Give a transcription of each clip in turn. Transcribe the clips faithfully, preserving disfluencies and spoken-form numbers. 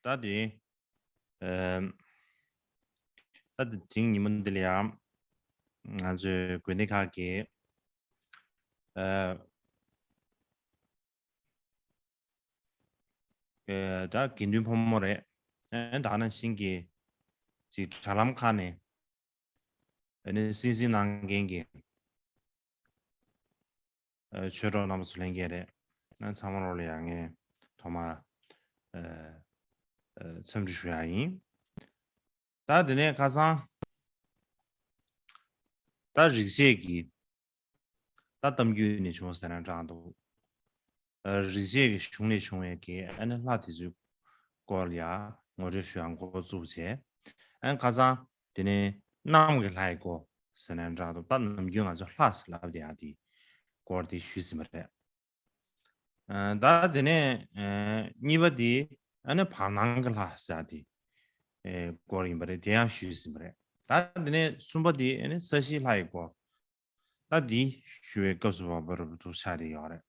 ད་དེ་ཨ་ད་དེ་དེང་ཉིན་མོ་འདི་ལ་ཡང་ང་ཚོའི་དགོན་སྡེ་ཁག་གི་ཨ་ཨ་ད་དགེ་འདུན་ཕོ་མོ་རེད། ཨ་ད་ནང་བཞིན་གྱི་ཅིག་དྲ་ལམ་ཁག་ནས་ཨ་ནི་སིང་སིང་གནང་མཁན་གྱི་ཨ་ཆོས་གྲོགས་རྣམ་པ་ཚོ་ལྷན་རྒྱས་རེད། ཨ་ཚང་མ་རོགས་ལ་ཡང་ངས་ཐོག་མར་ཨ་ཨ་འཚམས་འདྲི་ཞུ་ཡག་ཡིན། ད་དེ་ནས་ཁ་སང་ད་རིག་བྱེད་ཀྱི་ད་གཏམ་རྒྱུད་ནས་བྱུང་ཟེར་ན་འདྲ་འདུག་ཨ་རིག་བྱེད་ཀྱི་གཞུང་ལས་བྱུང་བའི་གི་ཨ་ནི་ལྷ་དེ་ཚོའི་སྐོར་ལ་ཡ་ངོ་སྤྲོད་ཞུ་ཡག་འགོ་བཙུགས་བྱས། ཨ་ནི་ཁ་སང་དེ་ནས་གནམ་གྱི་ལྷ་ཡི་སྐོར་ཟེར་ན་འདྲ་འདུག་ད་ནམ་རྒྱུན་ང་ཚོ་ལྷ་ཟེར་ལབ་བསྡད་ཡག་དེ་སྐོར་དེ་ཞུས་ཟིན་པ་རེད། ཨ་ད་དེ་ནས་ཨ་གཉིས་པ་དེ་ཨ་ནི་བར་སྣང་གི་ལྷ་ཟེར་ཡག་དེ་ཨེ་སྐོར་ཡིན་པ་རེད། དེ་ཡང་ཞུས་ཟིན་པ་རེད། ད་དེ་ནས་གསུམ་པ་དེ་ཨ་ནི་ས་གཞིའི་ལྷ་ཡི་སྐོར། ད་འདི་ཞུ་བའི་སྐབས་སུ་བབ་པ་རབ་ཏུ་ཆགས་བསྡད་ཡོད་རེད།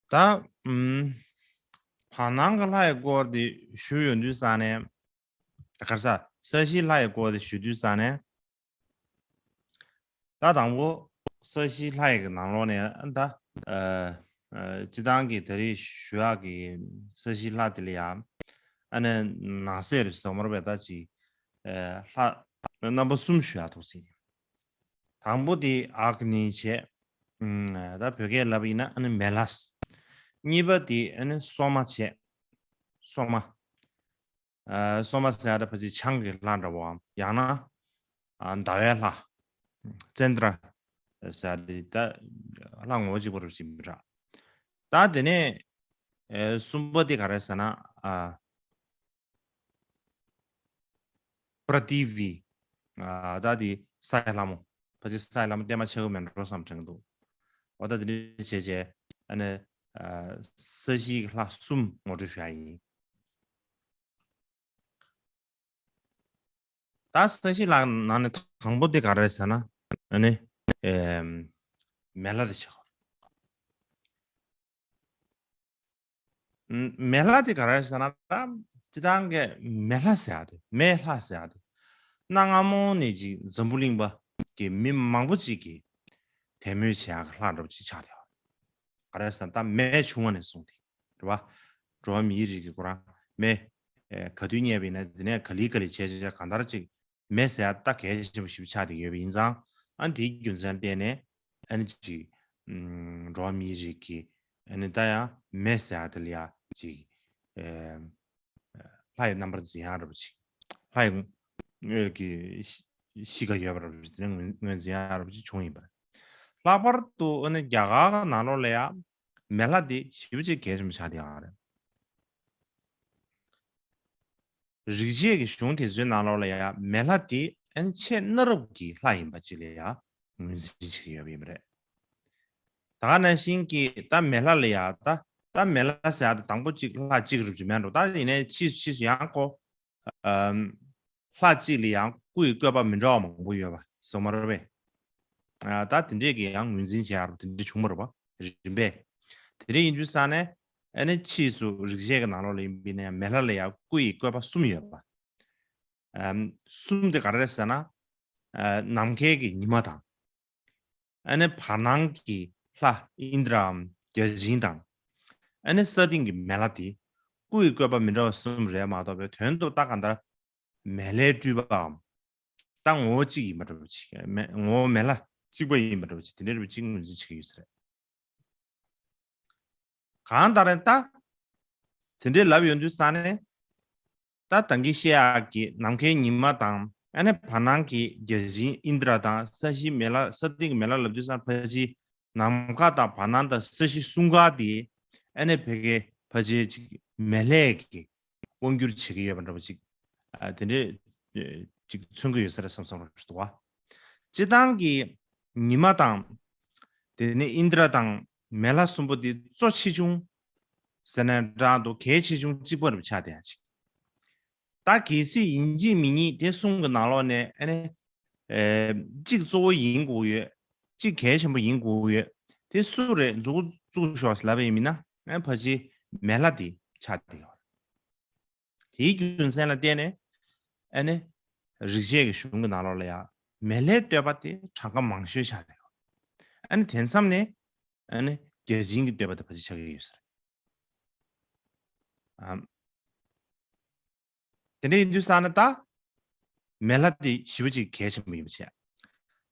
ད་ཨུམ་བར་སྣང་གི་ལྷ་ཡི་སྐོར་དེ་ཞུ་ཡོང་དུས་ཙང་ནས། ག་རེ་ཟ། ས་གཞིའི་ལྷ་ཡི་སྐོར་དེ་ཞུ་དུས་ཙང་ནས། ད་དང་པོ་ས་གཞིའི་ལྷ་ཡི་གི་ནང་ལོགས་ནས་ཨ་ད་ཨ་ཨ་སྤྱི་བཏང་གི་ད་རེས་ཞུ་ཡག་གི་ས་གཞིའི་ལྷ་དེ་ལ་ཡང་ཨ་ནི་ནང་གསེས་རེད་ཟེར་མ་རེད་པས། ད་ཅི་ཨ་ལྷ་རྣམ་པ་གསུམ་ཞུ་ཡག་འདུག་ཟེར། དང་པོ་དེ་ཨག་ནི་བྱས། ཨུམ་ད་བོད་སྐད་ལབ་ཡིན་ན་ཨ་ནི་མེ་ལྷ། གཉིས་པ་དེ་ཨ་ནི་སོ་མ་བྱས། སོ་མ། ཨ་སོ་མ་ཟེར་ཡག་ད་ཕལ་ཆེར་ཆང་གི་ལྷ་འདྲ་བོའམ་ཡང་ན་ཨ་ཟླ་བའི་ལྷ། ཙནྡྲ་ཟེར་ཡག་དེ་ད་ལྷ་ངོ་བོ་གཅིག་པ་རུ་ཞིག་མི་འདྲ། ད་དེ་ནས་ཨ་གསུམ་པ་དེ་ག་རེ་ཟེར་ན་ཨ་པྲ་ཏི་བི། ཨ་ད་དེ་ས་ཡི་ལྷ་མོ། ཕལ་ཆེར་ས་ཡི་ལྷ་མོ་བལྟས་མ་ཆགས་ཀྱི་མེད་འགྲོ་བསམ་དྲན་གྱི་འདུག་འོ་ད་དེ་འདྲ་བྱས་བྱས་ཨ་ནི་ཨ་ས་གཞིའི་ལྷ་གསུམ་ངོ་སྤྲོད་ཞུ་ཡག་ཡིན། ད་ས་གཞི་ལྷ་ནང་ནས་དང་པོ་དེ་ག་རེ་ཟེར་ན་ཨ་ནི་ཨེམ་མེ་ལྷ་དེ་ཆགས། མེ་ལྷ་དེ་ག་རེ་ཟེར་ན་ད་སྤྱི་བཏང་གི་མེ་ལྷ་ཟེར་ཡག་དེ་མེ་ལྷ་ཟེར་ཡག་དེ་གནའ་སྔ་མོ་ནས་ཅིག་འཛམ་བུ་གླིང་པ་གི་མི་མང་པོ་ཅིག་གིས་དད་མོས་བྱེད་ཡག་གི་ལྷ་འདྲ་པོ་ཅིག་ཆགས་བསྡད་པ། ག་རེ་ཟེར་ན་ད་མེ་བྱུང་བ་ནས་བཟུང་སྟེ་རེད་པ། འགྲོ་བ་མིའི་རིགས་ཀྱི་ཁོ་རང་མེ་ཨེ་ག་དུས་རྙེད་པ་ཡིན་ན་དེ་ནས་ག་ལེ་ག་ལེ་བྱས་བྱས་གང་ལྟར་ཅིག་མེ་ཟེར་ཡག་ད་གལ་ཆེན་པོ་ཞིག་ཆགས་བསྡད་ཡོད་པ་ཡིན་ཙང་། ཨ་ནི་དེའི་རྒྱུ་མཚན་བརྟེན་ནས་ཨ་ནི་ཅིག་ཨུམ་འགྲོ་བ་མིའི་རིགས་ཀྱི་ཨ་ནི་ད་ཡང་མེ་ཟེར་ཡག་དེ་ལ་ཡ་ཅིག་ཨེ་ལྷ་ཡི་རྣམ་པར་འཛིན་ཡག་འདྲ་པོ་ཅིག་ལྷ་ཡི་ངོས་ཀྱི་གཤིས་ཀ་ཡོད་པ་འདྲ་པོ་ཅིག་དེ་ནས་ངོས་ངོས་འཛིན་ཡག་འདྲ་པོ་ཅིག་བྱུང་ཡིན་པ་རེད། ལྷག་པར་དུ་ཨ་ནི་རྒྱ་གར་ནང་ལོགས་ལ་ཡ་མེ་ལྷ་དེ་ཞེ་པོ་ཅིག་གལ་ཆེན་པོ་ཆགས་བསྡད་ཡོད་རེད། རིག་བྱེད་ཀྱི་གཞུང་དེ་ཚོའི་ནང་ལོགས་ལ་ཡང་མེ་ལྷ་དེ་ཨ་ནི་ཆེས་གནའ་རབས་ཀྱི་ལྷ་ཡིན་པ་ཅིག་ལ་ཡང་ངོས་འཛིན་བྱེད་ཀྱི་ཡོད་པ་ཡིན་པ་རེད། ད་ག་ནང་བཞིན་གྱི་ད་མེ་ལྷ་ལ་ཡང་ད་ད་མེ་ལྷ་ཟེར་ཡག་ད་དང་པོ་གཅིག་ལྷ་གཅིག་རུབ་ཅིག་མེད་འགྲོ། ད་ཡིན་ནའི་ཕྱིས་ཕྱིས་སུ་ཡང་ཁོ་ཨམ་ལྷ་གཅིག་ལ་ཡང་སྐུ་ཡི་བཀོད་པ་མི་འདྲ་བ་མང་པོ་ཡོད་པ་སོང་མ་རེད་པས། ཨ་ད་དེ་འདྲས་ཀྱི་ཡང་ངོས་འཛིན་བྱེད་ཡག་རུ་དེ་འདྲས་བྱུང་མ་རེད་པ་རིམ་པས། དེ་འདྲས་ཡིན་དུས་ཙང་ནས་ཨ་ནི་ཕྱིས་སུ་རིག་བྱེད་ཀྱི་ནང་ལོགས་ལ་ཡིན་པ་ཡིན་ན་ཡང་མེ་ལྷ་ལ་ཡང་སྐུ་ཡི་བཀོད་པ་གསུམ་ཡོད་པ། ཨམ་གསུམ་དེ་ག་རེ་རེད་ཟེར་ན། ཨ་ནམ་མཁའི་གི་ཉི་མ་དང་། ཨ་ནི་བར་སྣང་གི་ལྷ་ཨིནྡྲའམ་བརྒྱ་བྱིན་དང་། ཨ་ནི་ས་སྟེང་གི་མེ་ལྷ་དེ་སྐུ་ཡི་བཀོད་པ་མི་འདྲ་བ་གསུམ་རེད་མ་གཏོགས་པའི་དོན་དུ་ད་ག་འདྲ་མེ་ལྷའི་སྤྲུལ་པའམ། ད་ངོ་བོ་གཅིག་ཡིན་པ་འདྲ་པོ་ཅིག་མེ་ངོ་བོ་མེ་ལྷ་གཅིག་པ་ཡིན་པ་འདྲ་པོ་ཅིག་དེ་འདྲ་འདྲ་པོ་ཅིག་ངོས་འཛིན་བྱེད་ཀྱི་ཡོད་ས་རེད། གང་ལྟར་ད་དེ་འདྲའི་ལབ་ཡོང་དུས་ཙང་ནས་ད་ད་གིན་བཤད་ཡག་གི་ནམ་མཁའི་ཉི་མ་དང་ཨ་ནི་བར་སྣང་གི་བརྒྱ་བྱིན་ཨིནྡྲ་དང་ས་གཞི་མེ་ལྷ་ས་སྟེང་གི་མེ་ལྷ་ལབ་དུས་ཙང་ཕལ་ཆེར་ནམ་མཁའ་དང་བར་སྣང་དང་ས་གཞི་གསུམ་ཀ་དེ་ཨ་ནི་ཕ་གི་ཕལ་ཆེར་ཅིག་མེ་ལྷའི་གི་དབང་སྒྱུར་བྱེད་ཀྱི་ཡོད་པ་འདྲ་པོ་ཅིག་ཨ་དེ་འདྲས་ཨ་ཅིག་མཚོན་གྱི་ཡོད་ས་རེད་བསམ་བསམ་རོགས་ཞུ་འདུག་བ། སྤྱི་བཏང་གི་ཉི་མ་དང་དེ་ནས་ཨིནྡྲ་དང་མེ་ལྷ་གསུམ་པོ་དེ་གཙོ་ཆེ་ཆུང་ཟེར་ན་འདྲ་འདུག་གལ་ཆེ་ཆུང་གཅིག་པ་རུ་ཆགས་བསྡད་ཡ་ཅིག་ད་གལ་སྲིད་ཡིན་གཅིག་མིན་གཉིས་དེ་གསུམ་གྱི་ནང་ལོགས་ནས་ཨ་ནི་ ཨེ་གཅིག་གཙོ་བོ་ཡིན་དགོས་ཡོད། གཅིག་གལ་ཆེན་པོ་ཡིན་དགོས་ཡོད། དེ་སུ་རེད་འཛུགས་འཛུགས་ཤོག་ལབ་པ་ཡིན་མིན་ན། ཨ་ཕལ་ཆེར་མེ་ལྷ་དེ་ཆགས་བསྡད་ཡོད། དེའི་རྒྱུ་མཚན་ལ་བརྟེན་ནས་ཨ་ནི་རིག་བྱེད་ཀྱི་གཞུང་གི་ནང་ལོགས་ལ་ཡང་མེ་ལྷའི་བསྟོད་པ་དེ་གྲངས་ཀ་མང་ཤོས་ཆགས་བསྡད་ཡོད། ཨ་ནི་དེ་མཚམས་ནས་ཨ་ནི་བརྒྱ་བྱིན་གྱི་བསྟོད་པ་དེ་ཕལ་ཆེར་ཆགས་ཀྱི་ཡོད་ས་རེད། ཨམ། དེ་འདྲ་ཡིན་དུས་ཙང་ན་ད་མེ་ལྷ་དེ་ཞེ་པོ་ཅིག་གལ་ཆེན་པོ་ཡིན་པ་བྱས།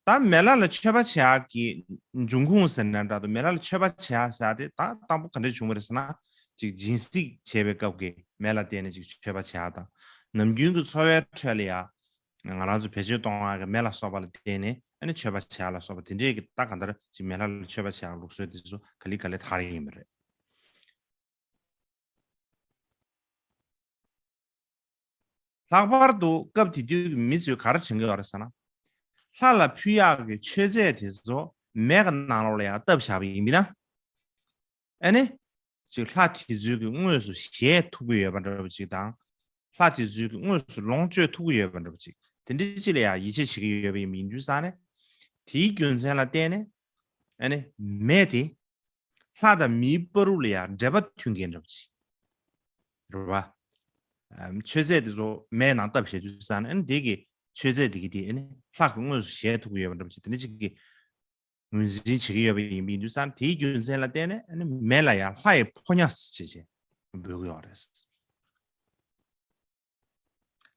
ད་མེ་ལྷ་ལ་མཆོད་པ་བྱེད་ཡག་གི་འབྱུང་ཁུངས་ཟེར་ན་འདྲ་འདུག་མེ་ལྷ་ལ་མཆོད་པ་བྱེད་ཡག་ཟེར་ཡག་དེ་ད་དང་པོ་ག་འདྲ་བྱུང་བ་རེད་ཟེར་ན། ཅིག་སྦྱིན་སྲེག་བྱེད་པའི་སྐབས་ཀྱི་མེ་ལ་བརྟེན་ནས་ཅིག་མཆོད་པ་བྱེད་ཡག་དང་། ནམ་རྒྱུན་གྱི་འཚོ་བའི་ཁྲོད་ལ་ཡང་ང་རང་ཚོ་བེད་སྤྱོད་གཏོང་ཡག་གི་མེ་ལ་སོགས་པ་ལ་བརྟེན་ནས་ཨ་ནི་མཆོད་པ་བྱེད་ཡག་ལ་སོགས་པ་དེ་འདྲའི་གི་ད་གང་ལྟར་ཅིག་མེ་ལྷ་ལ་མཆོད་པ་བྱེད་ཡག་ལུགས་སྲོལ་དེ་ཚོ་ག་ལེ་ག་ལེ་དར་ཡིན་པ་རེད། ལྷག་པར་དུ་སྐབས་དེ་དུས་ཀྱི་མི་ཚོས་ག་རེ་དྲན་གྱི་ཡོད་རེད་ཟེར་ན། ལྷ་ལ་ཕུལ་ཡག་གི་མཆོད་རྫས་དེ་ཚོ་མེ་གི་ནང་ལོགས་ལ་ཡང་བཏབ་བཞག་པ་ཡིན་པས་ན། ཨ་ནི། ཅིག་ལྷ་དེ་ཚོའི་གི་དངོས་སུ་ཞལ་ཐུག་གི་ཡོད་པ་འདྲ་པོ་ཅིག་དང་། ལྷ་དེ་ཚོའི་གི་དངོས་སུ་ལོངས་སྤྱོད་ཐུབ་ཀྱི་ཡོད་པ་འདྲ་པོ་ཅིག་དེ་འདྲ་ཅིག་ལ་ཡང་ཡིད་ཆེས་བྱེད་ཀྱི་ཡོད་པ་ཡིན་དུས་ཙང་ནས། དེའི་རྒྱུ་མཚན་ལ་བརྟེན་ནས། ཨ་ནི་མེ་དེ། ལྷ་དང་མིའི་བར་དུ་ལ་ཡང་འབྲེལ་བ་མཐུད་མཁན་འདྲ་པོ་ཅིག་རེད་བ། ཨམ། མཆོད་རྫས་དེ་ཚོ་མེའི་ནང་བཏབ་བཞག་དུས་ཙང་ནས་ཨ་ནི་དེ་གི་མཆོད་རྫས་དེ་གི་དེ་ཨ་ནི་ལྷ་གི་དངོས་སུ་ཞལ་ཐུག་གི་ཡོད་པ་འདྲ་པོ་ཅིག་དེ་འདྲ་ཅིག་གི་ངོས་འཛིན་བྱེད་ཀྱི་ཡོད་པ་ཡིན་པ་ཡིན་དུས་ཙང་དེའི་རྒྱུ་མཚན་ལ་བརྟེན་ནས་ཨ་ནི་མེ་ལ་ཡང་ལྷ་ཡི་ཕོ་ཉ་ཟེར་བྱས་བྱས་འབོད་ཀྱི་ཡོད་རེད།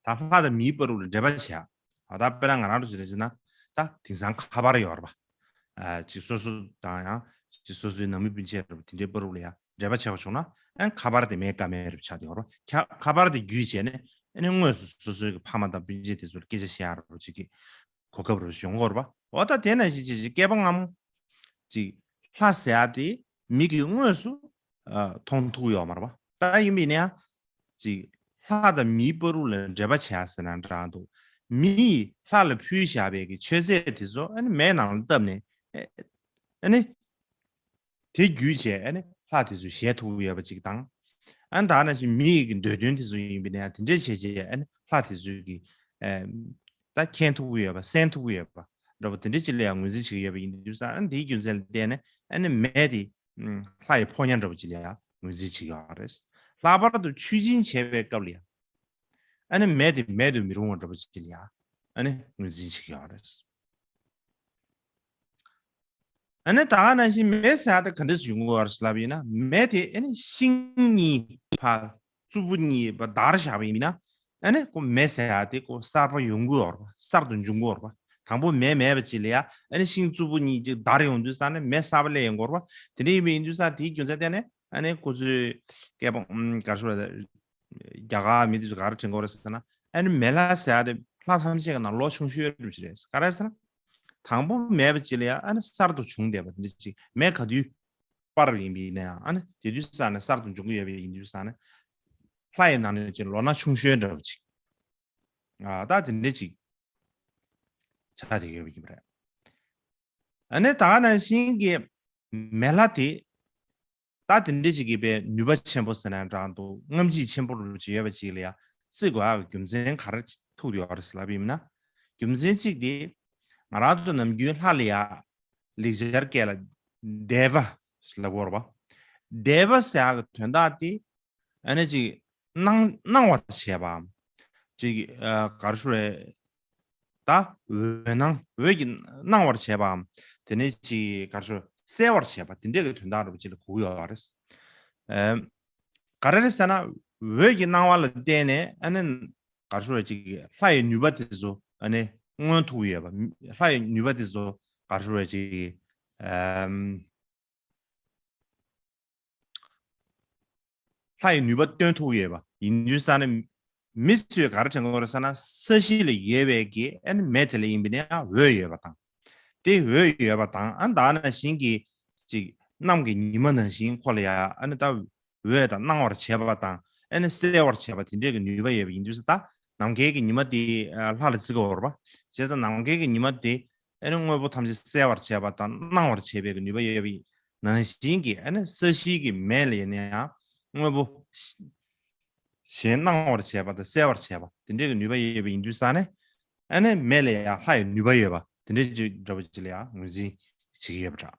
ད་ལྷ་དང་མིའི་བར་དུ་ལ་འབྲེལ་བ་བྱས། ད་དཔེར་ན་ང་རང་ཚོ་བྱས་ན་ད་དེང་སང་ཁ་པར་ཡོད་རེད་པ། ཨ་ཅིག་སོ་སོ་དང་ཡང་ཅིག་སོ་སོའི་ནང་མི་སྤུན་མཆེད་རེད་པ་དེ་འདྲའི་བར་དུ་ལ་ཡང་འབྲེལ་བ་བྱས་པ་བྱུང་ན་ཨ་ཁ་པར་དེ་མེད་ཀ་མེད་རེད་པ་ཆགས་བསྡད་ཡོད་རེད་པ། ཁ་པར་དེ་བརྒྱུད་བྱས་ནས་ཨ་ནི་དངོས་སུ་སོ་སོའི་གི་ཕ་མ་དང་སྤུན་མཆེད་དེ་ཚོ་ལ་སྐད་ཆ་བཤད་ཡག་རེད་པ་ཅིག་གི་གོ་སྐབས་རེད་པ་ཡོང་གི་ཡོད་རེད་པ། འོ་ད་དེ་ནང་བཞིན་ཅིག་ཅིག་སྐྱེས་པ་སྔ་མོ་ཅིག་ལྷ་ཟེར་ཡག་དེ་མིག་གིས་དངོས་སུ་ཨ་མཐོང་ཐུབ་ཡོད་མ་རེད་པ། ད་ཡིན་པ་ཡིན་ན་ཡང་ཅིག་ལྷ་དང་མིའི་བར་དུ་ལ་འབྲེལ་བ་བྱས་ཟེར་ན་འདྲ་འདུག་མིས་ལྷ་ལ་ཕུལ་བཞག་པའི་གི་མཆོད་རྫས་དེ་ཚོ་ཨ་ནི་མེའི་ནང་ལ་བཏབ་ནས་ཨ་ནི་དེ་བརྒྱུད་བྱས་ཨ་ནི་ལྷ་དེ་ཚོ་ཞལ་ཐུག་གི་ཡོད་པ་ཅིག་དང་། ཨ་ནི་ད་ནང་བཞིན་མི་ཡི་གི་འདོད་དོན་དེ་ཚོ་ཡིན་པ་ཡིན་ན་ཡང་དེ་འདྲས་བྱས་བྱས་ཨ་ནི་ལྷ་དེ་ཚོའི་གི་ཨ་ད་མཁྱེན་ཐུབ་ཀྱི་ཡོད་པ་གསན་ཐུབ་ཀྱི་ཡོད་པ་འདྲ་པོ་དེ་འདྲས་ཅིག་ལ་ཡང་ངོས་འཛིན་བྱེད་ཀྱི་ཡོད་པ་ཡིན་དུས་ཙང་ཨ་ནི་དེའི་རྒྱུ་མཚན་ལ་བརྟེན་ནས་ཨ་ནི་མེ་དེ་ལྷ་ཡི་ཕོ་ཉ་འདྲ་པོ་ཅིག་ལ་ཡང་ངོས་འཛིན་བྱེད་ཀྱི་ཡོད་རེད། ལྷག་པར་དུ་མཆོད་སྦྱིན་བྱེད་པའི་སྐབས་ལ་ཡང་ཨ་ནི་མེ་དེ་མེད་དུ་མི་རུང་བ་འདྲ་པོ་ཅིག་ལ་ཡང་ཨ་ནི་ངོས་འཛིན་བྱེད་ཀྱི་ཡོད་རེད། ཨ་ནི་ད་ག་ནང་བཞིན་མེ་ཟེར་ཡག་དེ་ག་འདྲས་སུ་ཡོང་གི་ཡོད་རེད་ལབ་ཡིན་ན་མེ་དེ་ཨ་ནི་ཤིང་གཉིས་ཕར་རྩུབ་པོ་གཉིས་ཕར་བརྡར་བཞག་པ་ཡིན་ན་ཨ་ནི་ཁོ་མེ་ཟེར་ཡག་དེ་ཁོ་གསར་པ་ཡོང་གི་ཡོད་རེད་པ། གསར་དུ་འབྱུང་གི་ཡོད་རེད་པ། དང་པོ་མེ་མེད་པ་ཅིག་ལ་ཡ་ཨ་ནི་ཤིང་རྩུབ་པོ་གཉིས་ཅིག་བརྡར་ཡོང་དུས་ཙང་ནས་མེ་གསར་པ་སླེབས་ཡོང་གི་ཡོད་རེད་པ། དེ་འདྲ་ཡིན་པ་ཡིན་དུས་ཙང་དེའི་རྒྱུ་མཚན་བརྟེན་ནས་ཨ་ནི་ཁོ་ཚོས་སྐད་པ་ཨུམ་ག་རེ་ཞུ་དགོས་རེད། རྒྱ་གར་མི་དེ་ཚོ་ག་རེ་དྲན་གྱི་ཡོད་རེད་ཟེར་ན་ཨ་ནི་མེ་ལྷ་ཟེར་ཡག་དེ་ལྷ་ཐམས་ཅད་ཀྱི་ནང་ལོ་ཆུང་ཤོས་རེད་པ་ཅིག་རེད། ག་རེ་ཟེར་ན། དང་པོ་མེད་པ་ཅིག་ལ་ཡང་ཨ་ནི་གསར་དུ་བྱུང་བསྡད་པ་དེ་འདྲ་ཅིག་མེ་ག་དུས་སྤར་ཡིན་པ་ཡིན་ན་ཡང་ཨ་ནི་དེ་དུས་ཙང་ནས་གསར་དུ་འབྱུང་གི་ཡོད་པ་ཡིན་དུས་ཙང་ནས་ལྷ་ཡི་ནང་ནས་ཅིག་ལོ་ན་ཆུང་ཤོས་འདྲ་པོ་ཅིག་ཨ་ད་དེ་འདྲ་ཅིག་ཆགས་བསྡད་ཡོད་པ་ཡིན་པ་རེད། ཨ་ནི་ད་ག་ནང་བཞིན་གྱི་མེ་ལྷ་དེ་ད་དེ་འདྲ་ཅིག་གི་པའི་ནུས་པ་ཆེན་པོ་ཟེར་ན་འདྲ་འདུག་རྔམ་བརྗིད་ཆེན་པོ་རུ་ཅིག་ཡོད་པ་ཅིག་ལ་ཡང་བརྩི་དགོས་ཡག་གི་རྒྱུ་མཚན་ག་རེ་ཐུག་ཡོད་རེད་ལབ་ཡིན་ན། རྒྱུ་མཚན་གཅིག་དེ་ང་རང་ཚོ་ནམ་རྒྱུན་ལྷ་ལ་ཡ་ལེགས་སྦྱར་སྐད་ལ་བཟླས་པ་ལབ་ཀྱི་ཡོད་རེད་པ། བཟླས་པ་ཟེར་ཡག་གི་དོན་དག་དེ་ཨ་ནི་ཅིག་གནང་གནང་བར་བྱེད་པའམ། ཅིག་ཨ་ག་རེ་ཞུ་རེད། ད་འོད་སྣང་འོད་ཀྱིས་གནང་བར་བྱེད་པའམ། དེ་ནས་ཅིག་ག་རེ་ཞུ་གསལ་བར་བྱེད་པ་དེ་འདྲས་ཀྱི་དོན་དག་རེད་པ་ཅིག་ལ་གོ་གི་ཡོད་རེད། ཨ་ག་རེ་རེད་ཟེར་ན་འོད་ཀྱི་སྣང་བ་ལ་བརྟེན་ནས་ཨ་ནི་ག་རེ་ཞུ་རེད་ཅིག་ལྷ་ཡི་ནུས་པ་དེ་ཚོ་ཨ་ནི་མངོན་ཐུབ་ཀྱི་ཡོད་པ། ལྷ་ཡི་ནུས་པ་དེ་ཚོ་ག་རེ་ཞུ་རེད་ཅིག་ཨམ། ལྷ་ཡི་ནུས་པ་སྟོན་ཐུབ་ཡོད་པ་ཡིན་དུས་ཙང་ནས་མི་ཚོས་ག་རེ་དྲན་གྱི་ཡོད་རེད་ཟེར་ན་ས་གཞི་ལ་ཡོད་པའི་གི་ཨ་ནི་མེ་དེ་ལ་ཡིན་པ་ནས་འོད་ཡོད་པ་དང་། དེ་འོད་ཡོད་པ་དང་ཨ་ནི་ད་ནང་བཞིན་གྱི་ཅིག་གནམ་གྱི་ཉི་མ་ནང་བཞིན་ཁོ་ལ་ཡ་ཨ་ནི་ད་འོད་དང་སྣང་བར་བྱེད་པ་དང་ཨ་ནི་གསལ་བར་བྱེད་པ་དེ་འདྲས་ཀྱི་ནུས་པ་ཡོད་པ་ཡིན་དུས་ཙང་ད་ནམ་མཁའི་གི་ཉི་མ་དེ་ལྷ་ལ་བརྩི་གི་ཡོད་རེད་པ། བྱས་ཙང་ནམ་མཁའི་གི་ཉི་མ་དེ་ཨ་ནི་དངོས་པོ་ཐམས་ཅད་གསལ་བར་བྱེད་པ་དང་སྣང་བར་བྱེད་པའི་གི་ནུས་པ་ཡོད་པ་ནང་བཞིན་གྱི་ཨ་ནི་ས་གཞིའི་གི་མེ་ལ་ཡིན་ན་ཡང་དངོས་པོ་གཞན་སྣང་བར་བྱེད་པ་དང་གསལ་བར་བྱེད་པ་དེ་འདྲའི་གི་ནུས་པ་ཡོད་པ་ཡིན་དུས་ཙང་ནས་ ཨ་ནི་མེ་ལ་ཡང་ལྷ་ཡི་ནུས་པ་ཡོད་པ་དེ་འདྲ་ཅིག་འདྲ་པོ་ཅིག་ལ་ཡང་ངོས་འཛིན་བྱེད་ཀྱི་ཡོད་པ་འདྲ།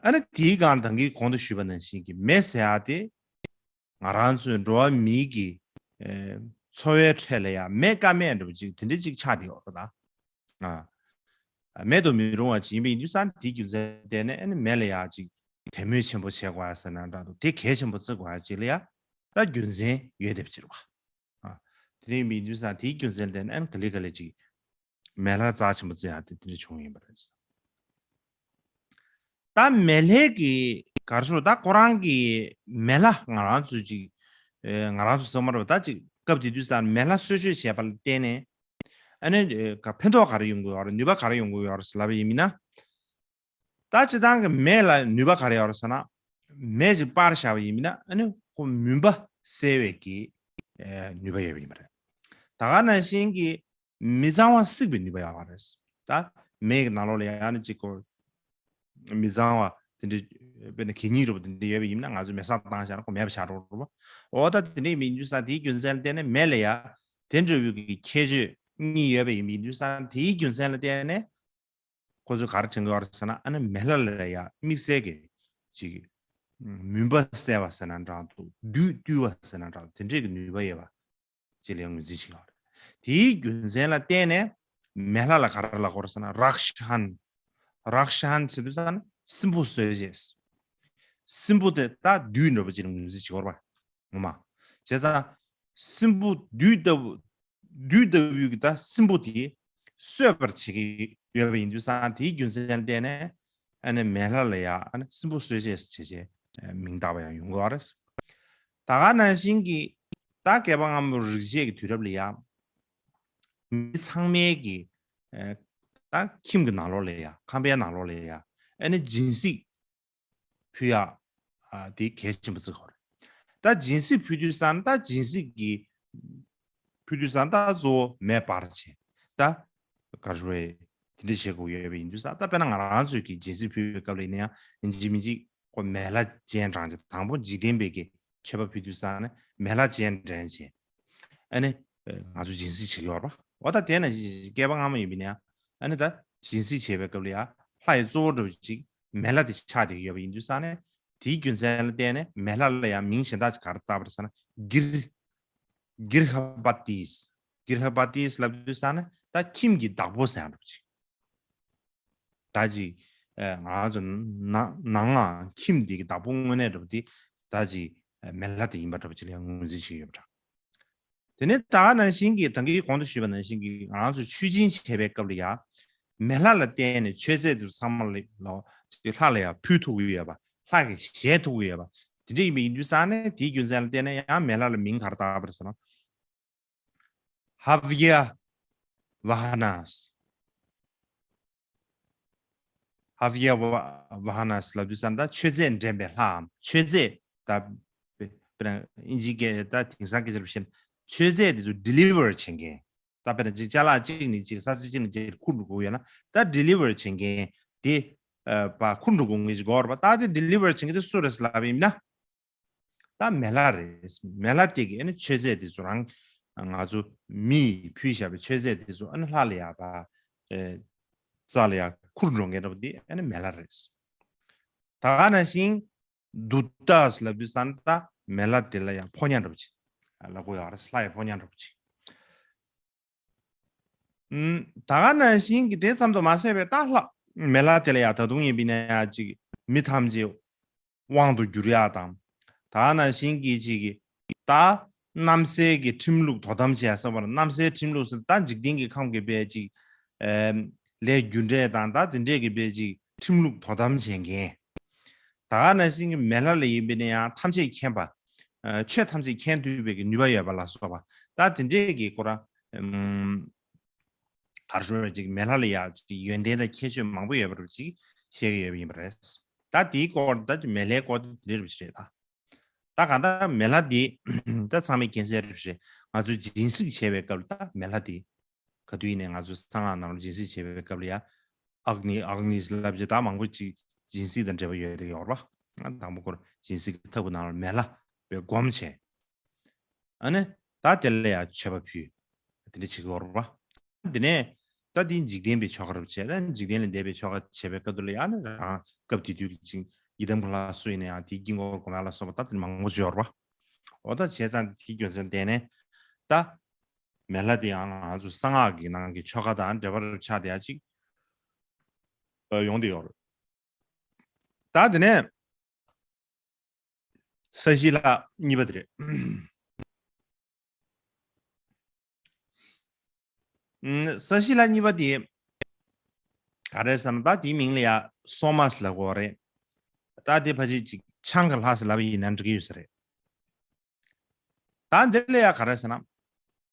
ཨ་ནི་དེའི་སྒང་ད་གིན་གོང་དུ་ཞུས་པ་ནང་བཞིན་གྱི་མེ་ཟེར་ཡག་དེ་ང་རང་ཚོའི་འགྲོ་བ་མིའི་གི་འཚོ་བའི་ཁྲོད་ལ་ཡང་མེད་ཀ་མེད་འདྲ་པོ་ཅིག་དེ་འདྲ་ཅིག་ཆགས་བསྡད་ཡོད་རེད་ད། མེད་དུ་མི་རུང་བ་ཅིག་ཡིན་པ་ཡིན་དུས་ཙང་དེའི་རྒྱུ་མཚན་བརྟེན་ནས་ཨ་ནི་མེ་ལ་ཡང་ཅིག་དད་མོས་ཆེན་པོ་བྱེད་དགོས་ཡ་ཟེར་ན་འདྲ་འདུག་དེ་གལ་ཆེན་པོ་བརྩི་དགོས་ཡ་ཅིག་ལ་ཡང་ད་རྒྱུ་མཚན་ཡོད་བསྡད་པ་ཅིག་རེད་བ། དེ་འདྲ་ཡིན་པ་ཡིན་དུས་ཙང་དེའི་རྒྱུ་མཚན་བརྟེན་ནས་ཨ་ནི་ག་ལེ་ག་ལེ་ཅིག་མེ་ལྷ་རྩ་ཆེན་པོ་བརྩི་ཡ་དེ་དེ་འདྲ་བྱུང་ཡིན་པ་རེད། ད་མེ་ལྷའི་གི་ག་རེ་ཟེར་ད་ཁོ་རང་གི་མེ་ལྷ་ང་རང་ཚོ་ཅིག་ང་རང་ཚོ་ཚང་མ་རེད་བ། ད་ཅིག་སྐབས་དེ་དུས་ཙང་མེ་ལྷ་གསོལ་མཆོད་བྱས་པ་ལ་བརྟེན་ནས་ཨ་ནི་ཕན་ཐོགས་ག་རེ་ཡོང་གི་ཡོད་རེད། ནུས་པ་ག་རེ་ཡོང་གི་ཡོད་རེད་ལབ་པ་ཡིན་ན། ད་སྤྱིར་བཏང་གི་མེ་ལ་ནུས་པ་ག་རེ་ཡོད་རེད་ཟེར་ན། མེ་ཅིག་སྤར་བཞག་པ་ཡིན་ན་ཨ་ནི་ཁོ་མུན་པ་སེལ་བའི་གི་ནུས་པ་ཡོད་པ་ཡིན་པ་རེད། ད་ག་ནང་བཞིན་གྱི་མི་གཙང་བ་བསྲེག་པའི་ནུས་པ་ཡོད་པ་རེད། ད་མེ་གི་ནང་ལོགས་ལ་ཡང་ནི་གཅིག་གོ་མི་གཙང་བ་དེ་འདྲ་དཔེར་ན་གད་སྙིགས་རེད་པ་དེ་འདྲ་ཡོད་པ་ཡིན་ན་ང་ཚོས་མེ་སྲེག་བཏང་བཞག་ན་ཁོ་མེད་པ་ཆགས་འགྲོ་རེད་པ། འོ་ད་དེ་འདྲ་ཡིན་དུས་ཙང་དེའི་རྒྱུ་མཚན་ལ་བརྟེན་ནས་མེ་ལ་ཡང་དེ་འདྲ་བོའི་གི་ཁྱད་ཆོས་གཉིས་ཡོད་པ་ཡིན་དུས་ཙང་དེའི་རྒྱུ་མཚན་ལ་བརྟེན་ནས་ཁོ་ཚོས་ག་རེ་དྲན་གྱི་ཡོད་རེད་ཟེར་ན། ཨ་ནི་མེ་ལྷ་ལ་ཡང་དམིགས་བསལ་གྱི་ཅིག་མུན་པ་སེལ་བ་ཟེར་ན་འདྲ་འདུག་བདུད་བཏུལ་བ་ཟེར་ན་འདྲ་འདུག་དེ་འདྲས་ཀྱི་ནུས་པ་ཡོད་པ་ཅིག་ལ་ངོས་འཛིན་བྱེད་ཀྱི་ཡོད་རེད། དེའི་རྒྱུ་མཚན་ལ་བརྟེན་ནས་མེ་ལྷ་ལ་ག་རེ་ལབ་དགོས་རེད་ཟེར་ན། རཀྵ་ཧན། རཀྵ་ཧན་ཟེར་དུས་ཙང་ན་སྲིན་པོ་གསོད་བྱེད། སྲིན་པོ་དེ་ད་བདུད་འདྲ་པོ་ཅིག་ལ་ངོས་འཛིན་བྱེད་ཀྱི་ཡོད་རེད་པ། ངོ་མ། བྱས་ཙང་སྲིན་པོ་བདུད་ལྟ་བུ་བདུད་ལྟ་བུའི་གི་ད་སྲིན་པོ་དེ་གསོད་པར་བྱེད་ཀྱི་ཡོད་པ་ཡིན་དུས་ཙང་དེའི་རྒྱུ་མཚན་ལ་བརྟེན་ནས་ཨ་ནི་མེ་ལྷ་ལ་ཡང་ཨ་ནི་སྲིན་པོ་གསོད་བྱེད་ཟེར་བྱས་མིང་བཏགས་པ་ཡང་ཡོང་གི་ཡོད་རེད། ད་ག་ནང་བཞིན་གྱི་ད་བསྐལ་པ་སྔ་མོ་རིག་བྱེད་ཀྱི་དུས་རབས་ལ་ཡང་མི་ཚང་མའི་གི་ད་ཁྱིམ་གྱི་ནང་ལོགས་ལ་ཡང་ཁང་པའི་ནང་ལོགས་ལ་ཡང་ཨ་ནི་སྦྱིན་སྲེག་ཕུལ་ཡག་དེ་གལ་ཆེན་པོ་བརྩི་དགོས་རེད། ད་སྦྱིན་སྲེག་ཕུལ་དུས་ཙང་ད་སྦྱིན་སྲེག་གི་ཕུལ་དུས་ཙང་ད་གཙོ་བོ་མེ་སྤར་བྱས། ད་ག་རེ་ཟེར་དེ་འདྲ་བྱེད་དགོས་ཡོད་པ་ཡིན་དུས་ཙང་ད་དཔེར་ན་ང་རང་ཚོས་ཀྱི་སྦྱིན་སྲེག་ཕུལ་བའི་སྐབས་ལ་ཡིན་ན་ཡང་ཡིན་གཅིག་མིན་གཅིག་ཁོ་མེ་ལྷ་སྤྱན་དྲངས་བྱས། དང་པོ་འཇིག་རྟེན་པའི་གི་མཆོད་པ་ཕུལ་དུས་ཙང་ནས་མེ་ལྷ་སྤྱན་དྲངས་བྱས། ཨ་ནི་ང་ཚོ་སྦྱིན་སྲེག་བྱེད་ཀྱི་ཡོད་རེད་པ། འོ་ད་དེ་ནང་བཞིན་བསྐལ་པ་སྔ་མོ་ཡིན་པ་ཡིན་ན་ཡང་ཨ་ནི་ད་སྦྱིན་སྲེག་བྱེད་པའི་སྐབས་ལ་ཡང་ལྷ་ཡི་གཙོ་བོ་འདྲ་བོ་ཅིག་མེ་ལྷ་དེ་ཆགས་བསྡད་ཀྱི་ཡོད་པ་ཡིན་དུས་ཙང་ནས་དེའི་རྒྱུ་མཚན་ལ་བརྟེན་ནས་མེ་ལྷ་ལ་ཡང་མིང་གཞན་དག་ཅིག་ག་རེ་བཏགས་པ་རེད་ཟེར་ན། གིར་གིར་ཧ་པ་ཏིས། གིར་ཧ་པ་ཏིས་ལབ་དུས་ཙང་ནས་ད་ཁྱིམ་གྱི་བདག་པོ་ཟེར་ཡག་འདྲ་བོ་ཅིག་ད་ཅིག་ང་རང་ཚོ་ནང་ནང་ལ་ཁྱིམ་འདི་གི་བདག་པོ་དངོས་གནས་འདྲ་པོ་དེ་ད་ཅིག་མེ་ལྷ་དེ་ཡིན་པ་འདྲ་པོ་ཅིག་ལ་ཡང་ངོས་འཛིན་བྱེད་ཀྱི་ཡོད་པ་འདྲ། དེ་ནས་ད་ག་ནང་བཞིན་གྱི་ད་གིན་གོང་དུ་ཞུས་པ་ནང་བཞིན་གྱི་ང་རང་ཚོ་མཆོད་སྦྱིན་བྱེད་པའི་སྐབས་ལ་ཡང་མེ་ལྷ་ལ་བརྟེན་ནས་མཆོད་རྫས་དེ་ཚང་མ་ལ་ལོ་ཅིག་ལྷ་ལ་ཡང་ཕུལ་ཐུབ་ཀྱི་ཡོད་པ། ལྷ་གིས་བཞེས་ཐུབ་ཀྱི་ཡོད་པ། དེ་འདྲ་ཡིན་པ་ཡིན་དུས་ཙང་ནས་དེའི་རྒྱུ་མཚན་ལ་བརྟེན་ནས་ཡང་མེ་ལྷ་ལ་མིང་ག་རེ་བཏགས་པ་རེད་ཟེར་ན། ཧ་བྷྱ་ཝ་ཧ་ནཱས། ཧ་བྷྱ་ཝ་ཧ་ནཱས་ལབ་དུས་ཙང་ད་མཆོད་རྫས་འདྲེན་པའི་ལྷའམ་མཆོད་རྫས་ད་དཔེར་ན་ཨིན་ཇིའི་སྐད་ད་དེང་སང་སྐད་ཆ་ལ་བཤད་ན་མཆོད་རྫས་དེ་ཚོ་ཌི་ལི་ཝར་བྱེད་མཁན། ད་དཔེར་ན་ཅིག་ཅ་ལག་གཅིག་ནས་གཅིག་ས་ཆ་གཅིག་ནས་གཅིག་ཁུར་འགྲོ་དགོས་ཡོད་ན་ད་ཌི་ལི་ཝར་བྱེད་མཁན་དེ་པ་ཁུར་འགྲོ་དགོས་མཁན་ཅིག་དགོས་རེད་པ། ད་དེ་ཌི་ལི་ཝར་བྱེད་མཁན་དེ་སུ་རེད་ལབ་ཡིན་ན། ད་མེ་ལྷ་རེད། མེ་ལྷ་དེ་གིས་ཨ་ནི་མཆོད་རྫས་དེ་ཚོ་རང་ང་ཚོ་མིས་ཕུལ་བཞག་པའི་མཆོད་རྫས་དེ་ཚོ་ཨ་ནི་ལྷ་ལ་ཡ་པ་རྩ་ལ་ཡ་ཁུར་འགྲོ་མཁན་འདྲ་པོ་དེ་ཨ་ནི་མེ་ལྷ་རེད། ད་ག་ནང་བཞིན་དུ་ཏཱས་ལབ་དུས་ཙང་ད་མེ་ལྷ་དེ་ལ་ཡང་ཕོ་ཉ་འདྲ་པོ་ཅིག་ལབ་དགོས་ཡོད་རེད། ལྷ་ཡི་ཕོ་ཉ་འདྲ་པོ་ཅིག་ཨུམ། ད་ག་ནང་བཞིན་གྱི་དེ་ཙམ་དུ་མ་ཟད་པའི་ད་ལྷ་མེ་ལྷ་དེ་ལ་ཡང་ད་དུང་ཡིན་པ་ཡིན་ན་ཡང་ཅིག་མི་ཐམས་ཅད་དབང་དུ་འགྱུར་ཡག་དང་། ད་ག་ནང་བཞིན་གྱི་ཅིག་གི་ད་རྣམ་སྲས་ཀྱི་ཁྲིམས་ལུགས་དོ་དམ་བྱས་ཟེར་བ་ལ་རྣམ་སྲས་ཁྲིམས་ལུགས་ཟེར་ད་འཇིག་རྟེན་གྱི་ཁམས་ཀྱི་དཔེ་ཅིག་ཨེམ་ལས་རྒྱུ་འབྲས་དང་ད་དེ་འདྲས་ཀྱི་དཔེ་ཅིག་ཁྲིམས་ལུགས་དོ་དམ་བྱེད་མཁན། ད་ག་ནང་བཞིན་གྱི་མེ་ལྷ་ལ་ཡིན་པ་ཡིན་ན་ཡང་ཐམས་ཅད་མཁྱེན་པ། ཨ་ཆོས་ཐམས་ཅད་མཁྱེན་ཐུབ་པའི་གི་ནུས་པ་ཡོད་པ་ལ་སོགས་པ། ད་དེ་འདྲས་ཀྱི་ཁོ་རང་ཨམ་ག་རེ་ཞུ་བ་ཅིག་མེ་ལྷ་ལ་ཡང་ཅིག་ཡོན་ཏན་དང་ཁྱད་ཆོས་མང་པོ་ཡོད་པ་རུ་ཅིག་བཤད་ཀྱི་ཡོད་པ་ཡིན་པ་རེད། ད་དེའི་སྐོར་ད་ཅིག་མེ་ལྷའི་སྐོར་དེ་འདྲ་རུ་ཞིག་རེད་ད། ད་གང་ལྟར་མེ་ལྷ་འདི་ད་ཚང་མས་མཁྱེན་གསལ་རེད་པ་རེད། ང་ཚོས་སྦྱིན་སྲེག་བྱས་པའི་སྐབས་ལ་ད་མེ་ལྷ་འདི་ག་དུས་ཡིན་ནའི་ང་ཚོ་གསང་སྔགས་ནང་ལ་སྦྱིན་སྲེག་བྱེད་པའི་སྐབས་ལ་ཡང་ཨག་ནི་ཨག་ནི་ལབ་བྱས་ད་མང་པོ་ཅིག་སྦྱིན་སྲེག་དང་འབྲེལ་བ་ཡོད་དེ་ཡོད་རེད་པ། ང་དང་པོ་ཁོར་སྦྱིན་སྲེག་གི་ཐབ་ཀྱི་ནང་ལ་མེ་ལྷ་བའི་སྒོམ་བྱས། ཨ་ནི་ད་དེ་ལ་ཡང་མཆོད་པ་ཕུལ། དེ་འདྲ་བྱེད་ཀྱི་ཡོད་རེད་པ། དེ་ནས་ད་དེ་འཇིག་རྟེན་པའི་ཆོ་ག་རུ་བྱས། ད་འཇིག་རྟེན་ལས་འདས་པའི་ཆོ་ག་བྱེད་པའི་སྐབས་དུ་ལ་ཡང་ནི་རང་སྐབས་དེ་དུས་ཀྱི་ཅིག་ཡི་དམ་གྱི་ལྷ་སུ་ཡིན་ན་ཡང་དེའི་དཀྱིལ་འཁོར་སྒོམ་ཡ་ལ་སོགས་པ་ད་དེ་མང་པོ་ཅིག་ཡོད་རེད་པ། འོ་ད་བྱས་ཙང་དེའི་རྒྱུ་མཚན་བརྟེན་ནས་ད་མེ་ལྷ་དེ་ཡང་ང་ཚོ་གསང་སྔགས་ཀྱི་ནང་གི་ཆོ་ག་དང་འབྲེལ་བ་རུ་ཆགས་བསྡད་ཡ་ཅིག་ཡོང་བསྡད་ཡོད་རེད། ད་དེ་ནས་ས་གཞི་ལྷ་གཉིས་པ་དེ་རེད། ཨུམ། ས་གཞི་ལྷ་གཉིས་པ་དེ་ག་རེ་ཟེར་ན། ད་དེའི་མིང་ལ་ཡ་སོ་མ་ཟེར་ལབ་དགོས་རེད། ད་དེ་ཕལ་ཆེར་ཅིག་ཆང་གི་ལྷ་ཟེར་ལབ་པ་ཡིན་ན་འགྲིག་གི་ཡོད་ས་རེད། ད་འདི་ལ་ཡ་ག་རེ་ཟེར་ན།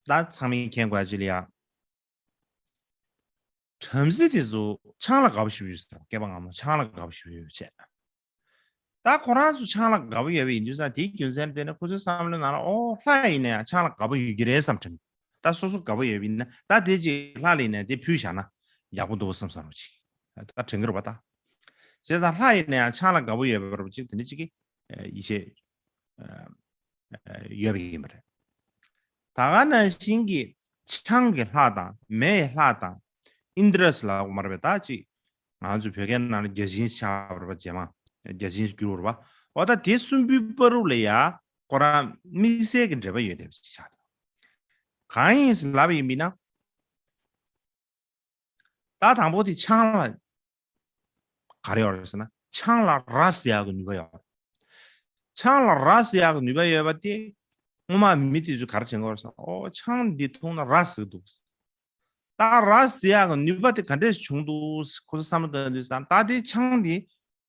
ད་ཚང་མས་མཁྱེན་དགོས་ཡ་ཅིག་ལ་ཡ། བྲམ་ཟེ་དེ་ཚོ་ཆང་ལ་དགའ་པོ་ཞེ་པོ་ཡོད་ཟེར། སྐྱེས་པ་སྔ་མོ་ཆང་ལ་དགའ་པོ་ཞེ་པོ་ཡོད་བྱས། ད་ཁོ་རང་ཚོ་ཆང་ལ་དགའ་པོ་ཡོད་པ་ཡིན་དུས་ཙང་དེའི་རྒྱུ་མཚན་དེ་ནི་ཁོ་ཚོའི་བསམ་བློའི་ནང་ལ་ཨོ་ལྷ་ཡིན་ན་ཡང་ཆང་ལ་དགའ་པོ་ཡོད་ཀྱི་རེད་བསམ་དྲན། ད་སོ་སོ་དགའ་པོ་ཡོད་པ་ཡིན་ན་ད་དེ་ཅིག་ལྷ་ལ་ཡིན་ན་དེ་ཕུལ་བཞག་ན་ཡག་པོ་འདུག་བསམ་བསམ་རོགས་ཅིག་ད་དྲན་གྱི་རེད་པ་ད། བྱས་ཙང་ལྷ་ཡིན་ན་ཡང་ཆང་ལ་དགའ་པོ་ཡོད་པ་རོགས་ཅིག་དེ་འདྲ་ཅིག་གི་ཡིད་ཆེས་ཡོད་པ་ཡིན་པ་རེད། ད་ག་ནང་བཞིན་གྱི་ཆང་གི་ལྷ་དང་མེ་ཡི་ལྷ་དང་ཨིནྡྲ་ཟེར་ལབ་དགོས་མ་རེད་པས། ད་ཅིག་ང་ཚོ་བོད་སྐད་ནང་ལ་བརྒྱ་བྱིན་ཆགས་པ་རེད་པ། རྗེས་མ་བརྒྱ་བྱིན་གྱུར་པ་རེད་པ། འོ་ད་དེ་གསུམ་པོའི་བར་དུ་ལ་ཡ་ཁོ་རང་དམིགས་བསལ་གྱི་འབྲེལ་བ་ཡོད་བསྡད་པ་ཅིག་ཆགས་འདུག་གང་ཡིན་ཟེར་ལབ་པ་ཡིན་པ་ཡིན་ན། ད་དང་པོ་དེ་ཆང་ལ་ག་རེ་ཡོད་རེད་ཟེར་ན། ཆང་ལ་ར་བཟི་ཡག་གི་ནུས་པ་ཡོད་རེད། ཆང་ལ་ར་བཟི་ཡག་གི་ནུས་པ་ཡོད་པ་དེ་སྔོན་མ་མི་དེ་ཚོས་ག་རེ་དྲན་གྱི་ཡོད་རེད་ཟེར་ན། ཨོ་ཆང་འདི་འཐུང་ན་ར་བཟི་གི་འདུག་ད་ར་བཟི་ཡག་གི་ནུས་པ་དེ་ག་འདྲས་བྱུང་འདུག་ཁོ་ཚོ་བསམ་བློ་བཏང་དུས་ཙང་ད་དེ་ཆང་དེ་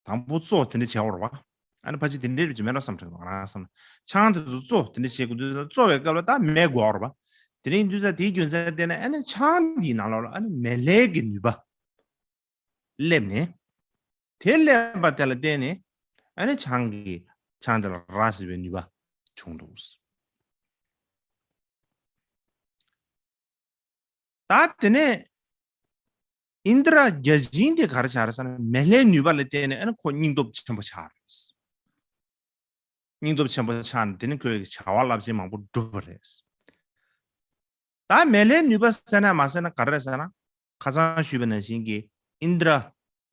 དང་པོ་བཙོ་དེ་འདྲ་བྱས་པ་རེད་པ། ཨ་ནི་ཕལ་ཆེར་དེ་འདྲའི་རིགས་ཀྱི་མེད་འགྲོ་བསམ་དྲན་གྱི་འདུག་ང་རང་བསམ་ན། ཆང་དེ་ཚོ་བཙོ་དེ་འདྲ་བྱེད་དགོས་དུས་ཙང་བཙོ་བའི་སྐབས་ལ་ད་མེ་དགོས་པ་རེད་པ། དེ་འདྲ་ཡིན་དུས་ཙང་དེའི་རྒྱུ་མཚན་བརྟེན་ནས་ཨ་ནི་ཆང་འདིའི་ནང་ལོགས་ལ་ཨ་ནི་མེ་ལྷའི་གི་ནུས་པ་སླེབས་ནས། དེ་སླེབས་པ་དེ་ལ་བརྟེན་ནས་ཨ་ནི་ཆང་གི་ཆང་དེ་ལ་ར་བཟི་བའི་ནུས་པ་བྱུང་འདུག་ད་དེ་ནས་ཨིནྡྲ་བརྒྱ་བྱིན་དེ་ག་རེ་ཆགས་རེད་ཟེར་ན། མེ་ལྷའི་ནུས་པ་ལ་བརྟེན་ནས་ཨ་ནི་ཁོ་སྙིང་སྟོབས་ཆེན་པོ་ཆགས་རེད། སྙིང་སྟོབས་ཆེན་པོ་ཆགས་ནས་དེ་ནི་ཁོས་བྱ་བ་རླབས་ཆེན་མང་པོ་བསྒྲུབས་པ་རེད། ད་མེ་ལྷའི་ནུས་པ་ཟེར་ན་མ་ཟེར་ན་ག་རེ་རེད་ཟེར་ན། ཁ་སང་ཞུས་པ་ནང་བཞིན་གྱི་ཨིནྡྲ་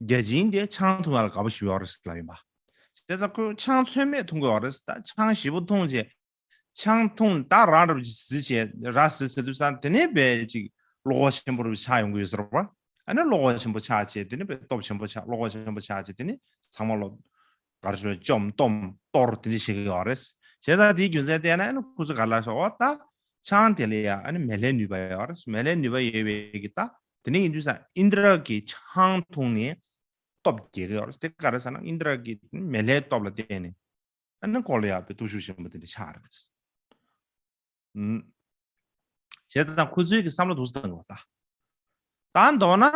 བརྒྱ་བྱིན་དེ་ཆང་འཐུང་བ་ལ་དགའ་པོ་ཞེ་པོ་ཡོད་རེད་ཟེར་ལབ་ཡིན་པ། བྱས་ཙང་ཁོས་ཆང་ཚོད་མེད་འཐུང་གི་ཡོད་རེད། ད་ཆང་ཞེ་པོ་འཐུང་བྱས། ཆང་འཐུང་ད་རང་རབ་ཅིག་བཟི་བྱས་ར་བཟི་ཚར་དུས་ཙང་དེ་ནས་དཔེ་ཅིག་བློ་ཁོག་ཆེན་པོ་རུ་ཆགས་ཡོང་གི་ཡོད་ཟེར་བ། ཨ་ནི་བློ་ཁོག་ཆེན་པོ་ཆགས་བྱས་དེ་ནས་དཔེ་སྟོབས་ཆེན་པོ་ཆགས། བློ་ཁོག་ཆེན་པོ་ཆགས་བྱས་དེ་ནས་ཚང་མ་ལོ་གར་ཞོ་བཅོམ་གཏོར་གཏོར་དེ་འདྲ་བྱེད་ཀྱི་ཡོད་རེད། བྱས་ཙང་དེའི་རྒྱུ་མཚན་བལྟས་ན་ཨ་ནི་ཁོ་ཚོ་ག་ལ་ཤོག་འོ་ད་ཆང་དེ་ལ་ཡ་ཨ་ནི་མེ་ལྷའི་ནུས་པ་ཡོད་རེད། མེ་ལྷའི་ནུས་པ་ཡོད་པའི་གི་ད་དེ་ནས་ཡིན་དུས་ཙང་ཨིནྡྲ་གི་ཆང་འཐུང་ནས་སྟོབས་རྒྱས་ཀྱི་ཡོད་རེད། དེ་ག་རེ་ཟེར་ན་ཨིནྡྲ་གི་མེ་ལྷའི་སྟོབས་ལ་བརྟེན་ནས། ཨ་ནི་སྐོར་ལ་ཡག་པའི་སྟོབས་ཤུགས་ཆེན་པོ་དེ་འདྲ་ཆགས་རེད། ཨུམ། བྱས་ཙང་ཁོ་ཚོའི་གི་བསམ་བློ་འདུག་སེ་བཏང་དགོས་པ་ད། ད་མདོར་ན།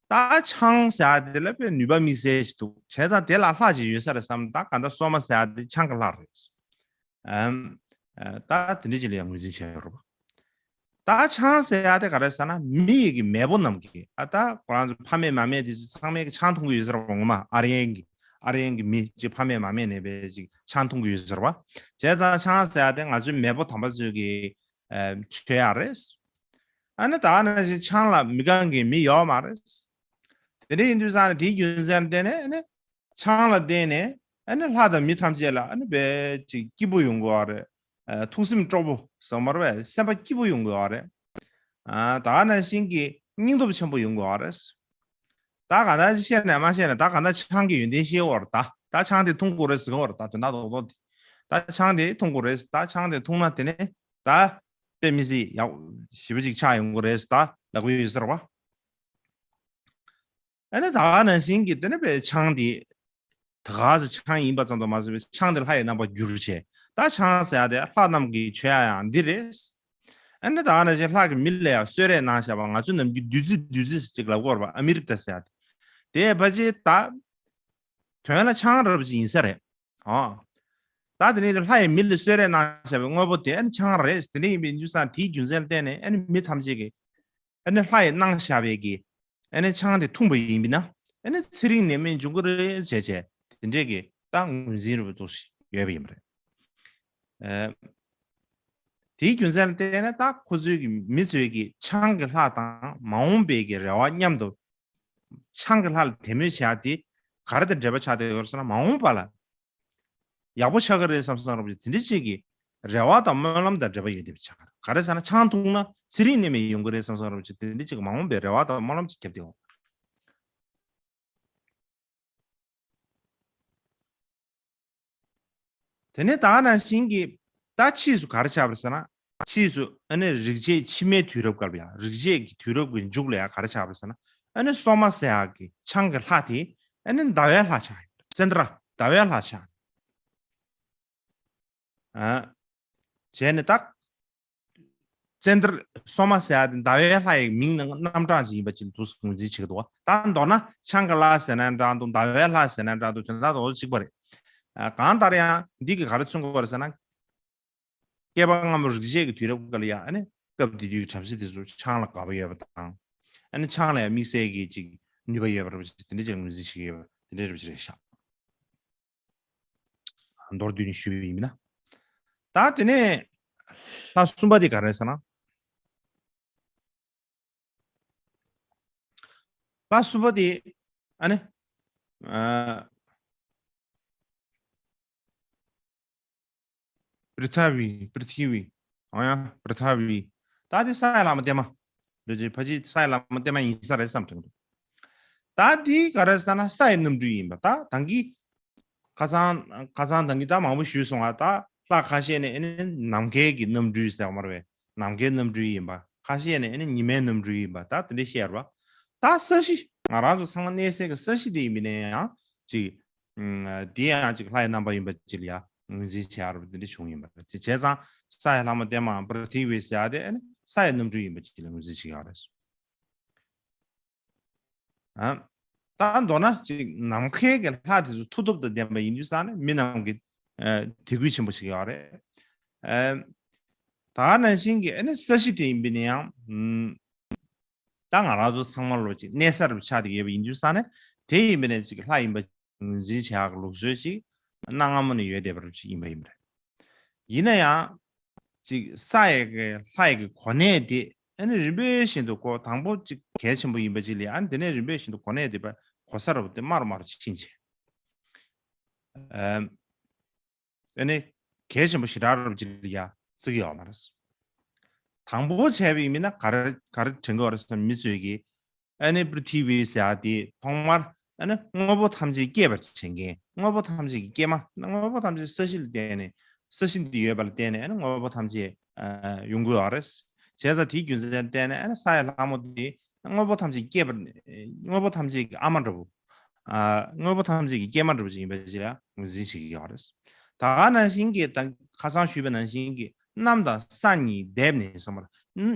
ད་ཆང་ཟེར་ཡག་དེ་ལ་དཔེ་ནུས་པ་དམིགས་བསལ་ཞིག་འདུག་བྱས་ཙང་དེ་ལ་ལྷ་ཅིག་ཡོད་ས་རེད་བསམ། ད་ག་ད་སོ་མ་ཟེར་ཡག་དེ་ཆང་གི་ལྷ་རེད། ཨམ། ད་དེ་འདྲ་ཅིག་ལ་ཡང་ངོས་འཛིན་བྱས་ཡོད་རེད་པ། ད་ཆང་ཟེར་ཡག་དེ་ག་རེ་ཟེར་ན་མི་ཡི་གི་མེས་པོ་རྣམས་ཀྱིས་ཨ་ད་ཁོ་རང་ཚོ་ཕ་མེས་མ་མེས་དེ་ཚོ་ཚང་མས་གི་ཆང་འཐུང་གི་ཡོད་ཟེར་བ་ངོ་མ། ཨ་རི་ཡན་གྱི་ཨ་རི་ཡན་གྱི་མི་གཅིག་ཕ་མེས་མ་མེས་ནས་པའི་གཅིག་ཆང་འཐུང་གི་ཡོད་ཟེར་བ། བྱས་ཙང་ཆང་ཟེར་ཡག་དེ་ང་ཚོའི་མེས་པོ་དམ་པ་ཚོས་གི་མཆོད་ཡག་རེད། ཨ་ནི་ད་ནང་བཞིན་ཆང་ལ་མི་དགའ་མཁན་མི་ཡོད་མ་རེད། དེ་འདྲ་ཡིན་དུས་ཙང་ནས་དེའི་རྒྱུ་མཚན་བརྟེན་ནས་ཨ་ནི། ཆང་ལ་བརྟེན་ནས་ཨ་ནི་ལྷ་དང་མི་ཐམས་ཅད་ལ་ཨ་ནི་དཔེ་ཅིག་སྐྱིད་པོ་ཡོང་གི་ཡོད་རེད། ཨ་ཐུགས་སེམས་སྤྲོ་པོ་ཟེར་མ་རེད་པས། སེམས་པ་སྐྱིད་པོ་ཡོང་གི་ཡོད་རེད། ཨ་ད་ག་ནང་བཞིན་གྱི་སྙིང་སྟོབས་ཆེན་པོ་ཡོང་གི་ཡོད་རེད། ད་ག་ད་བཤད་ནས་མ་བཤད་ནས་ད་ག་ད་ཆང་གི་ཡོན་ཏན་ཤེས་ཡོད་རེད། ད་ད་ཆང་དེ་འཐུང་དགོས་རེད་ཟེར་གི་ཡོད་རེད། ད་དོན་དག་རྡོག་རྡོག་དེ། ད་ཆང་དེ་འཐུང་དགོས་རེད། ད་ཆང་དེ་འཐུང་ན་དེ་ནས་ད་དཔེ་མི་སྲིད་ཡག་ཞེ་པོ་ཅིག་ཆགས་ཡོང་གི་རེད་ད་ལབ་གི་ཡོད་ཟེར་བ། ཨ་ནི་ད་ག་ནང་བཞིན་གྱི་དེ་ནི་དཔེ་ཆང་དེ། ད་ག་ཚོད་ཆང་ཡིན་པ་ཙམ་དུ་མ་ཟད་པའི་ཆང་དེ་ལྷ་ཡི་རྣམ་པར་བསྒྱུར་བྱས། ད་ཆང་ཟེར་ཡག་དེ་ལྷ་རྣམས་ཀྱི་མཆོད་ཡག་ཡང་འདི་རེད། ཨ་ནི་ད་ག་ནང་བཞིན་ལྷ་གི་མི་ལ་ཡང་གསོལ་རས་གནང་བཞག་པ་ང་ཚོའི་ནམ་རྒྱུན་བདུད་རྩི་བདུད་རྩི་ཅིག་ལབ་ཀྱི་ཡོད་རེད་པ། ཨ་མི་རི་ཏ་ཟེར་ཡག་དེ། དེ་ཕལ་ཆེར་ད་དོན་ལ་ཆང་རབ་ཅིག་ཡིན་ས་རེད། ཨོ། ད་དེ་ནས་ལྷ་ཡི་མི་ལ་གསོལ་རས་གནང་བཞག་པའི་དངོས་པོ་དེ་ཨ་ནི་ཆང་རེད། དེ་འདྲ་ཡིན་པའི་དུས་ཙང་དེའི་རྒྱུ་མཚན་བརྟེན་ནས་ཨ་ནི་མི་ཐམས་ཅད་ཀྱིས་ཨ་ནི་ལྷ་ཡིས་གནང་བཞག་པའི་གི་ཨ་ནི་ཆང་དེ་འཐུང་པ་ཡིན་པས་ན་ཨ་ནི་ཚེ་རིང་ནད་མེད་འབྱུང་གི་རེད་བྱས་བྱས་དེ་འདྲས་ཀྱི་ད་ངོས་འཛིན་རུ་འདུག་ཡོད་པ་ཡིན་པ་རེད། ཨ་ དེའི་རྒྱུ་མཚན་ལ་བརྟེན་ནས་ད་ཁོ་ཚོའི་གི་མི་ཚོའི་གི་ཆང་གི་ལྷ་དང་མ་འོངས་པའི་གི་རེ་བ་མཉམ་དུ། ཆང་གི་ལྷ་ལ་དད་མོས་བྱེད་ཡ་དེ་ག་རེ་དང་འབྲེལ་བ་ཆགས་བསྡད་ཡོད་ཟེར་ན། མ་འོངས་པ་ལ་ཡག་པོ་ཆགས་ཀྱི་རེད་བསམ་བསམ་རབ་ཅིག་དེ་འདྲ་ཅིག་གི་རེ་བ་དང་སྨོན་ལམ་དང་འབྲེལ་བ་ཡོད་བསྡད་པ་ཆགས། ག་རེ་ཟེར་ན། ཆང་འཐུང་ན་ཚེ་རིང་ནད་མེད་ཡོང་གི་རེད་བསམ་བསམ་རབ་ཅིག་དེ་འདྲ་ཅིག་གི་མ་འོངས་པའི་རེ་བ་དང་སྨོན་ལམ་ཅིག་བརྒྱབ་བསྡད་ཡོད། དེ་ནས་ད་ག་ནང་བཞིན་གྱི་ད་ཕྱིས་སུ་ག་རེ་ཆགས་པ་རེད་ཟེར་ན། ཕྱིས་སུ་ཨ་ནི་རིག་བྱེད་ཕྱི་མའི་དུས་རབས་སྐབས་ལ་ཡང་། རིག་བྱེད་ཀྱི་དུས་རབས་ཀྱི་མཇུག་ལ་ཡང་ག་རེ་ཆགས་པ་རེད་ཟེར་ན། ཨ་ནི་སོ་མ་ཟེར་ཡག་གི་ཆང་གི་ལྷ་དེ་ཨ་ནི་ཟླ་བའི་ལྷ་ཆགས་ཡོད། ཙནྡྲ། ཟླ་བའི་ལྷ་ཆགས། ཨ། བྱས་ནས་ད་ཙནྡྲ། སོ་མ་ཟེར་ཡག་དེ་ཟླ་བའི་ལྷ་ཡི་མིང་ནང་རྣམ་གྲངས་ཅིག་ཡིན་པ་ཅིག་འདུག་ངོས་འཛིན་བྱེད་ཀྱི་འདུག་བ། ད་མདོར་ན་ཆང་གི་ལྷ་ཟེར་ན་འདྲ་འདུག་ཟླ་བའི་ལྷ་ཟེར་ན་འདྲ་འདུག་དོན་དག་དེ་ཚོ་གཅིག་པ་རེད། ཨ། གང་ལྟར་ཡང་འདི་གིས་ག་རེ་མཚོན་གྱི་ཡོད་རེད་ཟེར་ན། བསྐལ་པ་སྔ་མོ་རིག་བྱེད་ཀྱི་དུས་རབས་སྐབས་ལ་ཡང་། ཨ་ནི་སྐབས་དེ་དུས་ཀྱི་བྲམ་ཟེ་དེ་ཚོ་ཆང་ལ་དགའ་པོ་ཡོད་པ་དང་། ཨ་ནི་ཆང་ལ་ཡང་དམིགས་བསལ་གྱི་ཅིག་ནུས་པ་ཡོད་པ་རེད་པ། དེ་འདྲ་ཅིག་ངོས་འཛིན་བྱེད་ཀྱི་ཡོད་པ་དེ་འདྲ་རེད་པ་ཅིག་རེད་ཤག་མདོར་བསྡུས་ནས་ཞུས་པ་ཡིན་ན། ད་དེ་ནས་ལྷ་གསུམ་པ་དེ་ག་རེ་ཟེར་ན། ལྷ་གསུམ་པ་དེ་ཨ་ནི། ཨ། པྲི་ཐ་བི། པྲི་ཐི་བི། ཨ་ཡ། པྲི་ཐ་བི། ད་དེ་ས་ཡི་ལྷ་མོ་བརྟན་མ། འདི་ཅི་ཕལ་ཆེར་ས་ཡི་ལྷ་མོ་བརྟན་མ་ཡིན་ས་རེད་བསམ་དྲན་འདུག་ད་དེ་ག་རེ་ཟེར་ན་ས་ཡི་རྣམ་སྤྲུལ་ཡིན་པ། ད་ད་གིན་ཁ་སང་ཁ་སང་ད་གིན་ད་མང་པོ་ཞུས་སོང་ང་། ད་ལྷ་ཁ་ཤས་ནི་ཨ་ནི་ནམ་མཁའི་གི་རྣམ་སྤྲུལ་ཟེར་བ་མ་རེད་པས། ནམ་མཁའི་རྣམ་སྤྲུལ་ཡིན་པ། ཁ་ཤས་ནི་ཨ་ནི་ཉི་མའི་རྣམ་སྤྲུལ་ཡིན་པ། ད་དེ་འདྲ་བཤད་ཡོད་རེད་པ། ད་ས་གཞི། ང་རང་ཚོ་ཚང་མ་གནས་སའི་གི་ས་གཞི་དེ་ཡིན་པ་ཡིན་ན་ཡང་ཅིག་ཨ། དེ་ཡང་ཅིག་ལྷ་ཡི་རྣམ་པ་ཡིན་པ་ཅིག་ལ་ཡང་ངོས་འཛིན་བྱེད་ཡག་རེད་པ། དེ་འདྲ་བྱུང་ཡིན་པ་རེད། དེ་བྱས་ཙང་ས་ཡི་ལྷ་མོ་བརྟན་མའམ་པྲི་ཐི་བི་ཟེར་ཡག་དེ་ཨ་ནི་ས་ཡི་རྣམ་སྤྲུལ་ཡིན་པ་ཅིག་ལ་ངོས་འཛིན་བྱེད་ཡག་རེད། ཨ། ད་མདོར་ན་ཅིག་ནམ་མཁའི་གི་ལྷ་དེ་ཚོ་མཐུ་སྟོབས་དང་ལྡན་པ་ཡིན་དུས་ཙང་ནས་མི་རྣམས་ཀྱི་ཨ། དད་གུས་ཆེན་པོ་བྱེད་ཀྱི་ཡོད་རེད། ཨ། ད་ནང་བཞིན་གྱི་ཨ་ནི་ས་གཞི་དེ་ཡིན་པ་ཡིན་ན་ཡང་། ཨ། ད་ང་རང་ཚོ་ཚང་མ་ལོ་ཅིག་གནས་ས་རུ་ཆགས་བསྡད་ཡོད་པ་ཡིན་དུས་ཙང་ནས། དེ་ཡིན་པ་ནས་ཅིག་ལྷ་ཡིན་པ་ངོས་འཛིན་བྱེད་ཡག་གི་ལུགས་སྲོལ་ཅིག་གནའ་སྔ་མོ་ནས་ཡོད་བསྡད་པ་རུ་ཅིག་ཡིན་པ་ཡིན་པ་རེད། ཡིན་ན་ཡང་ཅིག་ས་ཡི་གི་ལྷ་ཡི་གི་གོ་གནས་དེ་ཨ་ནི་རིམ་པས་བཞིན་དུ་གོ། དང་པོ་ཅིག་གལ་ཆེན་པོ་ཡིན་པ་ཅིག་ལ་ཡང་། ཨ་ནི་དེ་ནས་རིམ་པས་བཞིན་དུ་གོ་གནས་དེ་བས་གོ་ས་རུ་དེ་དམའ་རུ་དམའ་རུ་ཕྱིན་བྱས། ཨ། ཨ་ནི་གལ་ཆེན་པོ་ཞེ་དྲག་རུ་ཅིག་ལ་ཡ་བརྩི་གི་ཡོད་མ་རེད། དང་པོ་བྱས་པ་ཡིན་ན་ག་རེ་ག་རེ་དྲན་གི་ཡོད་རེད་ཟེར་ན། མི་ཚོས་ཀྱིས་ཨ་ནི་པྲི་ཐི་བི་ཟེར་ཡག་དེ་ཐོག་མར་ཨ་ནི་དངོས་པོ་ཐམས་ཅད་སྐྱེད་པར་བྱེད་མཁན། དངོས་པོ་ཐམས་ཅད་ཀྱི་སྐྱེད་མ། དངོས་པོ་ཐམས་ཅད་ས་གཞི་ལ་བརྟེན་ནས། ས་གཞི་འདི་ཡོད་པ་ལ་བརྟེན་ནས་ཨ་ནི་དངོས་པོ་ཐམས་ཅད་ཨ་ཡོང་གི་ཡོད་རེད། བྱས་ཙང་དེའི་རྒྱུ་མཚན་བརྟེན་ནས་ཨ་ནི་ས་ཡི་ལྷ་མོ་དེ་དངོས་པོ་ཐམས་ཅད་སྐྱེད་པར། དངོས་པོ་ཐམས་ཅད་ཀྱི་ཨ་མ་འདྲ་བོ། ཨ། དངོས་པོ་ཐམས་ཅད་ཀྱི་སྐྱེད་མ་འདྲ་བོ་ཅིག་ཡིན་པ་ཅིག་ལ་ངོས་འཛིན་བྱེད་ཀྱི་ཡོད་རེད། ད་ག་ནང་བཞིན་གྱི་ད་ཁ་སང་ཞུས་པ་ནང་བཞིན་གྱི་གནམ་དང་ས་གཉིས་བསྡེབས་ནས་ཟེར་བ།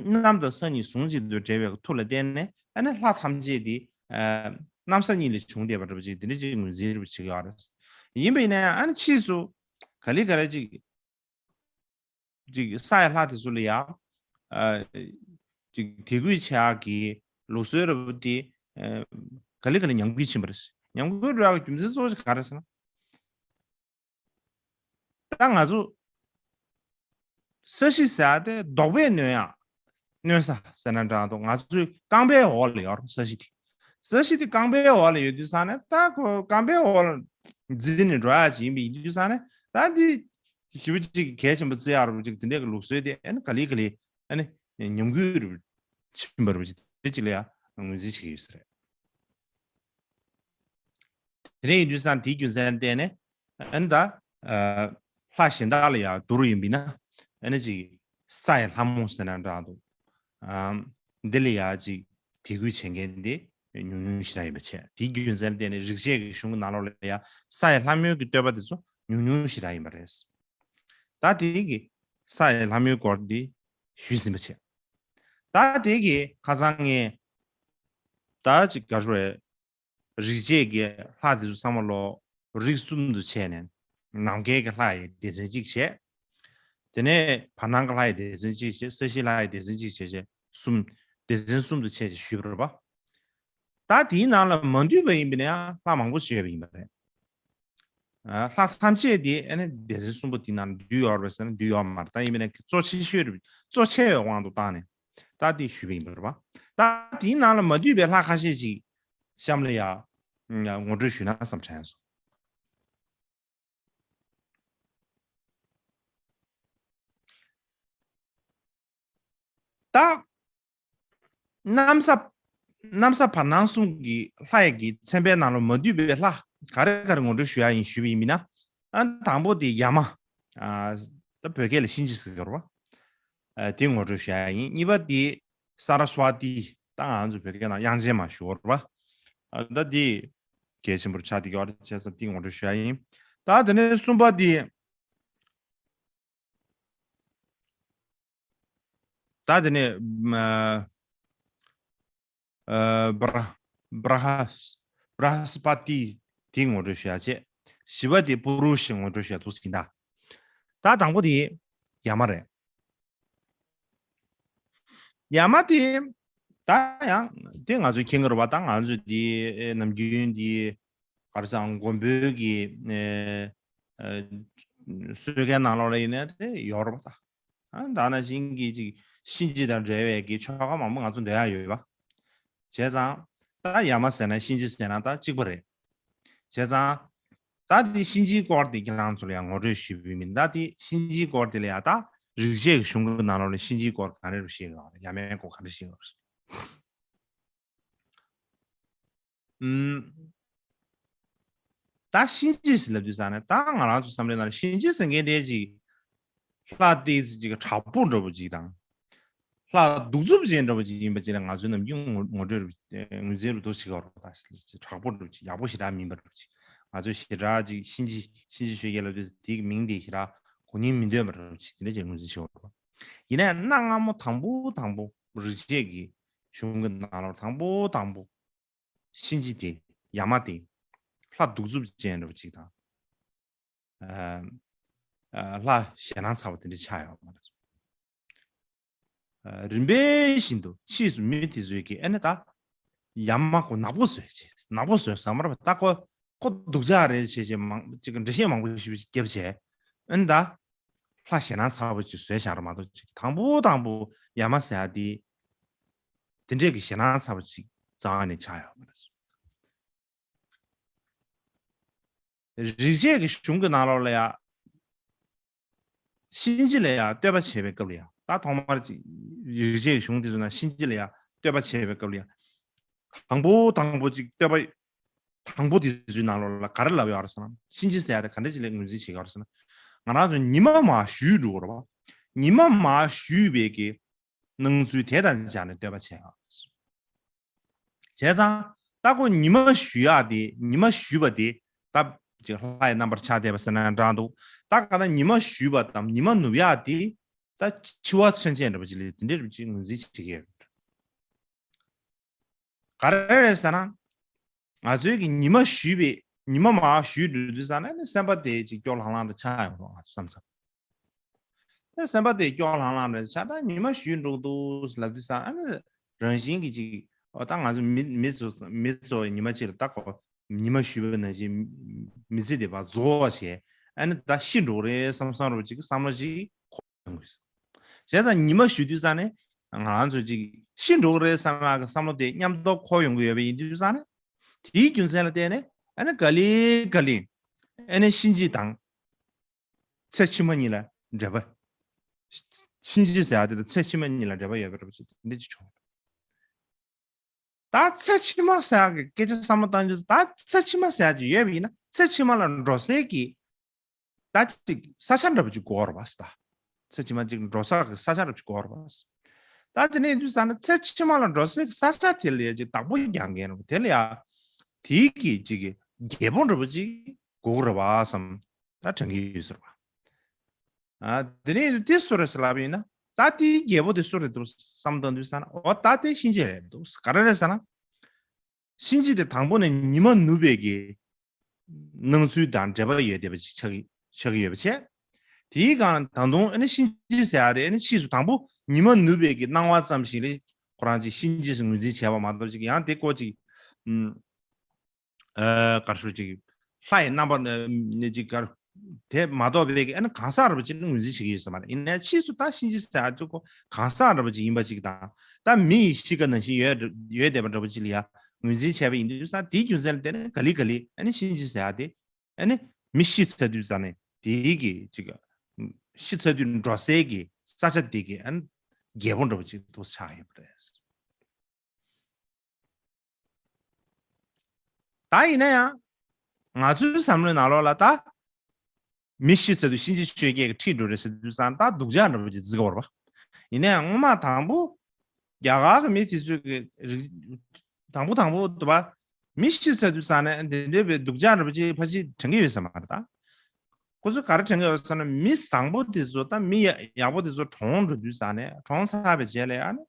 གནམ་དང་ས་གཉིས་ཟུང་གཅིག་ཏུ་འབྲེལ་བའི་མཐུ་ལ་བརྟེན་ནས་ཨ་ནི་ལྷ་ཐམས་ཅད་དེ་ཨ་གནམ་ས་གཉིས་ལས་བྱུང་བསྡད་པ་འདྲ་བོ་ཅིག་དེ་འདྲ་ཅིག་ངོས་འཛིན་རེ་བྱེད་ཀྱི་ཡོད་རེད། ཡིན་པ་ཡིན་ན་ཡང་ཨ་ནི་ཕྱིས་སུ་ག་ལེ་ག་ལེ་ཅིག་ཅིག་ས་ཡི་ལྷ་དེ་ཚོ་ལ་ཡང་ཨ་ཅིག་དད་གུས་བྱེད་ཡག་གི་ལུགས་སྲོལ་འདྲ་བོ་དེ་ཨ་ག་ལེ་ག་ལེ་ཉམས་རྒུད་ཕྱིན་པ་རེད། ཉམས་རྒུད་འགྲོ་ཡག་གི་རྒྱུ་མཚན་གཙོ་བོ་ཞིག་ག་རེ་ཟེར་ན། ད་ང་ཚོ་ས་གཞི་ཟེར་ཡག་དེ་ལྡོག་པས་གནོན་ཡག་གནོན་ས་ཟེར་ན་འདྲ་འདུག་ང་ཚོའི་རྐང་པའི་འོག་ལ་ཡོད་རེད། ས་གཞི་དེ། ས་གཞི་དེ་རྐང་པའི་འོག་ལ་ཡོད་དུས་ཙང་ནས། ད་ཁོ་རྐང་པའི་འོག་ལ་འཛུལ་ནས་འགྲོ་ཡག་ཅིག་ཡིན་པ་ཡིན་དུས་ཙང་ནས། ད་འདི་ཞེ་པོ་ཅིག་གལ་ཆེན་པོ་བརྩི་ཡག་རུ་ཅིག་དེ་འདྲའི་གི་ལུགས་སྲོལ་དེ་ཨ་ནི་ག་ལེ་ག་ལེ་ཨ་ནི་ཉམས་རྒུད་རུ་ཕྱིན་པ་རུ་ཅིག་དེ་ཅིག་ལ་ཡང་ངོས་འཛིན་བྱེད་ཀྱི་ཡོད་ས་རེད། དེ་འདྲ་ཡིན་དུས་ཙང་དེའི་རྒྱུ་མཚན་བརྟེན་ནས་ཨ་ནི་ད་ཨ་ལྷ་གཞན་དག་ལ་ཡང་བསྡུར་ཡིན་པ་ཡིན་ན། ཨ་ནི་ཅིག་ས་ཡི་ལྷ་མོ་ཟེར་ན་འདྲ་འདུག་ཨམ། འདི་ལ་ཡང་ཅིག་དད་གུས་བྱེད་མཁན་དེ་ཉུང་ཉུང་ཞེ་དྲག་ཡིན་པ་བྱས། དེའི་རྒྱུ་མཚན་ལ་བརྟེན་ནས་རིག་བྱེད་ཀྱི་གཞུང་གི་ནང་ལོགས་ལ་ཡང་ས་ཡི་ལྷ་མོའི་གི་བསྟོད་པ་དེ་ཚོ་ཉུང་ཉུང་ཞེ་དྲག་ཡིན་པ་རེད། ད་དེ་གི་ས་ཡི་ལྷ་མོའི་སྐོར་འདི་ཞུས་ཟིན་པ་བྱས། ད་དེ་གི་ཁ་སང་ངས་ད་ཅིག་ག་རེ་རེད། རིག་བྱེད་ཀྱི་ལྷ་དེ་ཚོ་ཚང་མ་ལོ་རིགས་གསུམ་དུ་ཕྱེ་ནས། ནམ་མཁའི་གི་ལྷ་ཡི་སྡེ་ཚན་གཅིག་བྱས། དེ་ནས་བར་སྣང་གི་ལྷ་ཡི་སྡེ་ཚན་གཅིག་བྱས། ས་གཞིའི་ལྷ་ཡི་སྡེ་ཚན་གཅིག་བྱས་བྱས་གསུམ། སྡེ་ཚན་གསུམ་དུ་ཕྱེ་བྱས་ཞུས་པ་རེད་པ། ད་དེའི་ནང་ལ་མ་འདུས་པ་ཡིན་པ་ཡིན་ན་ཡང་ལྷ་མང་པོ་ཞིག་ཡོད་པ་ཡིན་པ་རེད། ལྷ་ཐམས་ཅད་དེ་ཨ་ནི་སྡེ་ཚན་གསུམ་པོ་དེ་ནང་འདུས་ཡོད་རེད་ཟེར་ན་འདུས་ཡོད་མ་རེད། ད་ཡིན་པས་ན་གཙོ་ཆེ་ཤོས་རེད། གཙོ་ཆེ་བའི་དབང་དུ་བཏང་ནས་ད་དེ་ཞུས་པ་ཡིན་པ་རེད་པ། ད་དེའི་ནང་ལ་མ་འདུས་པའི་ལྷ་ཁ་ཤས་ཤིག་གཤམ་ལ་ཡ་ངོ་སྤྲོད་ཞུས་ན་བསམ་དྲན་སོང་། ད་གནམ་ས་གནམ་ས་བར་སྣང་གསུམ་གྱི་ལྷ་ཡི་གི་མཚན་དཔེའི་ནང་ལ་མ་འདུས་པའི་ལྷ་ག་རེ་ག་རེ་ངོ་སྤྲོད་ཞུ་ཡ་ཡིན་ཞུས་པ་ཡིན་ན། ཨ་དང་པོ་དེ་ཡ་མ། ཨ་ད་བོད་སྐད་ལ་གཤིན་རྗེ་ཟེར་གྱི་རེད་པ། ཨ་དེ་ངོ་སྤྲོད་ཞུ་ཡ་ཡིན། གཉིས་པ་དེ་ས་ར་སྭ་ཏི། ད་ང་ཚོ་བོད་སྐད་ནང་དབྱངས་ཅན་མ་ཞུ་བ་རེད་པ། ཨ་ད་དེ་གལ་ཆེན་པོར་ཆགས་བསྡད་ཀྱི་ཡོད་རེད། བྱས་ཙང་དེ་ངོ་སྤྲོད་ཞུ་ཡ་ཡིན། ད་དེ་ནས་གསུམ་པ་དེ། ད་དེ་ནས་ཨ་ཨ་བྲ་བྲ་ཧ་བྲ་ཧ་སྤ་ཏི་དེ་ངོ་སྤྲོད་ཞུ་ཡ་བྱས། བཞི་པ་དེ་པུ་རུ་ཤ་ངོ་སྤྲོད་ཞུ་ཡ་འདུག་ཟིན་ད། ད་དང་པོ་དེ་ཡ་མ་རེད། ཡ་མ་དེ་ད་ཡང་དེ་ང་ཚོས་མཁྱེན་གྱི་རེད་པ། ད་ང་ཚོས་དེ་ནམ་རྒྱུན་དེ་ག་རེ་ཟེར་མགོན་པོའི་གི་ཨ་ཨ་གསོལ་ཁའི་ནང་ལོགས་ལ་ཡིན་ན་དེ་ཡོད་རེད་པ། ད་ཨ་ད་ནང་བཞིན་གྱི་ཅིག་གཤིན་རྗེ་དང་འབྲེལ་བའི་གི་ཆོ་ག་མང་པོ་ང་ཚོ་འདོན་ཡ་ཡོད་པ། བྱས་ཙང་ད་ཡ་མ་ཟེར་ན་གཤིན་རྗེ་ཟེར་ན་ད་གཅིག་པ་རེད། བྱས་ཙང་ད་དེ་གཤིན་རྗེའི་སྐོར་དེ་ཁྱེད་རང་ཚོ་ལ་ཡང་ངོ་སྤྲོད་ཞུས་པ་ཡིན། ད་དེ་གཤིན་རྗེའི་སྐོར་དེ་ལ་ཡང་ད་རིག་བྱེད་ཀྱི་གཞུང་གི་ནང་ལོགས་ལ་གཤིན་རྗེའི་སྐོར་ག་རེ་རུ་བཤད་ཡོད་རེད། ཡ་མའི་སྐོར་ག་རེ་བཤད་ཡོད་རེད། ཨུམ། ད་གཤིན་རྗེ་ཟེར་ལབ་དུས་ཙང་ནས་ད་ང་རང་ཚོ་བསམ་བློའི་ནང་ལ་གཤིན་རྗེ་ཟེར་མཁན་དེ་ཅིག་ལྷ་དེ་ཅིག་དྲག་པོ་འདྲ་པོ་ཅིག་དང་། ལྷ་གདུག་རྩུབ་ཅན་འདྲ་པོ་ཅིག་ཡིན་པ་ཅིག་ལ་ང་ཚོའི་ནམ་རྒྱུན་ངོ་ངོ་སྤྲོད་རུ་ངོས་འཛིན་རུ་འདུག་བྱེད་ཀྱི་ཡོད་རེད། ད་དྲག་པོ་འདྲ་པོ་ཅིག་ཡག་པོ་ཞེ་དྲག་མིན་པ་འདྲ་པོ་ཅིག་ང་ཚོས་ཞེ་དྲག་ཅིག་གཤིན་རྗེ་གཤིན་རྗེ་ཆོས་རྒྱལ་ལབ་དུས་དེའི་མིང་དེ་ཞེ་དྲག་གོ་སྙིང་མི་འདོད་པ་འདྲ་པོ་ཅིག་དེ་འདྲ་ཅིག་ངོས་འཛིན་བྱེད་ཀྱི་ཡོད་རེད། ཡིན་ནའི་གནའ་སྔ་མོ་དང་པོ་དང་པོ་རིག་བྱེད་ཀྱི་གཞུང་གི་ནང་ལོགས་དང་པོ་དང་པོ་གཤིན་རྗེ་དེ་ཡ་མ་དེ་ལྷ་གདུག་རྩུབ་ཅན་འདྲ་པོ་ཅིག་དང་། ཨ་ཨ་ལྷ་ཞེད་སྣང་ཚ་བ་དེ་འདྲ་ཆགས་ཡོད་མ་རེད། ཨ་རིམ་པས་བཞིན་དུ་ཕྱིས་སུ་མི་དེ་ཚོས་ཀྱིས་ཨ་ནི་ད་ཡ་མ་ཁོ་ནག་པོ་བཟོས་བྱས། ནག་པོ་བཟོས་ཟེར་མ་རེད་པ། ད་ཁོ་ཁོ་སྡུག་ཅག་རེད་བྱས་བྱས་མང་ཅིག་འགྲེལ་བཤད་མང་པོ་ཞིག་བརྒྱབ་བྱས། ཨ་ནི་ད་ལྷ་ཞེད་སྣང་ཚ་བ་ཅིག་བཟོས་བཞག་རེད་མ་གཏོགས་ཅིག་དང་པོ་དང་པོ་ཡ་མ་ཟེར་ཡ་དེ་དེ་འདྲས་ཀྱི་ཞེད་སྣང་ཚ་བ་ཅིག་རྩ་བ་ནས་ཆགས་ཡོད་མ་རེད། རིག་བྱེད་ཀྱི་གཞུང་གི་ནང་ལོགས་ལ་ཡ། གཤིན་རྗེ་ལ་ཡ་བསྟོད་པ་བྱེད་པའི་སྐབས་ལ་ཡ། ད་ཐོག་མར་ཅིག་རིག་བྱེད་ཀྱི་གཞུང་དེ་ཚོ་ནང་གཤིན་རྗེ་ལ་ཡ་བསྟོད་པ་བྱེད་པའི་སྐབས་ལ་ཡ། དང་པོ་དང་པོ་ཅིག་བསྟོད་པ། དང་པོ་དེ་ཚོའི་ནང་ལོགས་ལ་ག་རེ་ལབ་ཡོད་རེད་ཟེར་ན། གཤིན་རྗེ་ཟེར་ཡ་དེ་ག་འདྲ་ཅིག་ལ་ངོས་འཛིན་བྱེད་ཀྱི་ཡོད་རེད་ཟེར་ན། ང་རང་ཚོ་ཉི་མ་མར་བཞུད་འགྲོ་གི་རེད་པ། ཉི་མ་མར་བཞུད་པའི་གི་སྣང་ཚུལ་དེ་དང་སྦྱར་ནས་བསྟོད་པ་བྱས་ཡོད་རེད། བྱས་ཙང་ད་ཁོ་ཉི་མ་བཞུད་ཡག་དེ་ཉི་མ་བཞུད་པ་དེ་ད་ཅིག་ལྷ་ཡི་རྣམ་པར་ཆགས་བསྡད་པ་ཟེར་ན་འདྲ་འདུག་ད་ག་ད་ཉི་མ་བཞུད་པ་དང་ཉི་མ་ནུབ་ཡག་དེ་ད་འཆི་བ་མཚོན་བྱེད་འདྲ་པོ་ཅིག་ལ་དེ་འདྲའི་རིགས་ཅིག་ངོས་འཛིན་བྱེད་ཀྱི་ཡོད། ག་རེ་རེད་ཟེར་ན། ང་ཚོའི་གི་ཉི་མ་བཞུད་པའི་ཉི་མ་མར་བཞུད་འགྲོ་དུས་ཙ་ན་ནི་སེམས་པ་དེ་ཅིག་སྐྱོ་ལྷང་ལྷང་དུ་ཆགས་ཡོང་རོགས་ང་ཚོ་བསམ་ཚར། ད་སེམས་པ་དེ་སྐྱོ་ལྷང་ལྷང་རེད་ཆགས། ད་ཉི་མ་བཞུད་འགྲོ་འདུག་ལབ་དུས་ཙ་ཨ་ནི་རང་བཞིན་གྱིས་ཅིག་ཨོ་ད་ང་ཚོ་མི་མི་ཚོ་མི་ཚོ་ཉི་མ་གཅིག་ལ་ད་ཁོ་ཉི་མ་བཞུད་པ་ནང་བཞིན་མི་ཚེ་དེ་ཕར་རྫོགས་པ་བྱས་ཨ་ནི་ད་ཤི་འགྲོ་རེད་བསམ་བསམ་རོགས་ཅིག་བསམ་བློ་ཅིག་ཁོ་ཡོང་གི་ཡོད། བྱས་ཙང་ཉི་མ་བཞུད་དུས་ཙ་ནས་ང་རང་ཚོ་ཅིག་ཤི་འགྲོ་གི་རེད་བསམ་ཡག་གི་བསམ་བློ་དེ་མཉམ་དུ་འཁོར་ཡོང་གི་ཡོད་པ་ཡིན་དུས་ཙ་ནས་དེའི་རྒྱུ་མཚན་ལ་བརྟེན་ནས་ཨ་ནི་ག་ལེ་ག་ལེ་ཨ་ནི་གཤིན་རྗེ་དང་ཚེ་ཕྱི་མ་གཉིས་ལ་འབྲེལ་བ། གཤིན་རྗེ་ཟེར་ཡག་དེ་དང་ཚེ་ཕྱི་མ་གཉིས་ལ་འབྲེལ་བ་ཡོད་པ་འདྲ་པོ་ཅིག་འདི་ཅིག་བྱུང་། ད་ཚེ་ཕྱི་མ་ཟེར་ཡག་གི་སྐད་ཆ་བསམ་བློ་བཏང་རྒྱུ་ད་ཚེ་ཕྱི་མ་ཟེར་ཡག་ཅིག་ཡོད་པ་ཡིན་ན་ཚེ་ཕྱི་མ་ལ་འགྲོ་སའི་གི་ད་ཅིག་ས་ཆ་འདྲ་པོ་ཅིག་དགོས་རེད་པ་ཟེར། ད་ཚེ་ཕྱི་མ་ཅིག་འགྲོ་ས་གི་ས་ཆ་འདྲ་པོ་ཅིག་དགོས་རེད་པ་ཟེར། ད་དེ་ནས་ཡིན་དུས་ཙ་ན་ཚེ་ཕྱི་མ་ལ་འགྲོ་སའི་གི་ས་ཆ་དེ་ལ་ཡ་ཅིག་བདག་པོ་རྒྱག་མཁན་འདྲ་པོ་དེ་ལ་ཡ་དེའི་གི་ཅིག་གི་རྒྱལ་པོ་འདྲ་པོ་ཅིག་དགོས་ཀྱི་རེད་པ་བསམ་ད་དྲན་གྱི་ཡོད་ཟེར་བ། ཨ་དེ་ནས་དེ་སུ་རེད་ཟེར་ལབ་ཡིན་ན་ད་དེའི་རྒྱལ་པོ་དེ་སུ་རེད་འདུག་བསམ་བཏང་དུས་ཙ་ན་འོ་ད་དེ་གཤིན་རྗེ་རེད་འདུག་ག་རེ་རེད་ཟེར་ན། གཤིན་རྗེ་དེ་དང་པོ་ནས་ཉི་མ་ནུབ་པའི་གི་སྣང་ཚུལ་དང་འབྲེལ་བ་ཡོད་བསྡད་པ་ཅིག་ཆགས་ཀྱི་ཆགས་ཀྱི་ཡོད་པ་བྱས། དེའི་སྒང་ད་དུང་ཨ་ནི་གཤིན་རྗེ་ཟེར་ཡག་དེ་ཨ་ནི་ཕྱིས་སུ་དང་པོ་ཉི་མ་ནུབ་པའི་གི་སྣང་བ་ཙམ་ཞིག་ལ་ཁོ་རང་ཅིག་གཤིན་རྗེ་ཟེར་ངོས་འཛིན་བྱས་པ་མ་གཏོགས་ཅིག་ཡང་དེ་སྐོར་ཅིག་ཨ་ག་རེ་ཞུ་ཅིག་ ལྷ་ཡི་རྣམ་པ་ནི་ཅིག་གར་དེ་མ་གཏོགས་པའི་གི་ཨ་ནི་གང་ཟག་རིན་པོ་ཆེ་ནི་ངོས་འཛིན་བྱེད་ཀྱི་ཡོད་ས་མ་རེད། ཡིན་ནའི་ཕྱིས་སུ་ད་གཤིན་རྗེ་ཟེར་ཡ་ཅིག་གོ་གང་ཟག་རིན་པོ་ཆེ་ཡིན་པ་ཅིག་དང་ད་མི་ཡི་གཤིས་ཀ་ནང་བཞིན་ཡོད་ཡོད་བསྡད་པ་འདྲ་པོ་ཅིག་ལ་ཡ་ངོས་འཛིན་བྱས་པ་ཡིན་དུས་ཙང་དེའི་རྒྱུ་མཚན་ལ་བརྟེན་ནས་ག་ལེ་ག་ལེ་ཨ་ནི་གཤིན་རྗེ་ཟེར་ཡ་དེ་ཨ་ནི་མི་ཤི་ཚར་དུས་ཙང་ནས་དེའི་གི་ཅིག་ཤི་ཚར་དུས་འགྲོ་སའི་གི་ས་ཆ་དེ་གི་ཨ་ནི་རྒྱལ་པོ་འདྲ་པོ་ཅིག་ཏུ་ཆགས་ཡོད་པ་རེད། ད་ཡིན་ན་ཡང་ང་ཚོའི་བསམ་བློའི་ནང་ལོགས་ལ་ད་མི་ཤི་ཚར་དུས་གཤིན་རྗེ་ཆོས་རྒྱལ་གྱི་ཁྲི་འགྲོ་རེད་ཟེར་དུས་ཙང་ད་སྡུག་ཅག་འདྲ་པོ་ཅིག་བརྩི་གི་ཡོད་རེད་པ། ཡིན་ན་ཡང་སྔོན་མ་དང་པོ་རྒྱ་གར་གྱི་མི་དེ་ཚོས་ཀྱི་རིག་དང་པོ་དང་པོ་དུ་བ་མི་ཤི་ཚར་དུས་ཙང་ནས་དེ་འདྲའི་བའི་སྡུག་ཅག་འདྲ་པོ་ཅིག་ཕལ་ཆེར་དྲན་གྱི་ཡོད་ས་མ་རེད་ད། ཁོ་ཚོས་ག་རེ་དྲན་གྱི་ཡོད་ཟེར་ན་མི་བཟང་པོ་དེ་ཚོ་ད་མི་ཡ་ཡག་པོ་དེ་ཚོ་གྲོངས་འགྲོ་དུས་ཙང་ནས་གྲོངས་ཚར་བའི་རྗེས་ལ་ཡང་ནི་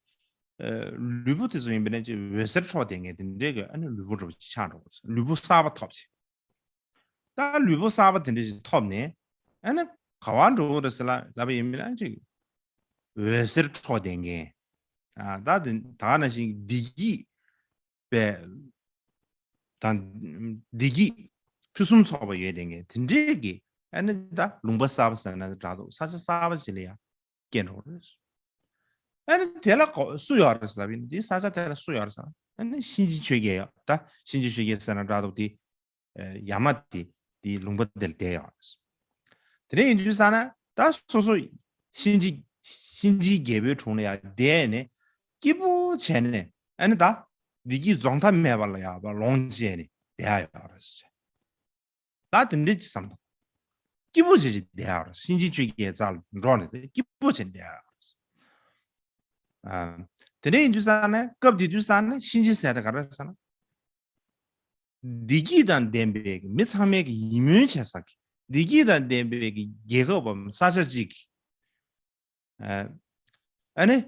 ལུས་པོ་དེ་ཚོ་ཡིན་པ་ནས་ཅིག་འོད་ཟེར་འཕྲོ་བསྡད་མཁན་དེ་འདྲའི་གི་ཨ་ནི་ལུས་པོ་འདྲ་པོ་ཅིག་ཆགས་འགྲོ་གི་ལུས་པོ་གསར་པ་ཐོབ་ཅིག་ད་ལུས་པོ་གསར་པ་དེ་འདྲ་ཞིག་ཐོབ་ནས་ཨ་ནི་ག་བ་འགྲོ་གི་རེད་ཟེར་ལབ་པ་ཡིན་མིན་ན་ཅིག་འོད་ཟེར་འཕྲོ་ལྡན་མཁན། ཨ་ད་དེ་ད་ག་ནང་བཞིན་བདེ་སྐྱིད་པའི་དང་བདེ་སྐྱིད་ཕུན་སུམ་ཚོགས་པ་ཡོད་བསྡད་མཁན་དེ་འདྲའི་གི་ཨ་ནི་ད་ལུང་པ་གསར་པ་ཟེར་ན་འདྲ་འདུག་ས་ཆ་གསར་པ་ཅིག་ལ་ཡང་སྐྱེས་འགྲོ་གི་རེད། ཨ་ནི་དེ་ལ་གོ་སུ་ཡོད་རེད་ཟེར་ལབ་ཡིན་དེ་ས་ཆ་དེ་ལ་སུ་ཡོད་རེད་ཟེར་ན་ཨ་ནི་གཤིན་རྗེ་ཆོས་རྒྱལ་ཡོད་ད་གཤིན་རྗེ་ཆོས་རྒྱལ་ཟེར་ན་འདྲ་འདུག་དེ་ཡ་མ་དེ་དེ་ལུང་པ་དེ་ལ་བསྡད་ཡོད་རེད། དེ་འདྲ་ཡིན་དུས་ཙང་ན་ད་སོ་སོ་གཤིན་རྗེ་གཤིན་རྗེ་རྒྱལ་པོའི་དྲུང་ལ་ཡང་བསྡད་ནས་སྐྱིད་པོ་བྱས་ནས་ཨ་ནི་ད་བདེ་སྐྱིད་རྫོགས་མཐའ་མེད་པ་ལ་ཡང་ལོངས་སྤྱད་ནས་བསྡད་ཡོད་རེད། ད་དེ་འདྲ་ཅིག་བསམ་དང་། སྐྱིད་པོ་བྱེད་ཅིག་བསྡད་ཡོད་རེད། གཤིན་རྗེ་ཆོས་རྒྱལ་རྩ་ལ་འགྲོ་ནས་དེ་སྐྱིད་པོ་བྱེད་བསྡད་ཡོད་རེད། ཨ། དེ་འདྲ་ཡིན་དུས་ཙང་ནས་སྐབས་དེ་དུས་ཙང་ནས་གཤིན་རྗེ་ཟེར་དེ་ག་རེ་ཟེར་ན། བདེ་སྐྱིད་དང་ལྡན་པའི་མི་ཚང་མས་ཀྱི་ཡིད་སྨོན་བྱེད་ས་གི་བདེ་སྐྱིད་དང་ལྡན་པའི་གི་རྒྱལ་ཁབ་བམ་ས་ཆ་གཅིག་གི་ཨ་ནི་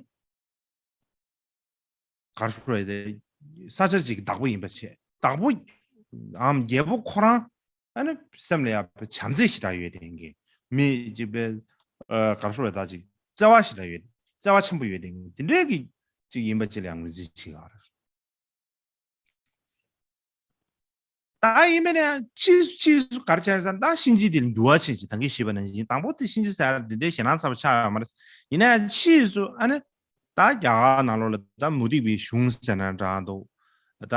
གར་ཤོར་བའི་ས་ཆ་གཅིག་གི་བདག་པོ་ཡིན་པ་བྱས་བདག་པོའམ་རྒྱལ་པོ་ཁོ་རང་ཨ་ནི་སེམས་ལ་ཡག་པའི་བྱམས་བརྩེ་ཞེ་དྲག་ཡོད་དེ་གི་མི་གཅིག་པའི་གར་ཤོར་བའི་ད་ཅིག་བརྩེ་བ་ཞེ་དྲག་ཡོད་བརྩེ་བ་ཆེན་པོ་ཡོད་དེ་གི་དེ་འདྲའི་གི་ཅིག་ཡིན་པ་ཅིག་ལ་ཡང་ངོས་འཛིན་བྱེད་ཀྱི་ཡོད་རེད། ད་ཡིན་པས་ན་ཕྱིས་ཕྱིས་སུ་ག་རེ་བྱས་ཟེར་ན་ད་གཤིན་རྗེ་དེ་ལ་འགྱུར་བ་ཕྱིན་ཅིག་ད་གིན་ཞུས་པ་ནང་བཞིན་དང་པོ་དེ་གཤིན་རྗེ་ཟེར་ཡ་འདི་འདྲའི་ཞེད་སྣང་ཚ་པོ་ཆགས་ཡོད་མ་རེད། ཡིན་ན་ཡང་ཕྱིས་སུ་ཨ་ནི་ད་རྒྱ་གར་ནང་ལོགས་ལ་ད་མུ་སྟེགས་པའི་གཞུང་ཟེར་ན་འདྲ་འདུག་ད་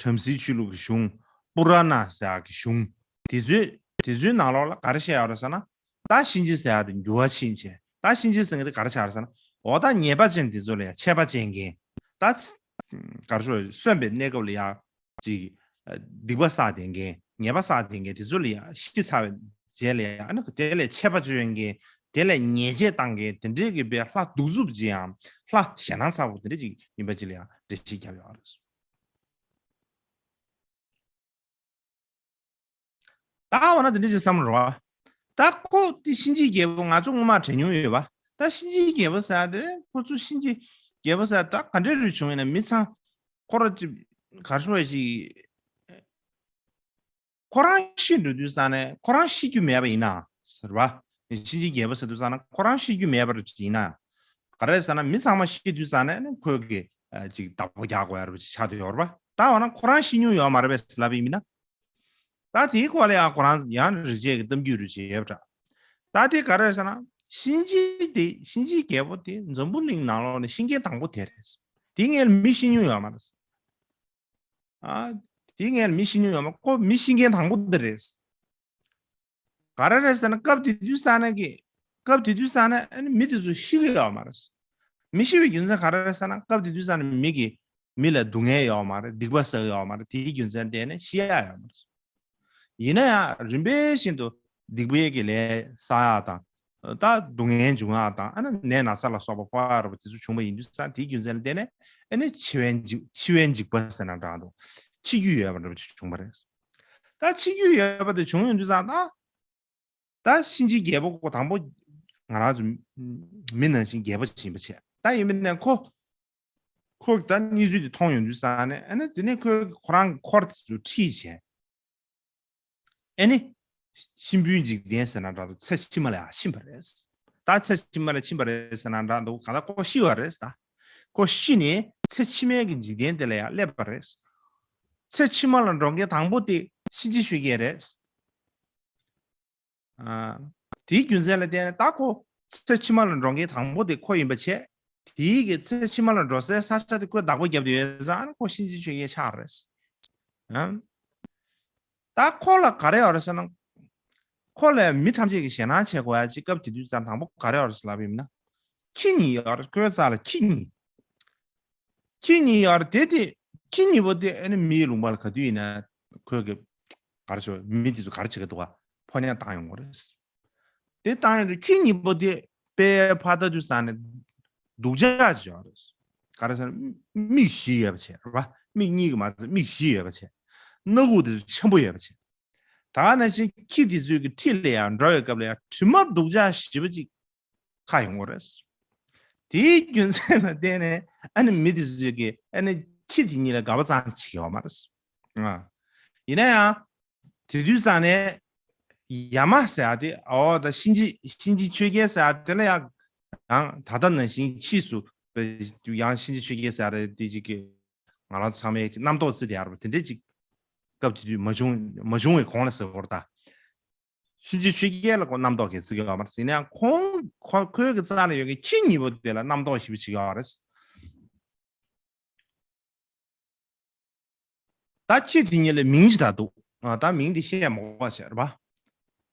བྲམ་ཟེའི་ཆོས་ལུགས་ཀྱི་གཞུང་པུ་ར་ན་ཟེར་ཡ་གི་གཞུང་དེ་ཚོས་དེ་ཚོའི་ནང་ལོགས་ལ་ག་རེ་བཤད་ཡོད་རེད་ཟེར་ན་ད་གཤིན་རྗེ་ཟེར་ཡ་དེ་འགྱུར་བ་ཕྱིན་བྱས་ད་གཤིན་རྗེ་ཟེར་མཁན་དེ་ག་རེ་ཆགས་རེད་ཟེར་ན་འོ་ད་ཉེས་པ་ཅན་དེ་ཚོ་ལ་ཡང་ཆད་པ་བཅད་མཁན་ད་ག་རེ་ཞུ་གསོན་པའི་གནས་སྐབས་ལ་ཡང་ཅིག་སྡིག་པ་བསགས་བསྡད་མཁན་ཉེས་པ་བསགས་བསྡད་མཁན་དེ་ཚོ་ལ་ཡང་ཤི་ཚར་བའི་རྗེས་ལ་ཡང་ཨ་ནི་དེ་ལས་ཆད་པ་གཅོད་མཁན་དེ་ལས་ཉེས་ཆད་བཏང་མཁན་དེ་འདྲའི་གི་པའི་ལྷ་གདུག་རྩུབ་ཅིག་ཡང་ལྷ་ཞེད་སྣང་ཚ་པོ་དེ་འདྲ་ཅིག་ཡིན་པ་ཅིག་ལ་ཡང་འགྲེལ་བཤད་བརྒྱབ་ཡོད་རེད། ད་འོ་ན་དེ་འདྲ་ཅིག་བསམ་རོགས། ད་ཁོ་དེ་གཤིན་རྗེའི་རྒྱལ་པོ་ང་ཚོ་སྔོན་མ་དྲན་མྱོང་ཡོད་པ། ད་གཤིན་རྗེའི་རྒྱལ་པོ་ཟེར་དེ་ཁོ་ཚོ་གཤིན་རྗེའི་རྒྱལ་པོ་ཟེར་ད་ག་འདྲ་རུ་བྱུང་ཡིན་ན་མི་ཚང་ཁོ་ར་ཅིག་གར་ཤོར་བ་ཞིག་ཁོ་རང་ཤི་འགྲོ་དུས་ཙང་ནས་ཁོ་རང་ཤི་རྒྱུ་མེད་པ་ཡིན་ན་ཟེར་བ། གཤིན་རྗེའི་རྒྱལ་པོ་ཟེར་དུས་ཙང་ན་ཁོ་རང་ཤི་རྒྱུ་མེད་པ་ཡིན་ན། ག་རེ་ཟེར་ན་མི་ཚང་མ་ཤི་དུས་ཙང་ནས་ཁོས་གི་ཅིག་བདག་པོ་རྒྱག་དགོས་ཡ་རུ་ཆགས་དུ་ཡོད་རེད་པ། ད་འོ་ན་ཁོ་རང་ཤི་མྱོང་ཡོད་མ་རེད་པས་ལབ་ཡིན་མིན་ན། ད་དེའི་སྐོར་ལ་ཡང་ཁོ་རང་ཡང་རིག་བྱེད་ཀྱི་གཏམ་རྒྱུད་རུ་བྱེད་ཡོད་པ་འདྲ། ད་དེ་ག་རེ་ཟེར་ན་གཤིན་རྗེ་དེ་གཤིན་རྗེའི་རྒྱལ་པོ་དེ་འཛམ་བུ་གླིང་ནང་ལོགས་ནས་ཤི་མཁན་དང་པོ་དེ་རེད། དེ་སྔོན་ལ་མི་ཤི་མྱོང་ཡོད་མ་རེད། ཨ། དེ་སྔོན་ལ་མི་ཤི་མྱོང་ཡོད་མ་ཁོ་མི་ཤི་མཁན་དང་པོ་དེ་རེད། ག་རེ་རེད་ཟེར་ན་སྐབས་དེ་དུས་ས་ན་གི་སྐབས་དེ་དུས་ས་ན་ཨ་ནི་མི་དེ་ཚོ་ཤི་གི་ཡོད་མ་རེད། མི་ཤི་བའི་རྒྱུ་མཚན་ག་རེ་རེད་ཟེར་ན་སྐབས་དེ་དུས་ས་ན་མི་གི་མི་ལ་སྡུག་བསྔལ་ཡོད་མ་རེད། སྡིག་པ་བསགས་ཡོད་མ་རེད། དེའི་རྒྱུ་མཚན་བརྟེན་ནས་ཤི་ཡ་ཡོད་མ་རེད། ཡིན་ན་ཡང་རིམ་པས་བཞིན་དུ་སྡིག་པའི་གི་ལས་བསགས་ཡ་དང་། ད་སྡུག་བསྔལ་འབྱུང་ཡ་དང་ཨ་ནི་ནད་ན་ཚ་ལ་སོགས་པ་ཕོག་ཡ་ར་བ་དེ་ཚོ་བྱུང་བ་ཡིན་དུས་ཙང་དེའི་རྒྱུ་མཚན་ལ་བརྟེན་ནས་ཨ་ནི་འཆི་བའི་འཇིགས་འཆི་བའི་འཇིགས་པ་ཟེར་ན་འདྲ་འདུག་འཆི་རྒྱུ་ཡོད་པ་འདྲ་བ་ཅིག་བྱུང་བ་རེད། ད་འཆི་རྒྱུ་ཡོད་པ་དེ་བྱུང་ཡོང་དུས་ཙང་ད་ད་གཤིན་རྗེའི་རྒྱལ་པོ་ཁོ་དང་པོ་ང་རང་ཚོ་མི་ནང་བཞིན་རྒྱལ་པོ་ཅིག་ཡིན་པ་བྱས་ད་ཡིན་མིན་ནས་ཁོ་ཁོ་ད་གནས་ཚུལ་དེ་མཐོང་ཡོང་དུས་ཙང་ནས་ཨ་ནི་དེ་ནས་ཁོས་ཁོ་རང་འཁོར་དེ་ཚོ་ཁྲིད་བྱས། ཨེ་ནི། གཤིན་པོའི་འཇིག་རྟེན་ཟེར་ན་འདྲ་འདུག་ཚེ་ཕྱི་མ་ལ་ཡང་ཕྱིན་པ་རེད། ད་ཚེ་ཕྱི་མ་ལ་ཕྱིན་པ་རེད་ཟེར་ན་འདྲ་འདུག་གང་ལྟར་ཁོ་ཤི་བ་རེད་ད། ཁོ་ཤི་ནས་ཚེ་ཕྱི་མའི་གི་འཇིག་རྟེན་དེ་ལ་ཡང་སླེབས་པ་རེད། ཚེ་ཕྱི་མ་ལ་འགྲོ་མཁན་དང་པོ་དེ་ གཤིན་རྗེ་ཆོས་རྒྱལ་རེད། ཨ། དེའི་རྒྱུ་མཚན་ལ་བརྟེན་ནས་ད་ཁོ་ཚེ་ཕྱི་མ་ལ་འགྲོ་མཁན་དང་པོ་དེ་ཁོ་ཡིན་པ་བྱས། དེའི་གི་ཚེ་ཕྱི་མ་ལ་འགྲོ་སའི་ས་ཆ་དེ་ཁོས་བདག་པོ་བརྒྱབ་བསྡད་ཡོད་ཙང་ཁོ་གཤིན་རྗེ་ཆོས་རྒྱལ་ཆགས་རེད། ཨ། ད་ཁོ་ལ་ག་རེ་ཡོད་རེད་ཟེར་ན། ཁོ་ལ་མི་ཐམས་ཅད་ཀྱིས་ཞེད་སྣང་བྱེད་དགོས་ཡ་ཅིག་སྐབས་དེ་དུས་ཙང་དང་པོ་ག་རེ་ཡོད་རེད་ཟེར་ལབ་པ་ཡིན་ན། ཁྱི་གཉིས་ཡོད་རེད། ཁོའི་རྩ་ལ་ཁྱི་གཉིས། ཁྱི་གཉིས་ཡོད་རེད་དེ། དེ་ཁྱི་གཉིས་པོ་དེ་ཨ་ནི་མིའི་ལུང་པ་ལ་ག་དུས་ཡིན་ན་ཁོས་གི་ག་རེ་ཞོ་མི་དེ་ཚོ་ག་རེ་བྱེད་ཀྱི་འདུག་ག་ཕོ་ཉ་བཏང་ཡོང་གི་རེད། དེ་བཏང་ཡོང་དུས་ཁྱི་གཉིས་པོ་དེ་དཔེ་ཕར་ལྟ་དུས་ཙང་ནས་སྡུག་ཅག་ཅིག་ཡོད་རེད། ག་རེ་ཟེར་ན་མིག་བཞི་ཡོད་པ་བྱས་རེད་པ། མིག་གཉིས་ཀྱི་མ་ཚད་མིག་བཞི་ཡོད་པ་བྱས། སྣ་ཁུག་དེ་ཚོ་ཆེན་པོ་ཡོད་པ་བྱས། ད་ག་ནང་བཞིན་ཁྱི་དེ་ཚོའི་གི་འཁྲིས་ལ་ཡང་འགྲོ་བའི་སྐབས་ལ་ཡང་དྲི་མ་སྡུག་ཅག་ཞེ་པོ་ཅིག་ཁ་ཡོང་གི་རེད། དེའི་རྒྱུ་མཚན་ལ་བརྟེན་ནས་ཨ་ནི་མི་དེ་ཚོས་ཀྱི་ཨ་ནི་ཁྱི་དེ་གཉིས་ལ་དགའ་པོ་ཙམ་བྱེད་ཀྱི་ཡོད་མ་རེད། ཨ། ཡིན་ན་ཡང་དེ་དུས་ཙང་ནས་ཡ་མ་ཟེར་ཡ་དེ། ཨོ་ད་གཤིན་རྗེ་གཤིན་རྗེ་ཆོས་རྒྱལ་ཟེར་ཡ་དེ་ལ་ཡང་ཡང་ད་ལྟ་ནང་བཞིན་ཕྱིས་སུ་ཡང་གཤིན་རྗེ་ཆོས་རྒྱལ་ཟེར་ཡ་དེ་ཅིག་གི་ང་རང་ཚང་མས་ཅིག་རྣམ་རྟོག་བརྩི་བསྡད་ཡ་རེད་པ། དེ་འདྲས་ཅིག་སྐབས་དེ་དུས་མ་བྱུང་མ་བྱུང་བའི་གོང་ལ་ཟེར་བ་རེད་ད། གཤིན་རྗེ་ཆོས་རྒྱལ་ལ་ཁོ་རྣམ་རྟོག་གི་བརྩི་གི་ཡོད་མ་རེད། ཡིན་ན་ཡང་ཁོང་ཁོ་ཁོའི་གི་རྩ་ལ་ཡོད་མཁན་ཁྱི་གཉིས་པོ་དེ་ལ་རྣམ་རྟོག་ཞེ་པོ་ཅིག་ཡོད་རེད། ད་ཁྱི་དེ་གཉིས་ལ་མིང་ཞིག་ད་འདུག་ཨ། ད་མིང་དེ་བཤད་མ་དགོས་པ་བྱས་རེད་པ།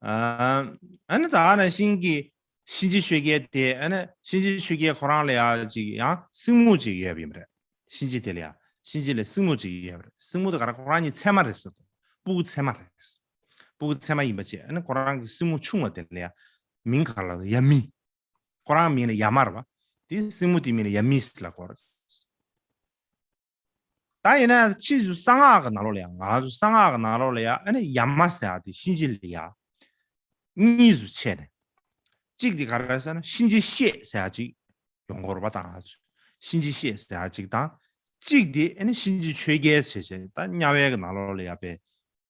ཨ། ཨ་ནི་ད་ག་ནང་བཞིན་གྱི་གཤིན་རྗེ་ཆོས་རྒྱལ་དེ། ཨ་ནི་གཤིན་རྗེ་ཆོས་རྒྱལ་ཁོ་རང་ལ་ཡང་ཅིག་ཡང་སྲིང་མོ་ཅིག་ཡོད་པ་ཡིན་པ་རེད། གཤིན་རྗེ་དེ་ལ་ཡང་། གཤིན་རྗེ་ལ་སྲིང་མོ་ཅིག་ཡོད་པ་རེད། སྲིང་མོ་དེ་ག་རེ། ཁོ་རང་གཉིས་མཚེ་མ་རེད་ཟེར་འདུག་སྤུ་གུ་མཚེ་མ་རེད། སྤུ་གུ་མཚེ་མ་ཡིན་པ་བྱས། ཨ་ནི་ཁོ་རང་གི་སྲིང་མོ་ཆུང་བ་དེ་ལ་ཡང་མིང་ག་རེ་ལབ། ཡ་མི། ཁོ་རང་མིང་ལ་ཡ་མ་རེད་པ། དེ་སྲིང་མོ་དེའི་མིང་ལ་ཡ་མི་ཟེར་ལབ་ཀྱི་ཡོད་རེད། ད་ཡིན་ན་ཕྱིས་སུ་གསང་སྔགས་ཀྱི་ནང་ལོགས་ལ་ཡང་། ང་ཚོ་གསང་སྔགས་ཀྱི་ནང་ལོགས་ལ་ཡང་། ཨ་ནི་ཡ་མ་ཟེར་ཡ་དེ་གཤིན་རྗེ་ལ་ཡང་གཉིས་སུ་ཕྱེ་ནས། གཅིག་དེ་ག་རེ་ཟེར་ན་གཤིན་རྗེ་གཤེད་ཟེར་ཡ་གཅིག་ཡོང་གི་ཡོད་རེད་པ། ད་གཤིན་རྗེ་གཤེད་ཟེར་ཡ་གཅིག་དང་། གཅིག་དེ་ཨ་ནི་གཤིན་རྗེ་ཆོས་རྒྱལ་ཟེར་བྱས། ད་དམྱལ་བའི་གི་ནང་ལོགས་ལ་ཡང་དཔེ་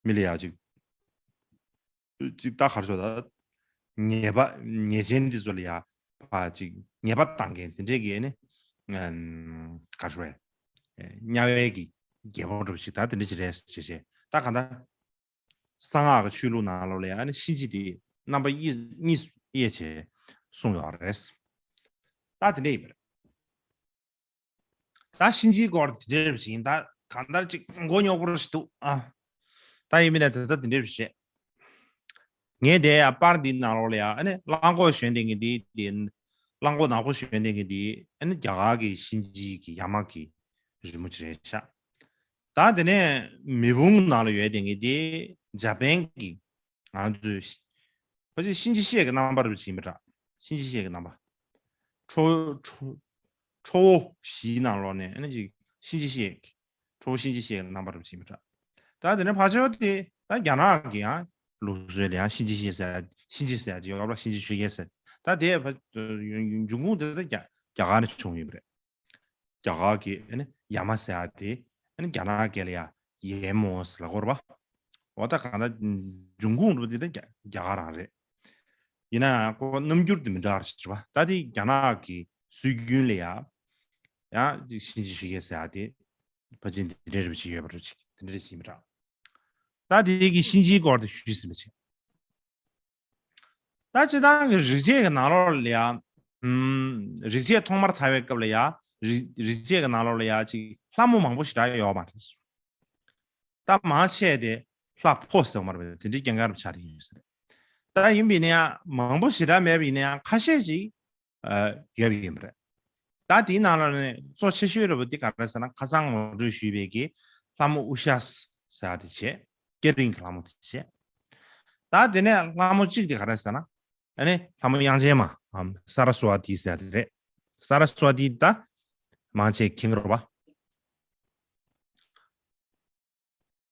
མི་ལ་ཡ་གཅིག་ཅིག་ད་ག་རེ་ཟེར། ད་ཉེས་པ་ཉེས་ཅན་འདི་ཚོ་ལ་ཡ་ཕར་ཅིག་ཉེས་པ་བཏང་མཁན་དེ་འདྲས་ཀྱི་ནི། ཨམ། ག་རེ་ཟེར། དམྱལ་བའི་གི་རྒྱལ་པོ་འདྲ་པོ་ཞིག་ད་དེ་འདྲས་ཅིག་རེད་ཟེར་བྱས། ད་གང་ལྟར་གསང་སྔགས་ཀྱི་ཆོས་ལུགས་ནང་ལོགས་ལ་ཡ་ཨ་ནི་གཤིན་རྗེ་དེ་རྣམ་པ་གཉིས་གཉིས་དབྱེ་བྱས་གསུངས་ཡོད་རེད། ད་དེ་འདྲས་ཡིན་པ་རེད། ད་གཤིན་རྗེའི་སྐོར་དེ་འདྲ་ཞིག་ཡིན། ད་གང་ལྟར་ཅིག་མགོ་རྙོག་པོ་ཞིག་འདུག་ཨ། ད་ཡིན་མིན་ན་དེ་ལྟར་དེ་འདྲ་ཞིག་བྱས། ངས་དེ་ཡང་པར་འདིའི་ནང་ལོགས་ལ་ཡང་། ཨ་ནི་གླང་གོག་ཞོན་བསྡད་མཁན་འདི། དེ་གླང་གོག་ནག་པོ་ཞོན་བསྡད་མཁན་འདི། ཨ་ནི་རྒྱ་གར་གྱི་གཤིན་རྗེ་གི་ཡ་མ་གི་རི་མོ་ཅིག་རེད་ཤག་ད་དེ་ནས་མེ་དཔུང་ནང་ལ་ཡོད་བསྡད་མཁན་འདི་འཇར་པན་གྱི། ང་ཚོས་ཕལ་ཆེར་གཤིན་རྗེ་གཤེད་ཀྱི་རྣམ་པ་རུ་ཕྱིན་པ་འདྲ། གཤིན་རྗེ་གཤེད་ཀྱི་རྣམ་པ། ཁྲོ་ཁྲོ་ཁྲོ་བོ་བཞིའི་ནང་ལོགས་ནས་ཨ་ནི་ཅིག་གཤིན་རྗེ་གཤེད། ཁྲོ་བོ་གཤིན་རྗེ་གཤེད་ཀྱི་རྣམ་པ་རུ་ཕྱིན་པ་འདྲ། ད་དེ་ནས་ཕར་ཕྱོགས་དེ་ད་རྒྱ་ནག་གི་ཡང་ལུགས་སྲོལ་ལ་ཡང་གཤིན་རྗེ་གཤེད་ཟེར། གཤིན་རྗེ་ཟེར་ཡ་ཅིག་ཡོད་པ། གཤིན་རྗེ་ཆོས་རྒྱལ་ཟེར། ད་དེ་ཕ་འབྱུང་ཁུངས་དེ་ད་རྒྱ་རྒྱ་གར་ནས་བྱུང་ཡོད་པ་རེད། རྒྱ་གར་གྱི་ཨ་ནི་ཡ་མ་ཟེར་ཡ་དེ་ཨ་ནི་རྒྱ་ནག་སྐད་ལ་ཡ་ཡེ་མོ་ཟེར་ལབ་ཀྱི་ཡོད་རེད་པ། འོ་ད་གང་ལྟར་འབྱུང་ཁུངས་འདྲ་པོ་དེ་ད་རྒྱ་རྒྱ་གར་རང་རེད། ཡིན་ན་ཡང་ཁོ་རྣམ་འགྱུར་དེ་མི་འདྲ་བ་རེད་པ། ད་དེ་རྒྱ་ནག་གི་སྲོལ་རྒྱུན་ལ་ཡ་ཡང་གཤིན་རྗེ་ཆོས་རྒྱལ་ཟེར་ཡ་དེ་ཕལ་ཆེར་འདི་འདྲའི་རིགས་ཅིག་ཡོད་པ་རེད། ཅིག་དེ་འདྲ་ཞིག་མི་འདྲ། ད་དེ་གི་གཤིན་རྗེའི་སྐོར་དེ་ཞུས་ཟིན་པ་བྱས། ད་སྤྱིར་བཏང་གི་རིག་བྱེད་ཀྱི་ནང་ལོགས་ལ་ཡ། ཨུམ། རིག་བྱེད་ཐོག་མར་དར་བའི་སྐབས་ལ་ཡ། རིག་རིག་བྱེད་ཀྱི་ནང་ལོགས་ལ་ཡ་ཅིག་ལྷ་མོ་མང་པོ་ཞེ་དྲག་ཡོད་མ་རེད། ད་མང་ཆེ་དེ་ལྷ་ཕོ་ཟེར་བ་མ་རེད་པས། དེ་འདྲའི་སྐྱེ་རྒ་ན་འཆི་ཆགས་ཀྱི་ཡོད་ས་རེད། ད་ཡིན་པ་ཡིན་ན་ཡང་མང་པོ་ཞེ་དྲག་མེད་པ་ཡིན་ན་ཡང་ཁ་ཤས་ཤིག་ཨ། ཡོད་པ་ཡིན་པ་རེད། ད་དེའི་ནང་ལ་ནི་གཙོ་ཆེ་ཤོས་འདྲ་པོ་དེ་ག་རེ་ཟེར་ན། ཁ་སང་ངོ་སྤྲོད་ཞུས་པའི་གི་ལྷ་མོ་ཨུ་ཤ་ཟེར་བ་དེ་བྱས། སྐེ་རིང་གི་ལྷ་མོ་དེ་བྱས། ད་དེ་ནས་ལྷ་མོ་གཅིག་དེ་ག་རེ་ཟེར་ན། ཨ་ནི་ལྷ་མོ་དབྱངས་ཅན་མ་འམ་ས་ར་སྭ་ཝ་ཏི་ཟེར་བ་དེ་རེད། ས་ར་སྭ་ཝ་ཏི་ད་མང་ཆེ་མཁྱེན་གྱི་རེད་པ།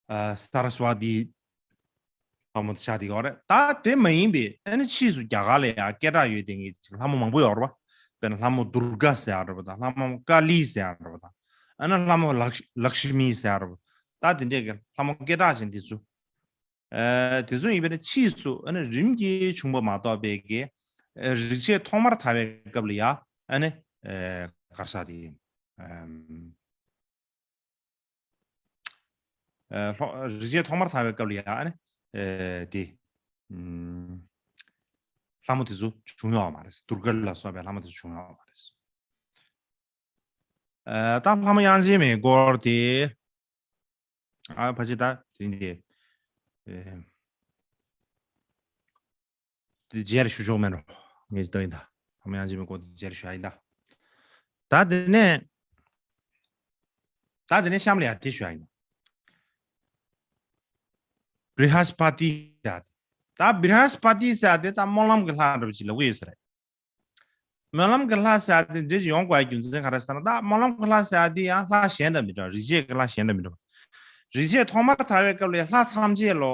ཨ། ས་ར་སྭ་ཝ་ཏི་ལྷ་མོ་དེ་ཆགས་བསྡད་ཡོད་རེད། ད་དེ་མ་ཡིན་པའི་ཨ་ནི་ཕྱིས་སུ་རྒྱ་གར་ལ་ཡང་སྐད་གྲགས་ཡོད་བསྡད་མཁན་ཅིག་ལྷ་མོ་མང་པོ་ཡོད་རེད་པ། དཔེར་ན་ལྷ་མོ་དུར་ག་ཟེར་ཡ་འདྲ་པོ་དང་། ལྷ་མོ་ཀ་ལི་ཟེར་ཡ་འདྲ་པོ་དང་། ཨ་ནི་ལྷ་མོ་ལག་ལག་ཤི་མི་ཟེར་ཡ་འདྲ་པོ། ད་དེ་འདྲས་ཀྱི་ལྷ་མོ་སྐད་གྲགས་ཅན་དེ་ཚོ། ཨ། དེ་ཚོ་ཡིན་པས་ན་ཕྱིས་སུ་ཨ་ནི་རིམ་གྱིས་བྱུང་བ་མ་གཏོགས་པའི་གི། ཨ། རིག་བྱེད་ཐོག་མར་དར་བའི་སྐབས་ལ་ཡ་ཨ་ནི། ཨ། ག་རེ་ཟེར་དེ། ཨམ། ཨ་ལྷོ་རིག་བྱེད་ཐོག་མར་དར་བའི་སྐབས་ལ་ཡང་ཨ་ནི་ཨ་དེ་ཨམ་ལྷ་མོ་དེ་ཚོ་བྱུང་ཡོད་མ་རེད། དུར་ཁ་ལ་སོགས་པའི་ལྷ་མོ་དེ་ཚོ་བྱུང་ཡོད་མ་རེད། ཨ་ད་ལྷ་མོ་དབྱངས་ཅན་མའི་སྐོར་དེ། ཨ་ཕལ་ཆེར་ད་དེ་འདི་ཨེ་དེ་རྗེས་ལ་ཞུ་ཆོག་མེད་འགྲོ། ངས་ལྟ་ཡིན་ད། ལྷ་མོ་དབྱངས་ཅན་མའི་སྐོར་དེ་རྗེས་ལ་ཞུ་ཡ་ཡིན་ད། ད་དེ་ནས་ད་དེ་ནས་གཤམ་ལ་ཡ་དེ་ཞུ་ཡ་ཡིན། བི་རི་ཧ་སི་པ་ཏི་ཟེར་ཡ་དེ། ད་བི་རི་ཧ་སི་པ་ཏི་ཟེར་ཡ་དེ་ད་སྨོན་ལམ་གྱི་ལྷ་འདྲ་པོ་ཅིག་ལབ་ཀྱི་ཡོད་ས་རེད། སྨོན་ལམ་གྱི་ལྷ་ཟེར་ཡ་དེ་འདྲ་ཅིག་ཡོང་དགོས་ཡ་རྒྱུ་མཚན་ག་རེ་ཟེར་ན། ད་སྨོན་ལམ་གྱི་ལྷ་ཟེར་ཡ་དེ་ཡང་ལྷ་གཞན་དང་མི་འདྲ་བ། རིག་བྱེད་ཀྱི་ལྷ་གཞན་དང་མི་འདྲ་བ། རིག་བྱེད་ཐོག་མར་དར་བའི་སྐབས་ལ་ལྷ་ཐམས་ཅད་ལོ།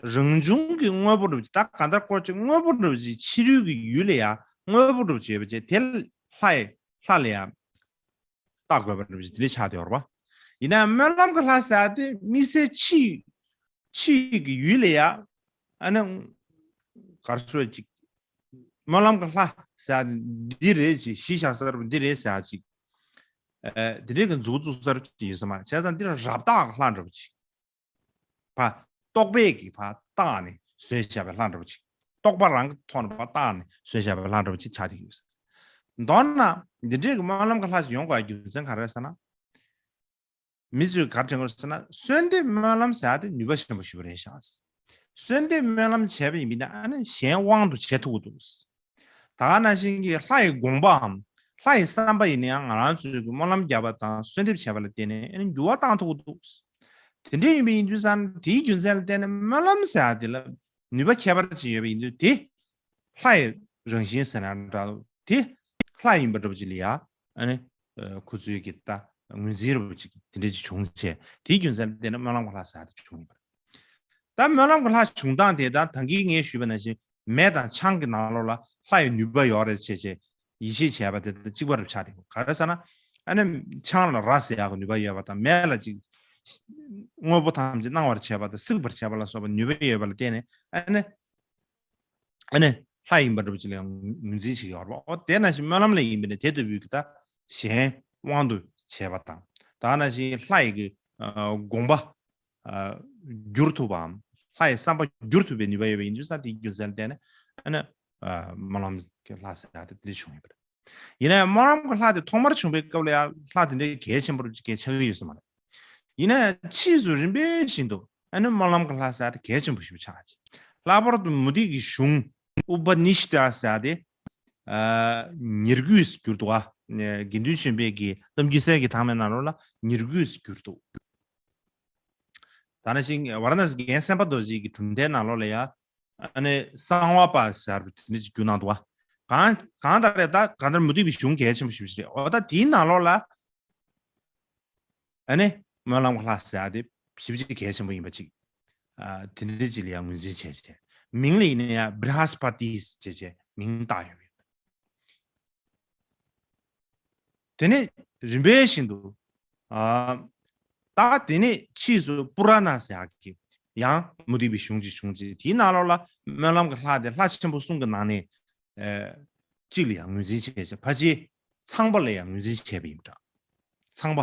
རང་བྱུང་གི་དངོས་པོ་འདྲ་པོ་ཅིག་ད་གང་ལྟར་སྐོར་ཅིག་དངོས་པོ་འདྲ་པོ་ཅིག་ཕྱི་རོལ་གྱི་ཡུལ་ལ་ཡ་དངོས་པོ་འདྲ་པོ་ཅིག་ཡོད་པ་བྱས། དེ་ལྷ་ཡི་ལྷ་ལ་ཡ་བཏགས་དགོས་པ་འདྲ་པོ་ཅིག་དེ་འདྲ་ཆགས་བསྡད་ཡོད་རེད་པ། ཡིན་ན་སྨོན་ལམ་གྱི་ལྷ་ཟེར་ཡ་དེ་དམིགས་བསལ་ཕྱི་ཕྱི་གི་ཡུལ་ལ་ཡ་ཨ་ནི་ག་རེ་ཟེར་ཅིག་སྨོན་ལམ་གྱི་ལྷ་ཟེར་ཡ་འདི་རེད་ཅེས་གཞི་བཞག་ས་རུ་འདི་རེད་ཟེར་ཡ་ཅིག་ཨ་དེ་འདྲའི་གི་མཛུབ་བཙུགས་ས་རུ་ཅིག་ཡོད་ས་མ་རེད། བྱས་ཙང་འདི་ལ་རབ་བཏགས་ཀྱི་ལྷ་འདྲ་པོ་ཅིག་ཕ་རྟོག་པས་ཀྱིས་ཕ་བཏགས་ནས་བཟོས་བཞག་པའི་ལྷ་འདྲ་པོ་ཅིག་རྟོག་པ་རང་གི་ཐོག་ནས་ཕ་བཏགས་ནས་བཟོས་བཞག་པའི་ལྷ་འདྲ་པོ་ཅིག་ཆགས་བསྡད་ཡོད། མདོར་ན་འདི་འདྲའི་གི་སྨོན་ལམ་གྱི་ལྷ་ཞིག་ཡོང་དགོས་རྒྱུ་མཚན་ག་རེ་ཟེར་ན། མི་ཚོས་ག་རེ་དྲན་དགོས་ཟེར་ན། གསོལ་འདེབས་སྨོན་ལམ་ཟེར་ཡ་དེ་ནུས་པ་ཆེན་པོ་ཞིག་རེད་ཤག་གསོལ་འདེབས་སྨོན་ལམ་བྱས་པ་ཡིན་པ་ན་ཨ་ནི་གཞན་དབང་དུ་བྱེད་ཐུབ་ཀྱི་འདུག་ད་ག་ནང་བཞིན་གྱི་ལྷ་ཡི་དགོངས་པའམ་ལྷ་ཡི་བསམ་པ་ཡིན་ན་ཡང་ང་རང་ཚོས་ཀྱི་སྨོན་ལམ་བརྒྱབ་པ་དང་གསོལ་འདེབས་བྱས་པ་ལ་བརྟེན་ནས་ཨ་ནི་འགྱུར་བ་བཏང་ཐུབ་ཀྱི་འདུག་དེ་འདྲ་ཡིན་པ་ཡིན་དུས་ཙང་དེའི་རྒྱུ་མཚན་ལ་བརྟེན་ནས་སྨོན་ལམ་ཟེར་ཡ་དེ་ལ་ནུས་པ་ཁྱད་པར་ཅིག་ཡོད་པ་ཡིན་དུས་དེ། ལྷ་ཡི་རང་བཞིན་ཟེར་ན་འདྲ། དེ་ལྷ་ཡིན་པ་འདྲ་པོ་ཅིག་ལ་ཡ་ཨ་ནི་ཁོ་ཚོའི་གི་ད་ངོས་འཛིན་འདྲ་པོ་ཅིག་དེ་འདྲ་ཅིག་བྱུང་བྱས། དེའི་རྒྱུ་མཚན་ལ་བརྟེན་ནས་སྨོན་ལམ་གྱི་ལྷ་ཟེར་ཡ་དེ་བྱུང་ཡོད་པ་རེད། ད་སྨོན་ལམ་གྱི་ལྷ་བྱུང་སྟངས་དེ་ད་ད་གིན་ངས་ཞུས་པ་ནང་བཞིན་མེ་དང་ཆང་གི་ནང་ལོགས་ལ་ལྷ་ཡི་ནུས་པ་ཡོད་རེད་བྱས་བྱས་ཡིད་ཆེས་བྱས་པ་དེ་ད་གཅིག་པ་རེད་ཆགས་བསྡད་ཡོད། ག་རེ་ཟེར་ན་ཨ་ནི་ཆང་ལ་ར་ཟེར་ཡག་གི་ནུས་པ་ཡོད་པ་དང་མེ་ལ་ཅིག་དངོས་པོ་ཐམས་ཅད་སྣང་བར་བྱེད་པ་དང་བསྲེག་པར་བྱེད་པ་ལ་སོགས་པ་ནུས་པ་ཡོད་པ་ལ་བརྟེན་ནས་ཨ་ནི། ཨ་ནི་ལྷ་ཡིན་པ་འདྲ་པོ་ཅིག་ལ་ཡང་ངོས་འཛིན་ཞིག་ཡོད་རེད་པ། འོ་དེ་ནང་བཞིན་སྨོན་ལམ་ལ་ཡིན་པ་ནི་དེ་ལྟ་བུའི་གི་ད་གཞན་དབང་དུ་བྱས་པ་དང་། ད་ནང་བཞིན་ལྷ་ཡི་གི་ཨ་དགོངས་པ་ཨ་བསྒྱུར་ཐུབ་པའམ་ལྷ་ཡི་བསམ་པ་བསྒྱུར་ཐུབ་པའི་ནུས་པ་ཡོད་པ་ཡིན་དུས་ཙང་དེའི་རྒྱུ་མཚན་ལ་བརྟེན་ནས་ཨ་ནི་ཨ་སྨོན་ལམ་གྱི་ལྷ་ཟེར་ཡག་དེ་དེ་འདྲ་བྱུང་ཡོད་པ་རེད། ཡིན་ན་ཡང་སྨོན་ལམ་གྱི་ལྷ་དེ་ཐོག་མར་བྱུང་བའི་སྐབས་ལ་ཡང་ལྷ་དེ་འདྲའི་གལ་ཆེན་པོ་ཅིག་གལ་ཆགས་ཀྱི་ཡོད་ས་མ་རེད། ཡིན་ན་ཡང་ཕྱིས་སུ་རིམ་པས་བཞིན་དུ་ཨ་ནི་སྨོན་ལམ་གྱི་ལྷ་ཟེར་ཡག་དེ་གལ་ཆེན་པོ་ཞིག་ཆགས་ཀྱི། ལྷག་པར་དུ་མུ་སྟེགས་ཀྱི་གཞུང་ཨུ་པ་ནི་ཤི་ཏ་ཟེར་ཡག་དེ་ཨ་ཉེར་དགུ་ཟེར་གྱུར་འདུག་ཨ་དགེ་འདུན་ཆོས་འཕེལ་གྱི་གཏམ་རྒྱུད་གསེར་གྱི་ཐང་མའི་ནང་ལོགས་ལ་ཉེར་དགུ་ཟེར་གྱུར་འདུག་ད་ནང་བཞིན་ཝཱ་ར་ཎ་སིའི་རྒན་གསན་པ་རྡོ་རྗེ་གི་གྲུབ་མཐའི་ནང་ལོགས་ལ་ཡང་ཨ་ནི་གསང་བ་པ་ཟེར་བ་དེ་འདྲ་ཅིག་བསྒྱུར་གནང་འདུག་བ། གང་གང་ལྟར་ད་གང་ལྟར་མུ་སྟེགས་པའི་གཞུང་གལ་ཆེན་པོ་ཞེ་པོ་ཅིག་རེད། འོ་ད་དེའི་ནང་ལོགས་ལ་ཨ་ནི་སྨོན་ལམ་གྱི་ལྷ་ཟེར་ཡག་དེ་ཞེ་པོ་ཅིག་གལ་ཆེན་པོ་ཡིན་པ་ཅིག་ཨ་དེ་འདྲ་ཅིག་ལ་ཡང་ངོས་འཛིན་བྱས་བྱས། མིང་ལ་ཡིན་ན་ཡང་བི་རི་ཧ་སི་པ་ཏི་ཟེར་བྱས་མིང་བཏགས་ཡོད། དེ་ནས་རིམ་པས་བཞིན་དུ། ཨ་ད་དེ་ནས་ཕྱིས་སུ་པུ་ར་ན་ཟེར་ཡག་གི་ཡང་མུ་སྟེགས་པའི་གཞུང་ཅིག་བྱུང་རྗེས་དེའི་ནང་ལོགས་ལ་སྨོན་ལམ་གྱི་ལྷ་དེ་ལྷ་ཆེན་པོ་གསུམ་གྱི་ནང་ནས་ཨ་གཅིག་ལ་ཡང་ངོས་འཛིན་བྱས་བྱས། ཕལ་ཆེར་ཚངས་པ་ལ་ཡང་ངོས་འཛིན་བྱས་པ་ཡིན་པ་འདྲ། ཚངས་པ།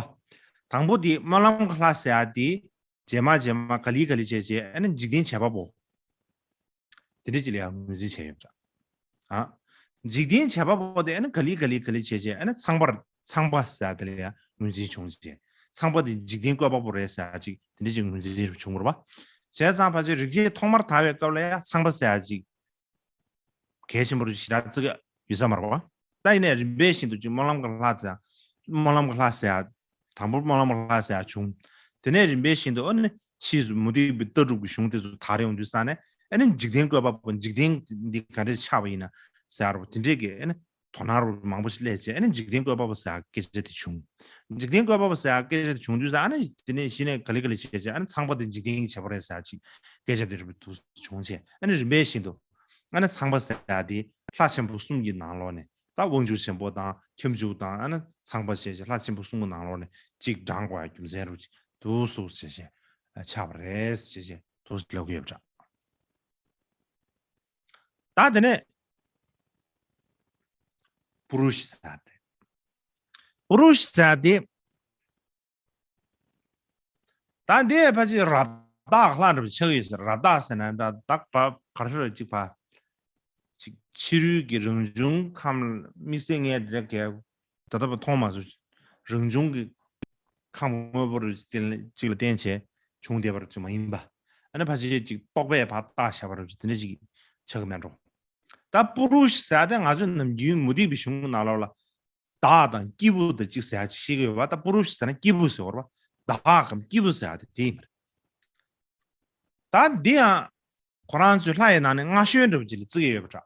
དང་པོ་དེ་སྨོན་ལམ་གྱི་ལྷ་ཟེར་ཡག་དེ་རྗེས་མ་རྗེས་མ་ག་ལེ་ག་ལེ་བྱས་བྱས་ཨ་ནི་འཇིག་རྟེན་བྱེད་པ་པོ། དེ་འདྲ་ཅིག་ལ་ཡང་ངོས་འཛིན་བྱས་ཡོད་པ་འདྲ། ཨ། འཇིག་རྟེན་བྱེད་པ་པོ་དེ་ཨ་ནི་ག་ལེ་ག་ལེ་ག་ལེ་བྱས་བྱས་ཨ་ནི་ཚངས་པར་ཚངས་པ་ཟེར་དེ་ལ་ཡང་ངོས་འཛིན་བྱུང་བྱས། ཚངས་པ་དེ་འཇིག་རྟེན་བཀོད་པ་པོ་རེད་ཟེར་ཅིག་དེ་འདྲ་ཅིག་ངོས་འཛིན་བྱུང་བ་རེད་པ། བྱས་ཙང་ཕལ་ཆེར་རིག་བྱེད་ཐོག་མར་དར་བའི་སྐབས་ལ་ཡང་ཚངས་པ་ཟེར་ཅིག་གལ་ཆེན་པོ་ཞེ་དྲག་བརྩི་གི་ཡོད་ས་མ་རེད་པ། ད་ཡིན་ནའི་རིམ་པས་བཞིན་དུ་ཅིག་སྨོན་ལམ་གྱི་ལྷ་ཟེར། སྨོན་ལམ་གྱི་ལྷ་ཟེར། དང་པོ་སྨོན་ལམ་གྱི་ལྷ་ཟེར་བྱུང་། དེ་ནས་རིམ་པས་བཞིན་དུ་ཨ་ནི་ཕྱིས་སུ་མུ་སྟེགས་པའི་ལྟ་གྲུབ་ཀྱི་གཞུང་དེ་ཚོ་དར་ཡོང་དུས་ཙང་ནས་ཨ་ནི་འཇིག་རྟེན་བཀོད་པ་པོ་འཇིག་རྟེན་འདི་ག་འདྲས་ཆགས་པ་ཡིན་ན་ཟེར་བ་དེ་འདྲས་ཀྱི་ཨ་ནི་དོ་སྣང་རུ་མང་པོ་ཞིག་སླེབས་བྱས་ཨ་ནི་འཇིག་རྟེན་བཀོད་པ་པོ་ཟེར་སྐད་ཆ་དེ་བྱུང་། འཇིག་རྟེན་བཀོད་པ་པོ་ཟེར་སྐད་ཆ་དེ་བྱུང་དུས་ཙང་ཨ་ནི་དེ་ནས་གཞི་ནས་ག་ལེ་ག་ལེ་བྱས་བྱས་ཨ་ནི་ཚངས་པ་དེ་འཇིག་རྟེན་གྱི་བྱེད་པོ་རེད་ཟེར་ཅིག་སྐད་ཆ་དེ་རུ་འདུག་བྱུང་བྱས་ཨ་ནི་རིམ་པས་བཞིན་དུ་ཨ་ནི་ཚངས་པ་ཟེར་ཡག་དེ་ལྷ་ཆེན་པོ་གསུམ་གྱི་ནང་ལོགས་ནས་ད་དབང་ཕྱུག་ཆེན་པོ་དང་ཁྱབ་འཇུག་དང་ཨ་ནི་ཚངས་པ་ཞེས་བྱས་ལྷ་ཆེན་པོ་གསུམ་གྱི་ནང་ལོགས་ནས་གཅིག་བགྲང་དགོས་ཡ་རྒྱུ་མཚན་རུ་གཅིག་འདུག་སུ་ཞེས་བྱས་ཆགས་པ་རེད་ཞེས་བྱས་འདུག་ལབ་ཀྱི་ཡོད་པ་འདྲ། ད་དེ་ནས་པུ་རུ་ཤ་ཟེར་ཏེ། པུ་རུ་ཤ་ཟེར་ཏེ། ད་འདི་ཕལ་ཆེར་རབ་བཏགས་ལྷ་འདྲ་པོ་ཆགས་ཡོད་ཟེར། རབ་བཏགས་ཟེར་ན་འདྲ་བཏགས་པ་གར་ཤོར་ཅིག་པ། ཅིག་ཕྱི་རོལ་གྱི་རང་བྱུང་ཁམས་དམིགས་བསལ་ངས་འདི་གས་ད་ལྟ་བ་མཐོང་མ་སོང་། རང་བྱུང་གི་ཁམས་དངོས་པོ་རུ་ཅིག་ལ་བརྟེན་བྱས་བྱུང་བསྡད་པ་རུ་ཅིག་མ་ཡིན་པ། ཨ་ནི་ཕལ་ཆེར་ཅིག་རྟོག་པས་ཕར་བཏགས་བཞག་པ་རུ་ཅིག་དེ་འདྲ་ཅིག་ཆགས་ཀྱི་མེད་འགྲོ། ད་པུ་རུ་ཤ་ཟེར་དེ་ང་ཚོས་ནམ་རྒྱུན་མུ་སྟེགས་པའི་གཞུང་གི་ནང་ལོགས་ལ་བདག་དང་སྐྱེས་བུ་དང་གཅིག་ཟེར་ཡ་ཅིག་ཤེས་ཀྱི་ཡོད་པ། ད་པུ་རུ་ཤ་ཟེར་ན་སྐྱེས་བུ་ཟེར་བ་རེད་པ། བདག་གམ་སྐྱེས་བུ་ཟེར་ཡ་དེ་དེ་ཡིན་པ་རེད། ད་འདི་ཡང་ཁོ་རང་ཚོའི་ལྷ་ཡི་ནང་ནས་མངའ་གཞོན་འདྲ་པོ་ཅིག་ལ་བརྩི་གི་ཡོད་པ་འདྲ།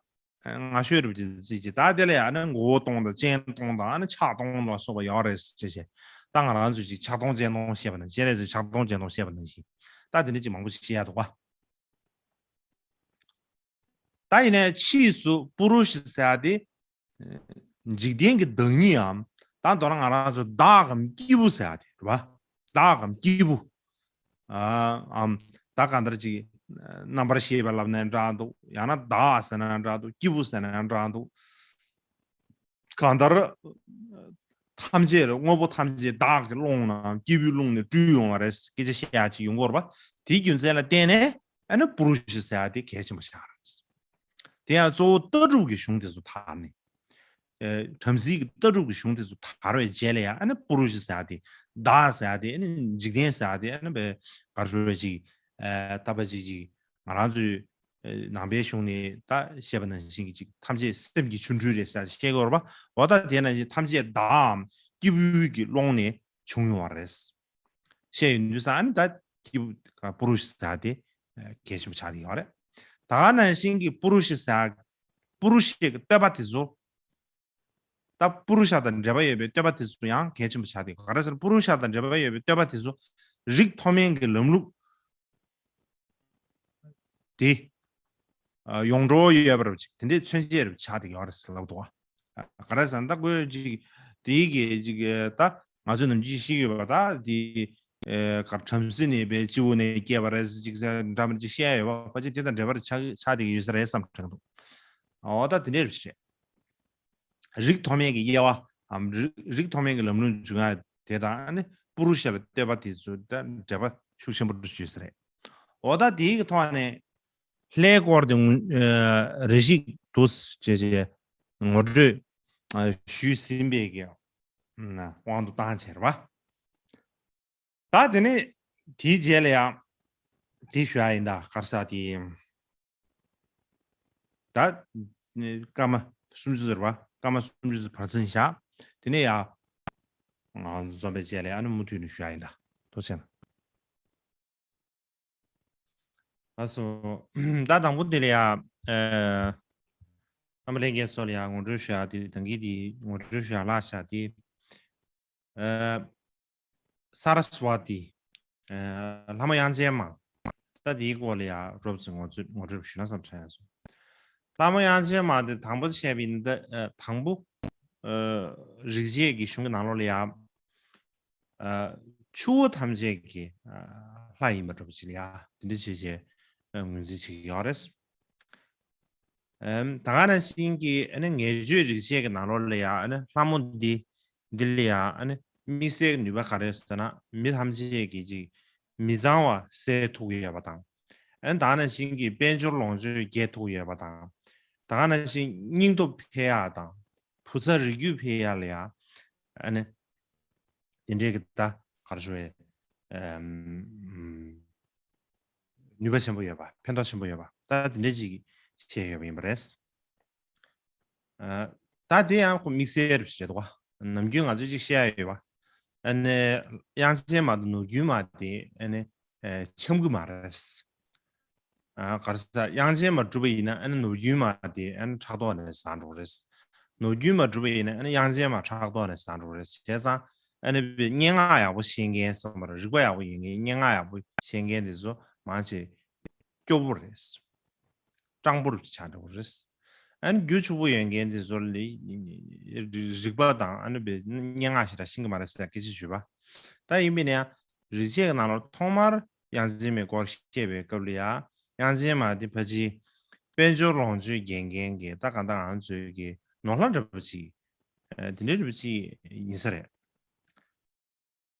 མངའ་གཞོན་འདྲ་པོ་ཅིག་ལ་བརྩི་གི། ད་དེ་ལ་ཡང་ཨ་ནི་མགོ་བོ་སྟོང་དང་སྤྱན་སྟོང་དང་ཨ་ནི་ཕྱག་སྟོང་ལ་སོགས་པ་ཡོད་རེད་ཟེར་བྱས། ད་ང་རང་ཚོས་ཅིག་ཕྱག་སྟོང་སྤྱན་སྟོང་བཤད་པ་ནང་བཞིན། སྤྱན་རས་གཟིགས་ཕྱག་སྟོང་སྤྱན་སྟོང་བཤད་པ་ནང་བཞིན། ད་དེ་འདྲ་ཅིག་མང་པོ་ཅིག་བཤད་ཡ་འདུག་པ། ད་ཡིན་ནའི་ཕྱིས་སུ་པུ་རུ་ཤ་ཟེར་ཡ་དེ། འཇིག་རྟེན་གྱི་བདག་ཉིད་འམ། ད་མདོར་ན་ང་རང་ཚོ་བདག་གམ་སྐྱེས་བུ་ཟེར་ཡ་དེ་རེད་པ། བདག་གམ་སྐྱེས་བུ། ཨ། འམ། ད་གང་ལྟར་ཅིག་རྣམ་པར་ཤེས་པ་ལབ་ནའི་འདྲ་འདུག། ཡང་ན་བདག་ཟེར་ནའི་འདྲ་འདུག། སྐྱེས་བུ་ཟེར་ནའི་འདྲ་འདུག། གང་ལྟར། ཐམས་ཅད་དངོས་པོ་ཐམས་ཅད་བདག་གི་ཀློང་ནས་སྐྱེས་བུའི་ཀློང་ནས་སྤྲུལ་ཡོང་བ་རེད། སྐད་ཆ་བཤད་ཡ་ཅིག་ཡོང་གི་ཡོད་རེད་པ། དེའི་རྒྱུ་མཚན་ལ་བརྟེན་ནས་ཨ་ནི་པུ་རུ་ཤ་ཟེར་ཡ་དེ་གལ་ཆེན་པོ་ཆགས་རེད། དེ་ཡང་གཙོ་བོ་ལྟ་གྲུབ་ཀྱི་གཞུང་དེ་ཚོ་དར་ནས། ཨ། བྲམ་ཟེའི་གི་ལྟ་གྲུབ་ཀྱི་གཞུང་དེ་ཚོ་དར་བའི་རྗེས་ལ་ཡང་ཨ་ནི་པུ་རུ་ཤ་ཟེར་ཡ་དེ། བདག་ཟེར་ཡ་དེ། ཨ་ནི་འཇིག་རྟེན་ཟེར་ཡ་དེ། ཨ་ནི་བའི་གར་ཞུ་བའི་ཅིག། ཨ། ལྟ་བ་ཅིག་ཅིག་ང་རང་ཚོའི། ཨ། ནང་པའི་གཞུང་ནས་ད་བཤད་པ་ནང་བཞིན་གྱི་ཅིག་ཐམས་ཅད་སེམས་ཀྱི་ཆོ་འཕྲུལ་རེད་ཟེར་བཤད་ཀྱི་ཡོད་རེད་པ། འོ་ད་དེ་ནང་བཞིན་ཐམས་ཅད་བདག་གམ་སྐྱེས་བུའི་གི་ཀློང་ནས་བྱུང་ཡོང་བ་རེད། བཤད་ཡོང་དུས་ཙང་ཨ་ནི་ད་སྐྱེས་བུ་པུ་རུ་ཤ་ཟེར་དེ་གལ་ཆེན་པོ་ཆགས་བསྡད་ཡོད་རེད། ད་ག་ནང་བཞིན་གྱི་པུ་རུ་ཤ་ཟེར། པུ་རུ་ཤའི་གི་བསྟོད་པ་དེ་ཚོ། ད་པུ་རུ་ཤ་དང་འབྲེལ་བ་ཡོད་པའི་བསྟོད་པ་དེ་ཚོ་ཡང་གལ་ཆེན་པོ་ཆགས་བསྡད་ཡོད། ག་རེ་ཟེར། པུ་རུ་ཤ་དང་འབྲེལ་བ་ཡོད་པའི་བསྟོད་པ་དེ་ཚོ་རིགས་མཐོ་དམན་གྱི་ལམ་ལུགས་དེ། ཨ། ཡོངས་གྲགས་ཡོད་པ་རེད་པ། ཅིག་དེ་འདྲའི་མཚོན་བྱེད་རེད་པ་ཆགས་བསྡད་ཡོད་རེད་ཟེར་ལབ་འདུག། ཨ། ག་རེ་ཟེར་ན་ད་ཁོས་ཅིག་དེའི་གི་ཅིག་ད་ང་ཚོས་ནམ་རྒྱུན་ཤེས་ཀྱི་ཡོད་པ། ད་དེ། ཨེ། ག་རེ། བྲམ་ཟེ་ནས་བའི་སྤྱི་བོ་ནས་སྐྱེས་པ་རེད་ཅིག་ཟེར་འདྲ་མི་འདྲ་ཅིག་བཤད་ཡོད་པ། ཕལ་ཆེར་དེ་དང་འབྲེལ་བ་ཆགས་ཆགས་བསྡད་ཀྱི་ཡོད་ས་རེད་བསམ་དྲན་འདུག། འོ་ད་དེ་འདྲ་རེད་པ། རིགས་མཐོ་དམན་གྱི་དབྱེ་བ་འམ། རིགས་རིགས་མཐོ་དམན་གྱི་ལམ་ལུགས་འབྱུང་ཡ་དེ་དང་ཨ་ནི་པུ་རུ་ཤ་ལ་བསྟོད་པ་དེ་ཚོ་ད་འབྲེལ་བ་ཤུགས་ཆེན་པོ་ཡོད་ས་རེད། འོ་ད་དེའི་གི་ཐོག་ནས་ལྷའི་སྐོར་དེ་ངོ་། ཨ། རེ་ཞིག་འདུག་ཅེས་བྱས་ངོ་སྤྲོད། ཨ། ཞུས་ཟིན་པའི་གི་དབང་དུ་བཏང་བྱས་རེད་པ། ད་དེ་ནས་དེའི་རྗེས་ལ་ཡང་དེ་ཞུ་ཡ་ཡིན། ད་ག་རེ་ཟེར་དེ། ད་སྐར་མ་སུམ་ཅུ་ཟེར་བ། སྐར་མ་སུམ་ཅུ་བར་འཛིན་བཞག། དེ་ནས་ཡང་འཛོམས་པའི་རྗེས་ལ་ཡང་ཨ་ནི་མུ་མཐུད་ནས་ཞུ་ཡ་ཡིན། ད་ཐུགས་རྗེ་ཆེ། ལགས་སོ། ད་དང་པོ་དེ་ལ་ཡང་། ཨ། བླ་མ་ལྷན་རྒྱས་ཚོ་ལ་ཡང་ངོ་སྤྲོད་ཞུ་ཡ་དེ། ད་གིན་དེ་ངོ་སྤྲོད་ཞུ་ཡ་ལྷག་བཞག་དེ། ཨ། ས་ར་སྭ་ཝ་ཏི། ཨ། ལྷ་མོ་དབྱངས་ཅན་མ། ད་དེའི་སྐོར་ལ་ཡང་རོབ་ཙམ་ངོ་སྤྲོད་ངོ་སྤྲོད་ཞུ་ན་བསམ་དྲན་ཡ་སོང་། ལྷ་མོ་དབྱངས་ཅན་མ་དེ་དང་པོ་བཤད་པ་ཡིན་ན། ཨ། དང་པོ། ཨ། རིག་བྱེད་ཀྱི་གཞུང་གི་ནང་ལོགས་ལ་ཡང་། ཨ། ཆུ་བོ་ཐམས་ཅད་ཀྱི། ཨ། ལྷ་ཡིན་པ་འདྲ་པོ་ཅིག་ལ་ཡང་དེ་འདྲ་བྱས་བྱས་ངོས་འཛིན་བྱེད་ཀྱི་ཡོད་རེད། ཨམ། ད་ག་ནང་བཞིན་གྱི་ཨ་ནི་ངེས་བརྗོད་རིག་བྱེད་ཀྱི་ནང་ལོགས་ལ་ཡང་ཨ་ནི་ལྷ་མོ་འདི་འདི་ལ་ཡང་ཨ་ནི་དམིགས་བསལ་ནུས་པ་ག་རེ་ཟེར་ན། མི་ཐམས་ཅད་ཀྱི་ཅིག་མི་གཙང་བ་སེལ་ཐུབ་ཀྱི་ཡོད་པ་དང་། ཨ་ནི་ད་ག་ནང་བཞིན་གྱི་དཔལ་འབྱོར་ལོངས་སྤྱོད་རྒྱས་ཐུབ་ཀྱི་ཡོད་པ་དང་། ད་ག་ནང་བཞིན་སྙིང་སྟོབས་འཕེལ་ཡག་དང་བུ་ཚ་རིགས་རྒྱུད་འཕེལ་ཡག་ལ་ཡང་ཨ་ནི་དེ་འདྲའི་གི་ད་ག་རེ་ཞུ་དགོས། ཨམ། ནུས་པ་ཆེན་པོ་ཡོད་པ། ཕན་ཐོགས་ཆེན་པོ་ཡོད་པ། ད་དེ་འདྲ་ཅིག་བཤད་ཡོད་པ་ཡིན་པ་རེད། ཨ། ད་དེ་ཡང་ཁོ་དམིགས་བསལ་རེད་བཤད་འདུག་པ། ནམ་རྒྱུན་ང་ཚོས་ཅིག་བཤད་ཡ་ཡོད་པ། ཨ་ནི་དབྱངས་ཅན་མ་དང་ནོར་རྒྱུན་མ་དེ་ཨ་ནི་ཨ་འཆམ་གི་མ་རེད། ཨ། ག་རེ་ཟེར། དབྱངས་ཅན་མ་གྲུབ་པ་ཡིན་ན་ཨ་ནི་ནོར་རྒྱུན་མ་དེ་ཨ་ནི་ཕྲག་དོག་ནས་ཟག་འགྲོ་གི་རེད། ནོར་རྒྱུན་མ་གྲུབ་པ་ཡིན་ན་ཨ་ནི་དབྱངས་ཅན་མ་ཕྲག་དོག་ནས་ཟག་འགྲོ་གི་རེད། བྱས་ཙང་ཨ་ནི་སྙན་ངག་ཡག་པོ་ཤེས་མཁན་ཟེར་བ་རེད། རིག་པ་ཡག་པོ་ཡོད་མཁན། སྙན་ངག་ཡག་པོ་ཤེས་མཁན་དེ་ཚོ་མང་ཆེ་སྐྱོ་པོ་རེད། སྤྲང་པོ་རུ་ཆགས་འགྲོ་གི་རེད། ཨ་ནི་རྒྱུ་ཕྱུག་པོ་ཡོད་མཁན་དེ་ཚོ་ལ་རིག་པ་དང་ཨ་ནི་སྙན་ངག་ཞེ་དྲག་ཤེས་ཀྱི་མ་རེད་ཟེར་སྐད་ཆ་ཞུས་པ། ད་ཡིན་པས་ན་ཡང་རིག་བྱེད་ཀྱི་ནང་ལོགས་ཐོག་མར་དབྱངས་ཅན་མའི་སྐོར་བཤད་པའི་སྐབས་ལ་ཡང་། དབྱངས་ཅན་མ་དེ་ཕལ་ཆེར་དཔལ་འབྱོར་ལོངས་སྤྱོད་རྒྱས་མཁན་གྱི། ད་གང་ལྟར་ང་ཚོའི་གི་ནོར་ལྷ་འདྲ་པོ་ཅིག། ཨ། དེ་འདྲའི་འདྲ་པོ་ཅིག་ཡིན་ས་རེད།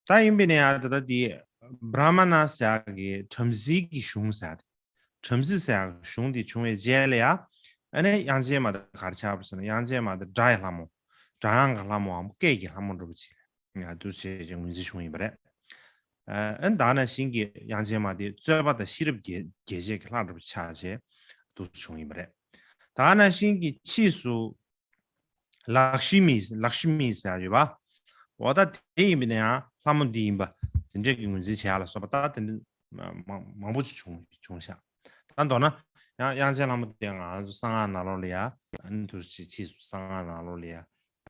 ད་ཡིན་པས་ན་ཡང་ད་ལྟ་དེ་ བྲ་མ་ན་ཟེར་ཡག་གི་བྲམ་ཟེའི་གི་གཞུང་ཟེར་ཡག་དེ། བྲམ་ཟེ་ཟེར་ཡག་གི་གཞུང་དེ་བྱུང་བའི་རྗེས་ལ་ཡ། ཨ་ནི་དབྱངས་ཅན་མ་དེ་ག་རེ་ཆགས་པ་ཟེར་ན། དབྱངས་ཅན་མ་དེ་སྒྲ་ཡི་ལྷ་མོ། སྒྲ་དབྱངས་ཀྱི་ལྷ་མོའམ་སྐད་ཀྱི་ལྷ་མོ་འདྲ་པོ་ཅིག་ལ་ཡ་འདུག་སེ་བྱས་ངོས་འཛིན་བྱུང་ཡིན་པ་རེད། ཨ་ནི་ད་ནང་བཞིན་གྱི་དབྱངས་ཅན་མ་དེ་རྩོད་པ་དང་ཤེས་རབ་རྒྱས་རྒྱས་བྱེད་ཀྱི་ལྷ་འདྲ་པོ་ཆགས་བྱས་འདུག་སེ་བྱུང་ཡིན་པ་རེད། ད་ནང་བཞིན་གྱི་ཕྱིས་སུ། ལཀ་ཤི་མི། ལཀ་ཤི་མི་ཟེར་ཡག་ཡོད་པ། འོ་ད་དེ་ཡིན་པ་ན་ཡང་ལྷ་མོ་འདི་ཡིན་པ་དེ་འདྲས་ཀྱི་ངོས་འཛིན་བྱེད་ཡག་ལ་སོགས་པ་ད་དེ་འདྲ་མང་མང་པོ་ཅིག་བྱུང་བྱུང་ཤག་ད་མདོར་ན་ཡང་དབྱངས་ཅན་ལྷ་མོ་དེ་ང་ཚོ་གསང་སྔགས་ནང་ལོགས་ལ་ཡ། ཨ་ནི་དུ་ཅིག་ཕྱིས་སུ་གསང་སྔགས་ནང་ལོགས་ལ་ཡ་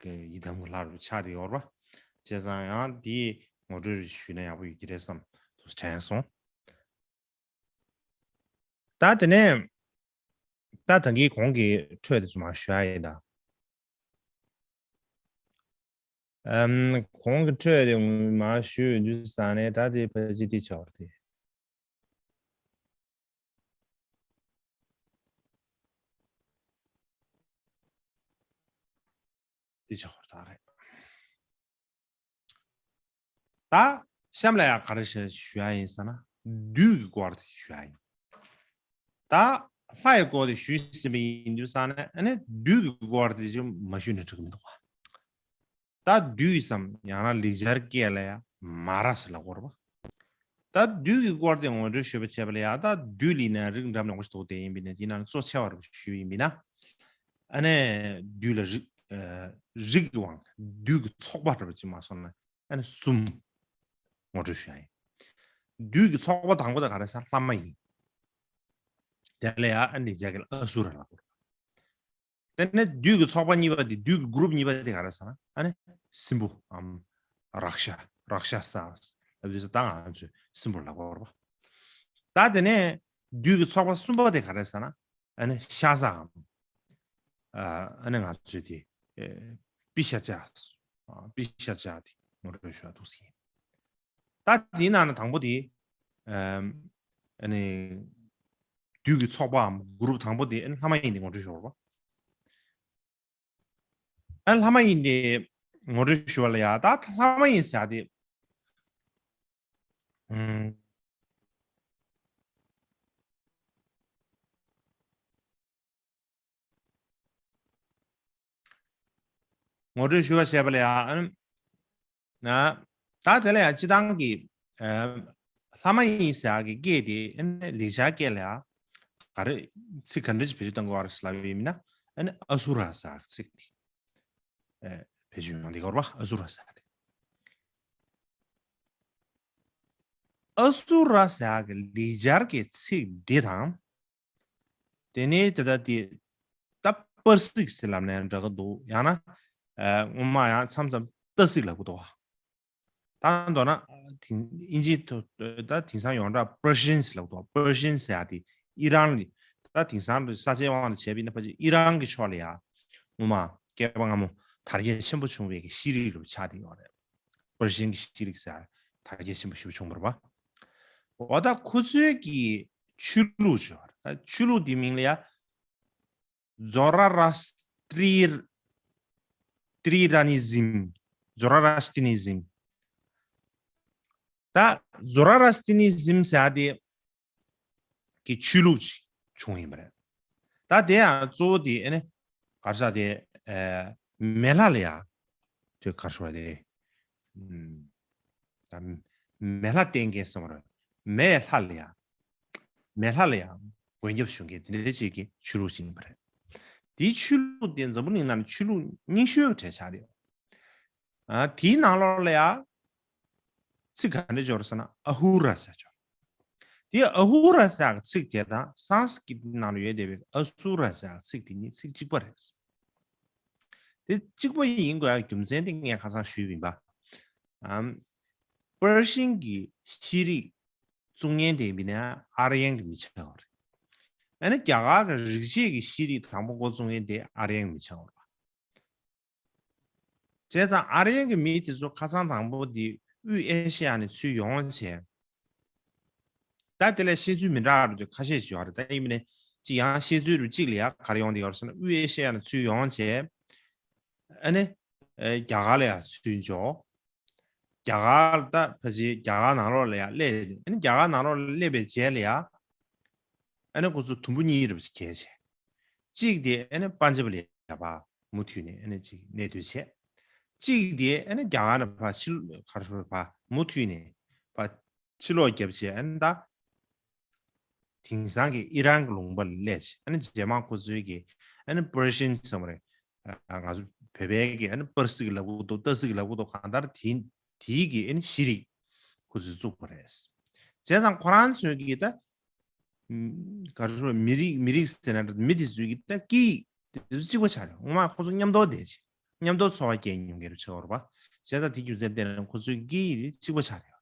གི་ཡི་དམ་གྱི་ལྷ་རུ་ཆགས་བསྡད་ཡོད་རེད་པ། བྱས་ཙང་ཡང་དེའི་ངོ་སྤྲོད་རེ་ཞུས་ན་ཡག་པོ་ཡོད་ཀྱི་རེད་བསམ་དུ་དྲན་སོང་། ད་དེ་ནས་ད་ད་གིན་གོང་གི་འཕྲོས་དེ་ཚོ་མར་ཞུ་ཡག་ཡིན་ད། ཨམ། གོང་གི་འཕྲོས་དེ་མར་ཞུས་ཡོང་དུས་ཙ་ནས་ད་དེ་ཕལ་ཆེར་དེ་ཆགས་པ་རེད། དེ་ཆགས་པ་རེད། ད་གཤམ་ལ་ཡང་ག་རེ་ཞུ་ཡག་ཡིན་ཟེར་ན། བདུད་ཀྱི་སྐོར་དེ་ཞུ་ཡག་ཡིན། ད་ལྷ་ཡི་སྐོར་དེ་ཞུས་ཟིན་པ་ཡིན་དུས་ཙ་ནས། ཨ་ནི་བདུད་ཀྱི་སྐོར་དེ་ཅིག་མ་ཞུས་ན་འགྲིག་གི་མི་འདུག་ག་ད་བདུད་ཡིན་བསམ། ཡང་ན་ལེགས་སྦྱར་སྐད་ལ་ཡ་མ་ར་ཟེར་ལབ་ཀྱི་ཡོད་རེད་པ། ད་བདུད་ཀྱི་སྐོར་དེ་ངོ་སྤྲོད་ཞུས་པ་བྱས་པ་ལ་ཡ། ད་བདུད་ལ་ཡིན་ན་རིགས་འདྲ་མི་འདྲ་མང་པོ་ཞིག་འདུག་དེ་ཡིན་པ་ན་དེའི་ནང་ནས་གཙོ་ཆེ་བ་རུ་ཞུས་པ་ཡིན་པ་ན། ཨ་ནི་བདུད་ལ་རིགས་ཨ་རིགས་ཀྱི་དབང་། བདུད་ཀྱི་ཚོགས་པ་འདྲ་པོ་ཅིག་མ་སོང་ན། ཨ་ནི་གསུམ་ངོ་སྤྲོད་ཞུ་ཡག་ཡིན། བདུད་ཀྱི་ཚོགས་པ་དང་པོ་དེ་ག་རེ་ཟེར། ལྷ་མ་ཡིན། དེ་ལ་ཡ་ཨ་ནི་ལེགས་སྦྱར་སྐད་ལ་ཨ་སུ་ར་ལབ་ཀྱི་ཡོད་རེད། དེ་ནས་བདུད་ཀྱི་ཚོགས་པ་གཉིས་པ་དེ། བདུད་ཀྱི་གུ་རུབ་གཉིས་པ་དེ་ག་རེ་ཟེར་ན། ཨ་ནི་སྲིན་པོའམ་རཀྵ། རཀྵ་ས་ལབ་དུས་ད་ང་ཚོས་སྲིན་པོ་ལབ་ཀྱི་ཡོད་རེད་པ། ད་དེ་ནས་བདུད་ཀྱི་ཚོགས་པ་གསུམ་པ་དེ་ག་རེ་ཟེར་ན། ཨ་ནི་ཤ་ཟའམ། ཨ་ནི་ང་ཚོས་དེ་ཨེ་པི་ཤ་ཙ། ཨ་པི་ཤ་ཙ་དེ་ངོ་སྤྲོད་ཞུ་ཡག་འདུག་ཟེར། ད་དེའི་ནང་ནས་དང་པོ་དེ། ཨམ། ཨ་ནི་བདུད་ཀྱི་ཚོགས་པའམ་གུ་རུབ་དང་པོ་དེ། ཨ་ནི་ལྷ་མ་ཡིན་དེ་ངོ་སྤྲོད་ཞུ་བ་རེད་པ། ཨ་ནི་ལྷ་མ་ཡིན་དེ་ངོ་སྤྲོད་ཞུ་བ་ལ་ཡ། ད་ལྷ་མ་ཡིན་ཟེར་ཡག་དེ། ཨམ། ངོ་སྤྲོད་ཞུ་བ་བྱས་པ་ལ་ཡ། ཨ་ནི། ན། ད་དེ་ལ་ཡ་སྤྱིར་བཏང་གི། ཨ། ལྷ་མ་ཡིན་ཟེར་ཡག་གི་སྐད་དེ། ཨ་ནི་ལེགས་སྦྱར་སྐད་ལ་ཡ་ག་རེ། ཚིག་ག་འདྲ་ཅིག་བེད་སྤྱོད་གཏོང་གི་ཡོད་རེད་ཟེར་ལབ་པ་ཡིན་ན། ཨ་ནི་ཨ་སུ་ར་ཟེར་ཡག་གི་ཚིག་དེ། ཨ། བེད་སྤྱོད་ཡོང་བསྡད་ཀྱི་ཡོད་རེད་པ། ཨ་སུ་ར་ཟེར་ཡག་དེ། ཨ་སུ་ར་ཟེར་ཡག་གི་ལེགས་སྦྱར་གྱི་ཚིག་འདི་དང་། དེ་ནས་དེ་ལྟ་དེ། ད་པར་སིག་ཟེར་ལབ་ན་ཡང་འདྲ་གི་འདུག་ཡང་ན། ཨ། སྔོན་མ་ཡང་མཚམས་མཚམས་ཏ་སིག་ལབ་ཀྱི་འདུག་པ། ད་མདོར་ན་དེང་། དབྱིན་ཇིའི་ཐོག་ད་དེང་སང་ཡོངས་གྲགས་པར་ཤན་ཟེར་ལབ་ཀྱི་འདུག་པ། པར་ཤན་ཟེར་ཡག་དེ་ཨི་རན་ལ། ད་དེང་སང་ལ་ས་ཆའི་དབང་དུ་བྱས་པ་ཡིན་ན་ཕལ་ཆེར་ཨི་རན་གྱི་ཕྱོགས་ལ་ཡ། སྔོན་མ་བསྐལ་པ་སྔ་མོ་དར་རྒྱས་ཆེན་པོ་བྱུང་བའི་གི་ཤེས་རིག་ལ་ཆགས་བསྡད་ཡོད་རེད། པར་ཤན་གྱི་ཤེས་རིག་ཟེར་ཡག་དར་རྒྱས་ཆེན་པོ་ཞེ་པོ་བྱུང་བ་རེད་པ། འོ་ད་ཁོ་ཚོའི་གི་ཆོས་ལུགས་ཅིག་ཡོད་རེད། ད་ཆོས་ལུགས་དེའི་མིང་ལ་ཡ། ཛོ་ར་ར་སི་ཏྲི། ཏྲི་ར་ནི་ཛིམ། ཛོ་ར་ར་སི་ཏི་ནི་ཛིམ། ད་ཛོ་ར་ར་སི་ཏི་ནི་ཛིམ་ཟེར་ཡག་དེ་གི་ཆོས་ལུགས་ཅིག་བྱུང་ཡིན་པ་རེད། ད་དེ་ཡང་གཙོ་བོ་དེ་ཨ་ནི་ག་རེ་ཟེར་དེ། ཨ། མེ་ལྷ་ལ་ཡ། དེ་ག་རེ་ཟེར་དེ། ཨམ། ད་མེ་ལྷ་བསྟེན་མཁན་ཟེར་བ་རེད། མེ་ལྷ་ལ་ཡ། མེ་ལྷ་ལ་ཡ་མགོན་སྐྱབས་ཞུ་མཁན་དེ་འདྲ་ཅིག་གི་ཆོས་ལུགས་ཤིག་ཡིན་པ་རེད། དེའི་ཆོས་ལུགས་དེ་འཛམ་བུ་གླིང་ནང་ནས་ཆོས་ལུགས་རྙིང་ཤོས་ཀྱི་གྲས་ཆགས་ཡོད། ཨ། དེའི་ནང་ལོགས་ལ་ཡ་ཚིག་ག་འདྲ་ཅིག་ཡོད་རེད་ཟེར་ན། ཨ་ཧུ་ར་ཟེར་ཅིག་ཡོད་རེད། དེ་ཨ་ཧུ་ར་ཟེར་ཡག་གི་ཚིག་དེ་དང་སཾ་སྐྲྀ་ཏ་ནང་ལ་ཡོད་བསྡད་པའི་ཨ་སུ་ར་ཟེར་ཡག་ཚིག་དེ་གཉིས་ཚིག་གཅིག་པ་རེད། དེ་གཅིག་པ་ཡིན་དགོས་ཡག་རྒྱུ་མཚན་དེ་ངས་ཁ་སང་ཞུས་པ་ཡིན་པ། ཨམ། པར་ཤན་གྱི་ཤེས་རིག་བཙུགས་མཁན་དེ་ཡིན་ན་ཨར་ཡན་གྱི་མི་ཆགས་པ་རེད། ཨ་ནི་རྒྱ་གར་གྱི་རིག་བྱེད་ཀྱི་ཤེས་རིག་དང་པོ་འགོ་བཙུགས་མཁན་དེ་ཨར་ཡན་གྱི་མི་ཆགས་པ་རེད། བྱས་ཙང་ཨར་ཡན་གྱི་མི་དེ་ཚོ་ཁ་སང་དང་པོ་དེ་དབུས་ཨེ་ཤེ་ཡ་ནས་ཚུར་ཡོང་བྱས། ད་དེ་ལ་བཤད་ཚུལ་མི་འདྲ་བ་ཁ་ཤས་ཤིག་ཡོད་རེད། ད་ཡིན་ནའི་ཅིག་ཡང་བཤད་ཚུལ་རུ་གཅིག་ལ་ཡ་ག་རེ་ཡོང་བསྡད་ཡོད་རེད་ཟེར་ན། དབུས་ཨེ་ཤེ་ཡ་ནས་ཚུར་ཡོང་བྱས། ཨ་ནི་ཨེ་རྒྱ་གར་ལ་ཡ་ཚུར་འབྱོར། རྒྱ་གར་ད་ཕལ་ཆེར་རྒྱ་གར་ནང་ལོགས་ལ་ཡ་སླེབས། ཨ་ནི་རྒྱ་གར་ནང་ལོགས་ལ་སླེབས་པའི་རྗེས་ལ་ཡ། ཨ་ནི་ཁོ་ཚོ་དུམ་བུ་གཉིས་རེ་བཞིན་གྱེས་བྱས། གཅིག་དེ་ཨ་ནི་པན་ཇབ་ལ་ཡ་ཕར་མུ་མཐུད་ནས་ཨ་ནི་ཅིག་གནས་སྡོད་བྱས། གཅིག་དེ་ཨ་ནི་རྒྱ་གར་ནས་ཕར་ཕྱི་ལོགས་ག་རེ་ཟེར་ཕར་མུ་མཐུད་ནས་ཕར་ཕྱི་ལོགས་བརྒྱབ་བྱས། ཨ་ནི་ད་དེང་སང་གི་ཨི་རན་གྱི་ལུང་པ་ལ་སླེབས་བྱས། ཨ་ནི་རྗེས་མ་ཁོ་ཚོའི་གི་ཨ་ནི་པར་ཤིན་ཟེར་བ་རེད། ཨ་ང་ཚོ་བོད་པའི་གི་ཨ་ནི་པར་སིག་ལབ་ཀྱི་འདུག་ཏ་སིག་ལབ་ཀྱི་འདུག་གང་ལྟར་དེ་དེའི་གི་ཨ་ནི་ཤེས་རིག་ཁོ་ཚོས་བཙུགས་པ་རེད། བྱས་ཙང་ཁོ་རང་ཚོའི་གི་ད་ཨམ་ག་རེ་ཟེར། མི་རིགས་མི་རིགས་ཟེར་ན་འདྲ། མི་དེ་ཚོའི་གི་ད་སྐད་ཡིག་དེ་ཚོ་གཅིག་པ་ཆགས་ཡོད། སྔོན་མ་ཁོ་ཚོ་མཉམ་དུ་བསྡད་བྱས། མཉམ་དུ་འཚོ་བ་སྐྱེལ་མྱོང་མཁན་རེད་ཆགས་ཡོད་རེད་པ། བྱས་ཙང་དེའི་རྒྱུ་མཚན་བརྟེན་ནས་ཁོ་ཚོའི་སྐད་ཡིག་དེ་གཅིག་པ་ཆགས་བསྡད་ཡོད།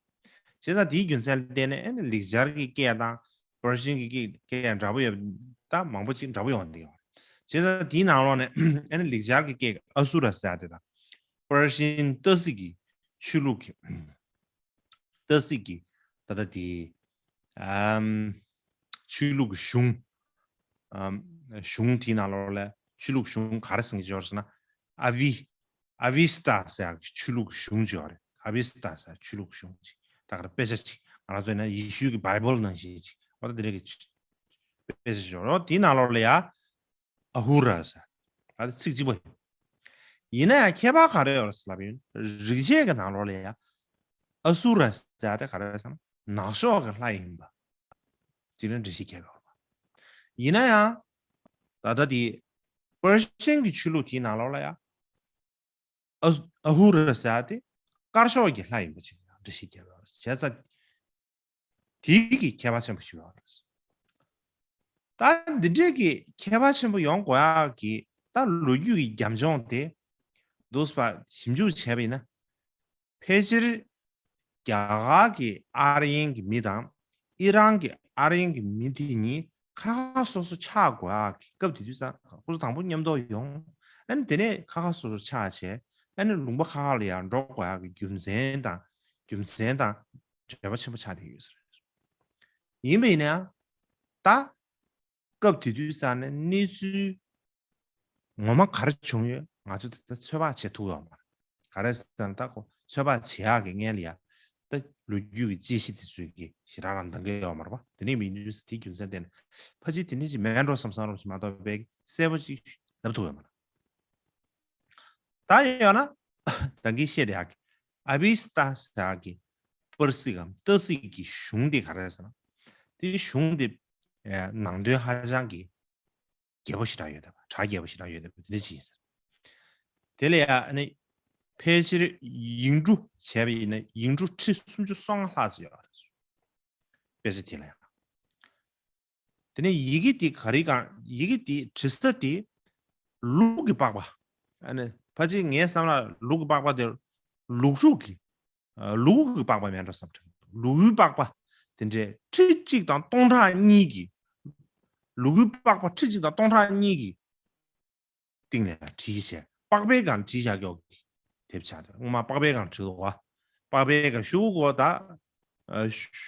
བྱས་ཙང་དེའི་རྒྱུ་མཚན་ལ་བརྟེན་ནས་ཨ་ནི་ལེགས་སྦྱར་གྱི་སྐད་དང་པར་ཤིན་གྱི་སྐད་སྐད་འདྲ་པོ་ཡོད། ད་མང་པོ་ཅིག་འདྲ་པོ་ཡོང་བསྡད་ཡོད་རེད། བྱས་ཙང་དེའི་ནང་ལོགས་ནས་ཨ་ནི་ལེགས་སྦྱར་གྱི་སྐད་ཨ་སུ་ར་ཟེར་ཡ་དེ་དང་། པར་ཤིན་ཏ་སིག་གི་ཆོས་ལུགས་ཀྱི་ཏ་སིག་གི་ད་ལྟ་དེ་ཨམ་ཆོས་ལུགས་ཀྱི་གཞུང་། ཨམ་གཞུང་དེའི་ནང་ལོགས་ལ་ཆོས་ལུགས་གཞུང་ག་རེ་ཟེར་གྱི་ཡོད་རེད་ཟེར་ན། ཨ་བི་ཨ་བི་སི་ཏ་ཟེར་ཡག་གི་ཆོས་ལུགས་གཞུང་ཅིག་ཡོད་རེད། ཨ་བི་སི་ཏ་ཟེར་ཆོས་ལུགས་གཞུང་ཅིག་ད་ག་རེ་དཔེ་ཆ་ཅིག་ང་རང་ཚོ་ཡིན་ན་ཡེ་ཤུ་གི་བྷའི་བལ་ནང་བཞིན་ཅིག་འོ་ད་དེ་འདྲ་གི་དཔེ་ཆ་ཅིག་ཡོད་རེད། དེའི་ནང་ལོགས་ལ་ཡ་ཨ་ཧུ་ར་ཟེར། ད་དེ་ཚིག་གཅིག་པ་ཡིན། ཡིན་ན་ཡང་ཁྱད་པར་ག་རེ་ཡོད་རེད་ཟེར་ལབ་ཡིན། རིག་བྱེད་ཀྱི་ནང་ལོགས་ལ་ཡ་ཨ་སུ་ར་ཟེར་དེ་ག་རེ་ཟེར་ན་ནག་ཕྱོགས་ཀྱི་ལྷ་ཡིན་པ། དེ་ལ་འགྲེལ་བཤད་རྒྱབ་ཡོད་པ། ཡིན་ན་ཡང་ད་ལྟ་དེ་པར་ཤིན་གྱི་ཆོས་ལུགས་དེའི་ནང་ལོགས་ལ་ཡ་ཨ་ཨ་ཧུ་ར་ཟེར་དེ་དཀར་ཕྱོགས་ཀྱི་ལྷ་ཡིན་པ་ཅིག་ལ་འགྲེལ་བཤད་རྒྱབ་ཡོད་རེད། བྱས་ཙང་དེའི་གི་ཁྱད་པར་ཆེན་པོ་ཞིག་ཡོད་རེད། ད་འདི་འདྲའི་གི་ཁྱད་པར་ཆེན་པོ་ཡོང་དགོས་ཡག་གི་ད་ལོ་རྒྱུས་ཀྱི་རྒྱབ་ལྗོངས་དེ་འདུག་སེ་ཞིབ་འཇུག་བྱས་པ་ཡིན་ན། ཕལ་ཆེར་རྒྱ་གར་གྱི་ཨར་ཡན་གྱི་མི་དང་ཨི་རན་གྱི་ཨར་ཡན་གྱི་མི་དེ་གཉིས་ཁ་ཁ་སོ་སོ་ཆགས་དགོས་ཡག་གི་སྐབས་དེ་དུས་ཙང་ཁོ་ཚོ་དང་པོ་མཉམ་དུ་ཡོང་། ཨ་ནི་དེ་ནས་ཁ་ཁ་སོ་སོ་ཆགས་བྱས། ཨ་ནི་ལུང་པ་ཁ་ཁ་ལ་ཡང་འགྲོ་དགོས་ཡག་གི་རྒྱུ་མཚན་དང་རྒྱུ་མཚན་དང་འབྲེལ་བ་ཆེན་པོ་ཆགས་བསྡད་ཡོད་ས་རེད། ཡིན་པ་ཡིན་ན་ད་སྐབས་དེ་དུས་ཙང་ནས་གནས་ཚུལ་ངོ་མ་ག་རེ་བྱུང་ཡོད་ང་ཚོ་ད་ལྟ་ཚོད་དཔག་བྱེད་ཐུབ་ཡོད་མ་རེད། ག་རེ་ཟེར་ན་ད་ཁོ་ཚོད་དཔག་བྱེད་ཡག་གི་སྔོན་ལ་ཡ་ད་ལོ་རྒྱུས་ཀྱི་དཔྱད་གཞི་དེ་ཚོའི་གི་ཞེ་དྲག་རང་འདང་གི་ཡོད་མ་རེད་པ། དེ་འདྲ་ཡིན་དུས་དེའི་རྒྱུ་མཚན་བརྟེན་ནས་ཕལ་ཆེར་དེ་འདྲ་ཅིག་མེད་འགྲོ་བསམ་བསམ་རོགས་ཞེས་མ་གཏོགས་པའི་གསལ་པོ་ཅིག་ལབ་ཐུབ་ཡོད་མ་རེད། ད་ཡང་ན་ད་གིན་བཤད་ཡག་གི་ཨ་བི་སི་ཏ་ཟེར་ཡག་གི་པར་སིག་གམ་ཏ་སིག་གི་གཞུང་དེ་ག་རེ་ཟེར་ན། དེའི་གཞུང་དེ་ནང་དོན་ཧ་ཅང་གི་རྒྱས་པོ་ཞེ་དྲག་ཡོད་པ། གྲགས་རྒྱས་པོ་ཞེ་དྲག་ཡོད་པ་དེ་འདྲ་ཅིག་ཡིན་ཟེར། དེ་ལ་ཡང་ཨ་ནི་ཕལ་ཆེར་ཡིག་འབྲུ་བྱས་པ་ཡིན་ན་ཡིག་འབྲུ་ཁྲི་སུམ་ཅུ་སོ་ལྔ་ལྷག་ཙམ་ཡོད་རེད། དཔེ་ཆ་དེ་ལ་ཡང་། དེ་ནས་ཡི་གེ་དེ་ག་རེ་གང་ཡི་གེ་དེ་བྲི་ས་དེ་ལུག་གི་པགས་པ། ཨ་ནི་ཕལ་ཆེར་ངའི་བསམ་པར་ལུག་གི་པགས་པ་དེ་ལུག་ཕྲུག་གི་ལུ་གུ་གི་པགས་པ་མེད་འགྲོ་བསམ་དྲན། ལུ་གུའི་པགས་པ་དེ་འདྲའི་ཁྲི་གཅིག་དང་སྟོང་ཕྲག་གཉིས་ཀྱི་ལུ་གུའི་པགས་པ་ཁྲི་གཅིག་དང་སྟོང་ཕྲག་གཉིས་ཀྱི་སྟེང་ནས་བྲིས་བྱས། པགས་པའི་སྒང་བྲིས་བཞག་ཀྱོག་གི་དེབ་ཆགས་འདུག་སྔོན་མ་པགས་པའི་སྒང་བྲིས་འདུག་བ། པགས་པའི་སྒང་ཤོག་གུ་གོ་ད།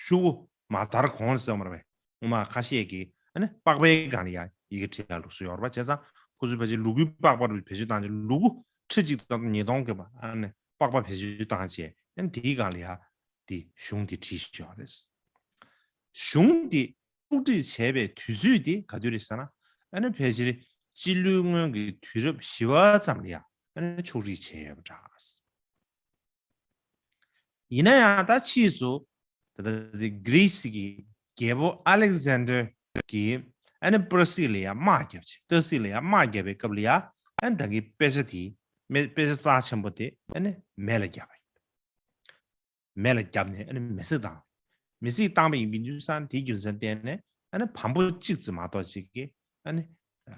ཤོག་གུ་མ་དར་གོང་ཟེར་མ་རེད་པས། སྔོན་མ་ཁ་ཤས་ཀྱིས་ཨ་ནི་པགས་པའི་སྒང་ལ་ཡ་ཡི་གེ་བྲིས་ཡག་ལུགས་སྲོལ་ཡོད་རེད་པ། བྱས་ཙང་ཁོ་ཚོས་ཕལ་ཆེར་ལུ་གུའི་པགས་པ་རུ་བེད་སྤྱོད་བཏང་རྗེས་ལུ་གུ་ཁྲི་གཅིག་དང་ཉིས་སྟོང་གི་པ་ཨ་ནི་པགས་པ་བེད་སྤྱོད་བཏང་རྗེས་ཨ་ནི་དེའི་སྒང་ལ་ཡ་དེ་གཞུང་དེ་བྲིས་ཡོད་རེད། གཞུང་དེ་ཕྱོགས་སྒྲིག་བྱས་པའི་དུས་ཚོད་དེ་ག་དུས་རེད་ཟེར་ན། ཨ་ནི་ཕལ་ཆེར་སྤྱི་ལོའི་སྔོན་གྱི་དུས་རབས་བཞི་པ་ཙམ་ལ་ཡ་ཨ་ནི་ཕྱོགས་སྒྲིག་བྱས་ཡོད་པ་འདྲ། ཡིན་ན་ཡང་ད་ཕྱིས་སུ་ད་ལྟ་དེ་གྷི་རི་སི་གི་རྒྱལ་པོ་ཨ་ལེག་ཟན་ཌར་གྱིས་ཨ་ནི་པར་སིག་ལ་ཡ་དམག་བརྒྱབ་བྱས། ཏ་སིག་ལ་ཡ་དམག་བརྒྱབ་པའི་སྐབས་ལ་ཡ་ཨ་ནི་ད་གིན་དཔེ་ཆ་དེ་དཔེ་ཆ་རྩ་ཆེན་པོ་དེ་ཨ་ནི་མེ་ལ་བརྒྱབ་པ་ཡིན། མེ་ལ་བརྒྱབ་ནས་ཨ་ནི་མེ་བསྲེགས་བཏང་། མེ་བསྲེགས་བཏང་པ་ཡིན་པའི་དུས་ཙང་དེའི་རྒྱུ་མཚན་བརྟེན་ནས་ཨ་ནི་བམ་པོ་གཅིག་ཙམ་མ་གཏོགས་ཅིག་གིས་ཨ་ནི་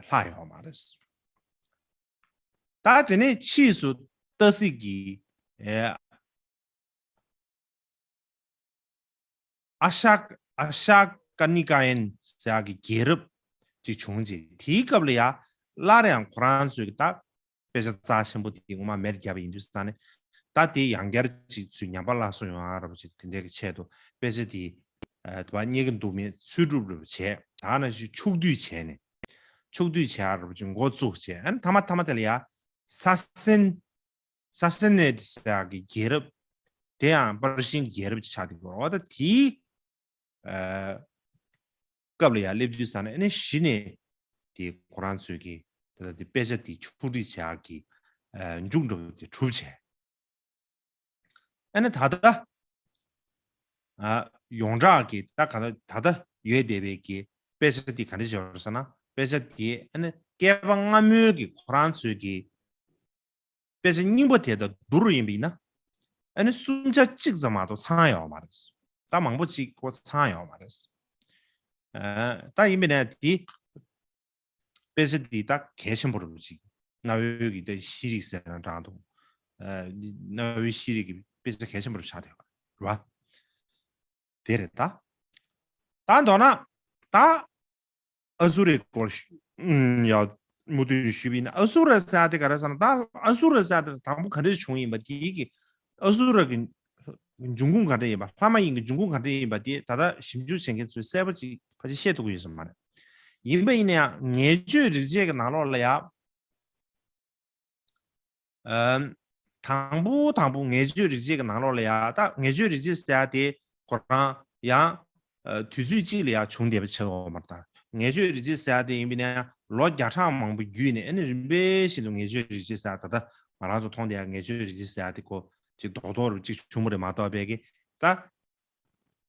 ལྷག་ཡོད་མ་རེད། ད་དེ་ནས་ཕྱིས་སུ་ཏ་སིག་གིས་ཨེ་ཨ་ཤ་ཨ་ཤ་ཀ་ནི་ཀ་ཡན་ཟེར་ཡག་གི་རྒྱལ་རབས་ཅིག་བྱུང་རྗེས་དེའི་སྐབས་ལ་ཡ་སླར་ཡང་ཁོ་རང་ཚོས་ཀྱི་ད་དཔེ་ཆ་རྩ་ཆེན་པོ་དེ་ངོ་མ་མེར་བརྒྱབ་པ་ཡིན་དུས་ཙང་ནས། ད་དེ་ཡང་བསྐྱར་ཅིག་ཚུར་ཉམས་པ་སླར་གསོ་ཡོང་ཡག་འདྲ་པོ་ཅིག་དེ་འདྲའི་གི་ཆེད་དུ་དཔེ་ཆ་དེ་ཨ་དེ་བ་རྙེད་ཀྱི་འདུག་མེད་འཚོལ་སྒྲུབ་འདྲ་པོ་བྱས། ད་ནང་བཞིན་ཕྱོགས་བསྡུས་བྱས་ནས་ཕྱོགས་བསྡུས་བྱས་ཡག་འདྲ་པོ་ཅིག་འགོ་བཙུགས་བྱས། ཨ་ནི་མཐའ་མ་མཐའ་མ་དེ་ལ་ཡ་ས་སན་ས་སན་ནེ་ཊི་ཟེར་ཡག་གི་རྒྱལ་རབས་ དེ་ཡང་པར་ཤིང་རྒྱལ་རབས་ཀྱི་ཆགས་བསྡད་ཡོད་རེད་བ། ད་དེའི་ཨ་སྐབས་ལ་ཡང་སླེབས་དུས་ཙ་ན་ཨ་ནི་གཞི་ནས་དེ་ཁོ་རང་ཚོས་ཀྱི་ད་ལྟ་དེ་དཔེ་ཆ་དེ་ཕྱོགས་སྒྲིག་བྱེད་ཡག་གི་ཨ་མཇུག་འགྲོ་བ་དེ་གྲུབ་བྱས། ཨ་ནི་ད་ལྟ་ཨ་ཡོངས་གྲགས་ཀྱི་ད་ག་ད་ད་ལྟ་ཡོད་བསྡད་པའི་གི་དཔེ་ཆ་དེ་ག་འདྲ་ཞིག་ཡོད་རེད་ཟེར་ན། དཔེ་ཆ་དེ་ཨ་ནི་བསྐལ་པ་སྔ་མོའི་གི་ཁོ་རང་ཚོའི་གི་དཔེ་ཆ་རྙིང་པ་དེ་དང་བསྡུར་ཡིན་པ་ཡིན་ན། ཨ་ནི་སུམ་ཆ་གཅིག་ཙམ་མ་གཏོགས་ཚང་ཡོད་མ་རེད། ད་མང་པོ་ཅིག་ཁོ་ཚང་ཡོད་མ་རེད། ཨ་ད་ཡིན་པ་ཡིན་ན་དེ་དཔེ་ཆ་འདི་ད་གལ་ཆེན་པོ་རུ་ཅིག་གནའ་བོའི་གི་ད་ཤེས་རིག་ཟེར་ན་འདྲ་འདུག་ཨ་གནའ་བོའི་ཤེས་རིག་གི་དཔེ་ཆ་གལ་ཆེན་པོ་རུ་ཆགས་བསྡད་ཡོད་རེད་བ། དེ་རེད་ད། ད་མདོར་ན་ད་ཨ་སུ་རའི་སྐོར་ཞུ་ཡ་མུ་མཐུད་ཞུས་པ་ཡིན་ན། ཨ་སུ་ར་ཟེར་ཡ་དེ་ག་རེ་ཟེར་ན། ད་ཨ་སུ་ར་ཟེར་ཡ་དེ་དང་པོ་ག་འདྲས་བྱུང་ཡིན་པ་དེའི་གི་ཨ་སུ་ར་གི་འབྱུང་ཁུངས་ག་འདྲ་ཡིན་པ། ལྷ་མ་ཡིན་གྱི་འབྱུང་ཁུངས་ག་འདྲ་ཡིན་པ་དེ་ད་ལྟ་ཞིབ་འཇུག་བྱེད་མཁན་ཚོས་གསལ་པོ་ཅིག་ཕལ་ཆེར་ཤེས་ཐུབ་ཀྱི་ཡོད་ས་མ་རེད། ཡིན་པ་ཡིན་ན་ཡང་ངེས་བརྗོད་རིག་བྱེད་ཀྱི་ནང་ལོགས་ལ་ཡང་ཨམ། དང་པོ་དང་པོ་ངེས་བརྗོད་རིག་བྱེད་ཀྱི་ནང་ལོགས་ལ་ཡང་། ད་ངེས་བརྗོད་རིག་བྱེད་ཟེར་ཡ་དེ་ཁོ་རང་ཡང་ཨ་དུས་ཚོད་གཅིག་ལ་ཡང་བྱུང་བསྡད་པ་ཆགས་ཡོད་མ་རེད། ད་ངེས་བརྗོད་རིག་བྱེད་ཟེར་ཡ་དེ་ཡིན་པ་ཡིན་ན་ཡང་ལོ་བརྒྱ་ཕྲག་མང་པོ་བརྒྱུད་ནས་ཨ་ནི་རིམ་པས་བཞིན་དུ་ངེས་བརྗོད་རིག་བྱེད་ཟེར་ཡ། ད་ལྟ་ང་རང་ཚོ་མཐོང་བསྡད་ཡ་ངེས་བརྗོད་རིག་བྱེད་ཟེར་ཡ་དེ་ཁོ་ཅིག་རྡོག་རྡོག་རུ་ཅིག་བྱུང་བ་རེད་མ་གཏོགས་པའི་གི་ད།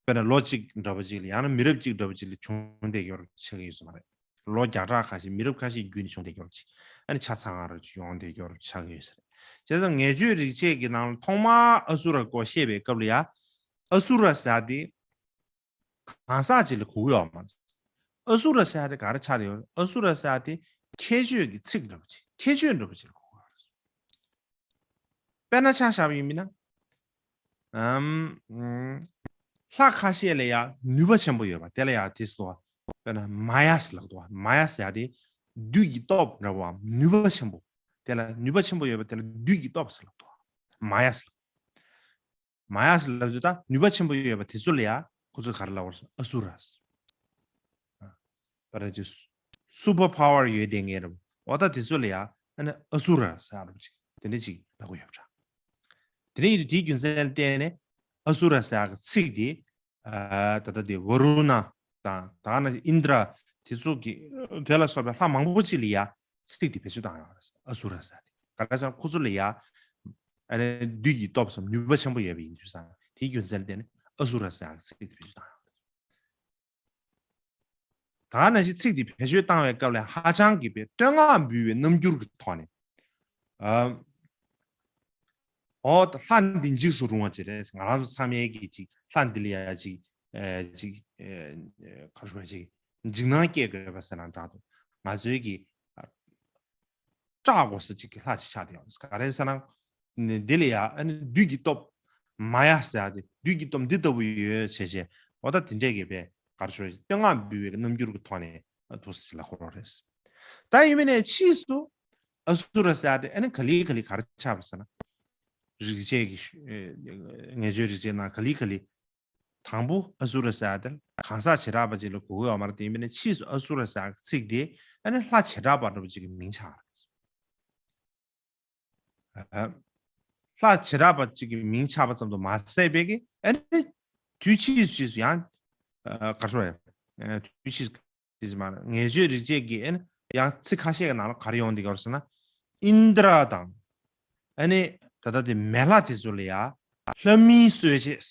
དཔེར་ན་ལོ་གཅིག་འདྲ་པོ་ཅིག་ལ་ཡང་ན་མི་རབས་གཅིག་འདྲ་པོ་ཅིག་ལ་བྱུང་བསྡད་ཡོད་རེད་ཆགས་ཀྱི་ཡོད་ས་མ་རེད། ལོ་བརྒྱ་ཕྲག་ཁ་ཤས་མི་རབས་ཁ་ཤས་བརྒྱུད་ནས་བྱུང་བསྡད་ཡོད་རེད་ཅིག་ཨ་ནི་ཆ་ཚང་རུ་ཡོང་བསྡད་ཡོད་རེད་ཆགས་ཀྱི་ཡོད་ས་རེད། བྱས་ཙང་ངེས་བརྗོད་རིག་བྱེད་ཀྱི་ནང་ལ་ཐོག་མར་ཨ་སུ་ར་སྐོར་བཤད་པའི་སྐབས་ལ་ཡང་ཨ་སུ་ར་ཟེར་ཡ་དེ་གང་ཟག་ཅིག་ལ་གོ་གི་ཡོད་མ་རེད། ཨ་སུ་ར་ཟེར་ཡ་དེ་ག་རེ་ཆགས་བསྡད་ཡོད་རེད། ཨ་སུ་ར་ཟེར་ཡ་དེ་ཁྱད་ཆོས་ཀྱི་ཚིག་འདྲ་པོ་ཅིག་ཁྱད་ཆོས་འདྲ་པོ་ཅིག་ལ་གོ་གི་ཡོད་རེད། དཔེར་ན་ཆ་བཞག་པ་ཡིན་ན། ཨམ། ཨམ། ལྷ་ཁ་ཤས་ལ་ཡང་ནུས་པ་ཆེན་པོ་ཡོད་པ་དེ་ལ་ཡང་དེ་ཟེར་བ། དཔེར་ན་མ་ཡ་ཟེར་ལབ་འདུག་བ། མ་ཡ་ཟེར་ཡ་དེ་བདུད་ཀྱི་སྟོབས་འདྲ་བོའམ་ནུས་པ་ཆེན་པོ། དེ་ལ་ནུས་པ་ཆེན་པོ་ཡོད་པ་དེ་ལ་བདུད་ཀྱི་སྟོབས་ཟེར་ལབ་འདུག་བ། མ་ཡ་ཟེར་ལབ། མ་ཡ་ཟེར་ལབ་དུས་ད་ནུས་པ་ཆེན་པོ་ཡོད་པ་དེ་ཚོ་ལ་ཡང་ཁོ་ཚོས་ག་རེ་ལབ་པ་རེད། ཨ་སུ་ར་ཟེར། ཨ། ད་རེས་ཀྱི་སུ་པར་པ་ཝར་ཡོད་བསྡད་མཁན་རེད། འོ་ད་དེ་ཚོ་ལ་ཡང་ཨ་ནི་ཨ་སུ་ར་ཟེར་ཡ་རེད་ཅིག་དེ་འདྲ་ཅིག་ལབ་ཀྱི་ཡོད་པ་འདྲ། དེ་ནས་ཡིན་དུས་དེའི་རྒྱུ་མཚན་ལ་བརྟེན་ནས་ཨ་སུ་ར་ཟེར་ཡ་གི་ཚིག་དེ་ཨ་ད་ལྟ་དེ་ཝ་རུ་ཎ་དང་ད་ག་ན་ཨིནྡྲ་དེ་ཚོ་གི་དེ་ལ་སོགས་པའི་ལྷ་མང་པོ་ཅིག་ལ་ཡང་ཚིག་དེ་བེད་སྤྱོད་བཏང་ཡོད་རེད། ཨ་སུ་ར་ཟེར་ཡ་དེ་ག་རེ་ཟེར་ན་ཁོ་ཚོ་ལ་ཡང་ཨ་ནི་བདུད་ཀྱི་སྟོབས་སམ་ནུས་པ་ཆེན་པོ་ཡོད་པ་ཡིན་དུས་ཙང་དེའི་རྒྱུ་མཚན་ལ་བརྟེན་ནས་ཨ་སུ་ར་ཟེར་ཡ་གི་ཚིག་དེ་བེད་སྤྱོད་བཏང་ཡོད་རེད། ད་ག་ནང་བཞིན་ཚིག་འདི་བེད་སྤྱོད་བཏང་བའི་སྐབས་ལ་ཧ་ཅང་གི་བའི་བསྟོད་བསྔགས་འབུལ་བའི་རྣམ་འགྱུར་གྱི་ཐོག་ནས། ཨ། འོ་ད་ལྷ་འདི་འཇིགས་སུ་རུང་བ་ཅིག་རེད། ང་རང་ཚོ་ཚང་མས་ཀྱི་ཅིག་ལྷ་འདི་ལ་ཡ་ཅིག་ཨ་ཅིག་ཨ་ག་རེ་ཞུ་དགོས་ཅིག་འཇིགས་སྣང་སྐྱེ་དགོས་པ་ཟེར་ན་འདྲ་འདུག་ང་ཚོའི་གི་ཨ་སྐྲག་དགོས་ས་ཅིག་གི་ལྷ་ཅིག་ཆགས་བསྡད་ཡོད། ག་རེ་ཟེར་ན། འདི་ལ་ཡ་ཨ་ནི་བདུད་ཀྱི་སྟོབས། མ་ཡ་ཟེར་ཡ་དེ་བདུད་ཀྱི་སྟོབས་འདི་ལྟ་བུ་ཡོད་བྱས་བྱས། འོ་ད་དེ་འདྲས་ཀྱི་བས་ག་རེ་ཞུ་དགོས་ཅིག་བསྟོད་བསྔགས་འབུལ་བའི་རྣམ་འགྱུར་གྱི་ཐོག་ནས་འདུག་སེ་ལབ་དགོས་རེད། ད་ཡིན་མིན་ནས་ཕྱིས་སུ་ཨ་སུ་ར་ཟེར་ཡ་དེ་ཨ་ནི་ག་ལེ་ག་ལེ་ག་རེ་ཆགས་པ་ཟེར་ན། རིག་བྱེད་ཀྱི་ཤུ་ཨེ་ངེས་བརྗོད་རིག་བྱེད་ནང་ག་ལེ་ག་ལེ། དང་པོ་ཨ་སུ་ར་ཟེར་ཡ་དེ་གང་ཟག་བྱེ་བྲག་པ་ཅིག་ལ་གོ་གི་ཡོད་མ་རེད། དེ་ཡིན་མིན་ནས་ཕྱིས་སུ་ཨ་སུ་ར་ཟེར་ཡ་ཚིག་དེ་ཨ་ནི་ལྷ་བྱེ་བྲག་པ་འདྲ་པོ་ཅིག་གི་མིང་ཆགས་རེད། ལྷ་བྱེ་བྲག་པ་གཅིག་གི་མིང་ཆགས་པ་ཙམ་དུ་མ་ཟད་པའི་གི་ཨ་ནི་དུས་ཕྱིས་སུ་ཕྱིས་སུ་ཡང་ཨ་ག་རེ་ཞུ་དགོས་རེད། དུས་ཕྱིས་སུ་ཕྱིས་སུ་མ་ངེས་བརྗོད་རིག་བྱེད་ཀྱི་ཨ་ནི་ཡང་ཚིག་ཁ་ཤས་ཀྱི་ནང་ལ་ག་རེ་ཡོང་བསྡད་ཀྱི་ཡོད་རེད་ཟེར་ན། ཨིནྡྲ་དང་ཨ་ནི་ད་ལྟ་དེ་མེ་ལྷ་དེ་ཚོ་ལ་ཡང་ལྷ་མིན་གསོད་བྱེད།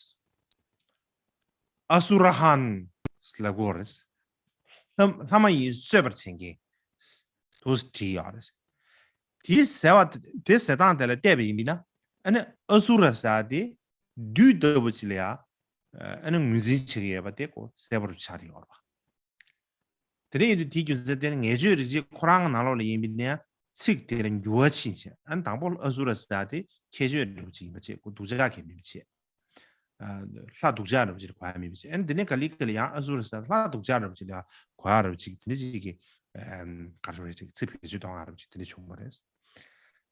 ཨ་སུ་ར་ཧན་ལབ་དགོས་རེད། ལྷ་ལྷ་མ་ཡིན་གསོད་པར་བྱེད་མཁན་དུ་བྲིས་ཡོད་རེད། དེའི་ཟེར་བ་དེ་ཟེར་སྟངས་དེ་ལ་བལྟས་པ་ཡིན་པ་ན་ཨ་ནི་ཨ་སུ་ར་ཟེར་བ་དེ་བདུད་ལྟ་བུ་ཅིག་ལ་ཡང་ཨ་ནི་ངོས་འཛིན་བྱེད་ཀྱི་ཡོད་པ་དེ་ཁོ་གསལ་པོ་རུ་ཆགས་ཀྱི་ཡོད་རེད་པ། དེ་འདྲ་ཡིན་དུས་དེའི་རྒྱུ་མཚན་དེ་ནི་ངེས་བརྗོད་རིག་བྱེད་ཁོ་རང་གི་ནང་ལོགས་ལ་ཡིན་པ་ཡིན་ན་ཡང་ཚིག་དེ་ལ་འགྱུར་བ་ཕྱིན་བྱས། ཨ་ནི་དང་པོ་ཨ་སུ་ར་ཟེར་བ་དེ་ཁྱད་ཆོས་འདྲ་བོ་ཅིག་ཡིན་པ་བྱས། ཁོ་སྡུག་ཅག་གི་མིང་བྱས། ལྷ་སྡུག་ཅག་འདྲ་བོ་ཅིག་ལ་གོ་ཡ་མེད་པ་བྱས། ཨ་ནི་དེ་ནས་ག་ལེ་ག་ལེ་ཡང་ཨ་སུ་ར་ཟེར་ལྷ་སྡུག་ཅག་འདྲ་བོ་ཅིག་ལ་གོ་ཡ་འདྲ་བོ་ཅིག་དེ་འདྲ་ཅིག་གི་ག་རེ་ཞུ་དགོས་རེད། ཅིག་ཚིག་བེད་སྤྱོད་གཏོང་ཡ་འདྲ་བོ་ཅིག་དེ་འདྲ་བྱུང་བ་རེད།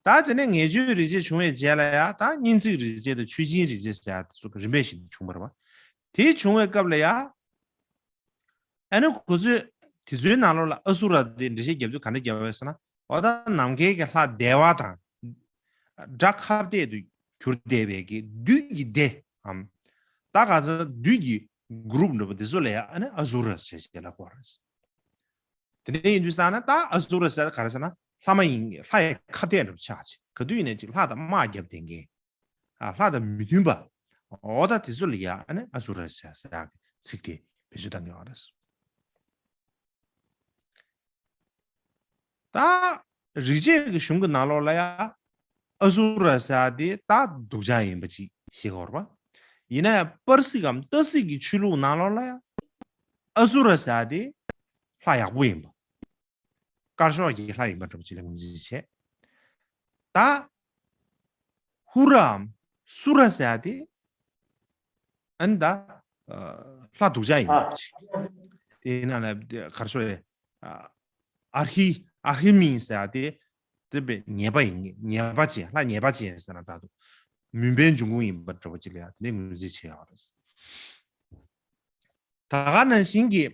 ད་དེ་ནས་ངེས་བརྗོད་རིག་བྱེད་བྱུང་བའི་རྗེས་ལ་ཡ་ད་སྙན་ཚིག་རིག་བྱེད་དང་མཆོད་སྦྱིན་རིག་བྱེད་ཟེར་ཡ་དེ་ཚོ་རིམ་པས་བཞིན་དུ་བྱུང་བ་རེད་བ། དེ་བྱུང་བའི་སྐབས་ལ་ཡ། ཨ་ནི་ཁོ་ཚོས་དེ་ཚོའི་ནང་ལོགས་ལ་ཨ་སུ་ར་དེ་འགྲེལ་བཤད་རྒྱབ་དུས་ག་འདྲ་རྒྱབ་པ་རེད་ཟེར་ན། འོ་ད་ནམ་མཁའི་གི་ལྷ་བདེ་བ་དང་། སྒྲ་ཁ་གཏད་དུ་ གྱུར་བསྡད་པའི་གི་བདུད་ཀྱི་སྡེ་འམ། ད་ག་ཚོད་བདུད་ཀྱི་གུ་རུབ་འདྲ་པོ་དེ་ཚོ་ལ་ཡང་ཨ་ནི་ཨ་སུ་ར་ཟེར་ཞེས་ལབ་དགོས་རེད། དེ་འདྲ་ཡིན་དུས་ཙང་ན་ད་ཨ་སུ་ར་ཟེར་ག་རེ་ཟེར་ན་ལྷ་མ་ཡིན་ལྷ་ཡི་ཁ་གཏད་འདྲ་པོ་ཆགས་ཅིག་ག་དུས་ཡིན་ནའི་ཅིག་ལྷ་དང་དམག་རྒྱབ་བསྡད་མཁན། ཨ་ལྷ་དང་མི་མཐུན་པ། འོ་ད་དེ་ཚོ་ལ་ཡང་ཨ་ནི་ཨ་སུ་ར་ཟེར་ཟེར་ཡག་གི་ཚིག་དེ་བེད་སྤྱོད་བཏང་གི་ཡོད་རེད། ད་རིག་བྱེད་ཀྱི་གཞུང་གི་ནང་ལོགས་ལ་ཡང་ཨ་སུ་ར་ཟེར་ཡག་དེ་ད་སྡུག་ཅག་ཡིན་པ་ཅིག་ཤེས་དགོས་རེད་པ། ཡིན་ན་ཡང་པར་སིག་གམ་ཏ་སིག་གི་ཆོས་ལུགས་ནང་ལོགས་ལ་ཡང་ཨ་སུ་ར་ཟེར་ཡག་དེ་ལྷ་ཡག་པོ་ཡིན་པ། དཀར་ཕྱོགས་ཀྱི་ལྷ་ཡིན་པ་འདྲ་པོ་ཅིག་ལ་ངོས་འཛིན་བྱས། ད་ཧུ་རའམ་སུ་ར་ཟེར་ཡག་དེ་ཨ་ནི་ད་ལྷ་སྡུག་ཅག་ཡིན་པ་ཅིག་དེ་ཡིན་ན་ལ་དཀར་ཕྱོགས་ཨར་ཧི་ཨར་ཧི་མིན་ཟེར་ཡག་དེ་དེ་བས་ཉེས་པ་ཡིན་ཉེས་པ་ཅན་ལྷ་ཉེས་པ་ཅན་ཟེར་ན་འདྲ་འདུག་མུན་པའི་འབྱུང་ཁུངས་ཡིན་པ་འདྲ་པོ་ཅིག་ལ་ཡང་དེ་འདྲའི་ངོས་འཛིན་བྱས་ཡོད་རེད། ད་ག་ནང་བཞིན་གྱི་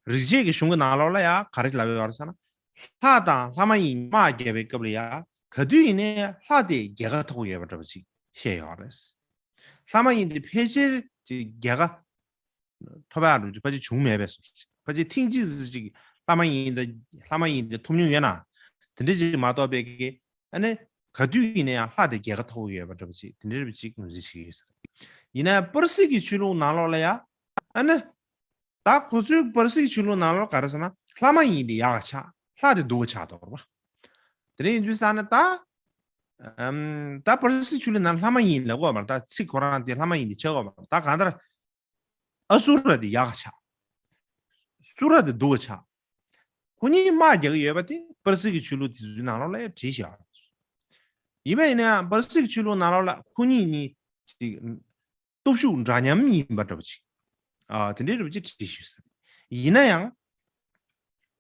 རིག་བྱེད་ཀྱི་གཞུང་གི་ནང་ལོགས་ལ་ཡང་ག་རེ་ལབ་ཡོད་རེད་ཟེར་ན། ལྷ་དང་ལྷ་མ་ཡིན་དམག་རྒྱག་པའི་སྐབས་ལ་ཡང་ག་དུས་ཡིན་ནའི་ལྷ་དེ་རྒྱལ་ཁ་ཐོབ་ཡོད་པ་འདྲ་པོ་ཅིག་བཤད་ཡོད་རེད། ལྷ་མ་ཡིན་དེ་ཕལ་ཆེར་ཅིག་རྒྱལ་ཁ་ཐོབ་ཡག་འདྲ་པོ་ཅིག་ཕལ་ཆེར་བྱུང་མེད་པས་སོ། ཕལ་ཆེར་ཐེངས་གཅིག་ཙམ་ཅིག་ལྷ་མ་ཡིན་དེ་ལྷ་མ་ཡིན་དེ་ཐོབ་མྱོང་ཡོད་ན། དེ་འདྲ་ཅིག་མ་གཏོགས་པའི་གི་ཨ་ནི་ག་དུས་ཡིན་ན་ཡང་ལྷ་དེ་རྒྱལ་ཁ་ཐོབ་ཡོད་པ་འདྲ་པོ་ཅིག་དེ་འདྲ་རེ་ཅིག་ངོས་འཛིན་བྱེད་ཀྱི་ཡོད་ས་རེད། ཡིན་ན་ཡང་པར་སིག་གི་ཆོས་ལུགས་ནང་ལོགས་ལ་ཡང་ཨ་ནི་ད་ཁོ་ཚོའི་པར་སིག་ཆོས་ལུགས་ནང་ལོགས་ག་རེ་ཟེར་ན་ལྷ་མ་ཡིན་དེ་ཡག་ག་ཆགས་ལྷ་དེ་སྡུག་ག་ཆགས་འདུག་རེད་པ། དེ་འདྲ་ཡིན་དུས་ཙང་ན་ད་ཨམ་ད་པར་སིག་ཆོས་ལུགས་ནང་ལྷ་མ་ཡིན་ལབ་དགོས་མ་རེད། ད་ཚིག་ཁོ་རང་དེ་ལྷ་མ་ཡིན་དེ་ཆགས་དགོས་མ་རེད། ད་གང་ལྟར། ཨ་སུ་ར་དེ་ཡག་ག་ཆགས། སུ་ར་དེ་སྡུག་ག་ཆགས། ཁོ་གཉིས་དམག་རྒྱག་གི་ཡོད་པ་དེ་པར་སིག་གི་ཆོས་ལུགས་དེ་ཚོའི་ནང་ལོགས་ལ་ཡང་བྲིས་བཞག་ཡིན་པ་ཡིན་ན་ཡང་པར་སིག་གི་ཆོས་ལུགས་ནང་ལོགས་ལ་ཁོ་གཉིས་གཉིས་ཅིག་སྟོབས་ཤུགས་འདྲ་མཉམ་ཡིན་པ་འདྲ་པོ་ཅིག་ཨ་དེ་འདྲའི་འདྲ་པོ་ཅིག་བྲིས་ཞུས་ཟེར། ཡིན་ན་ཡང་།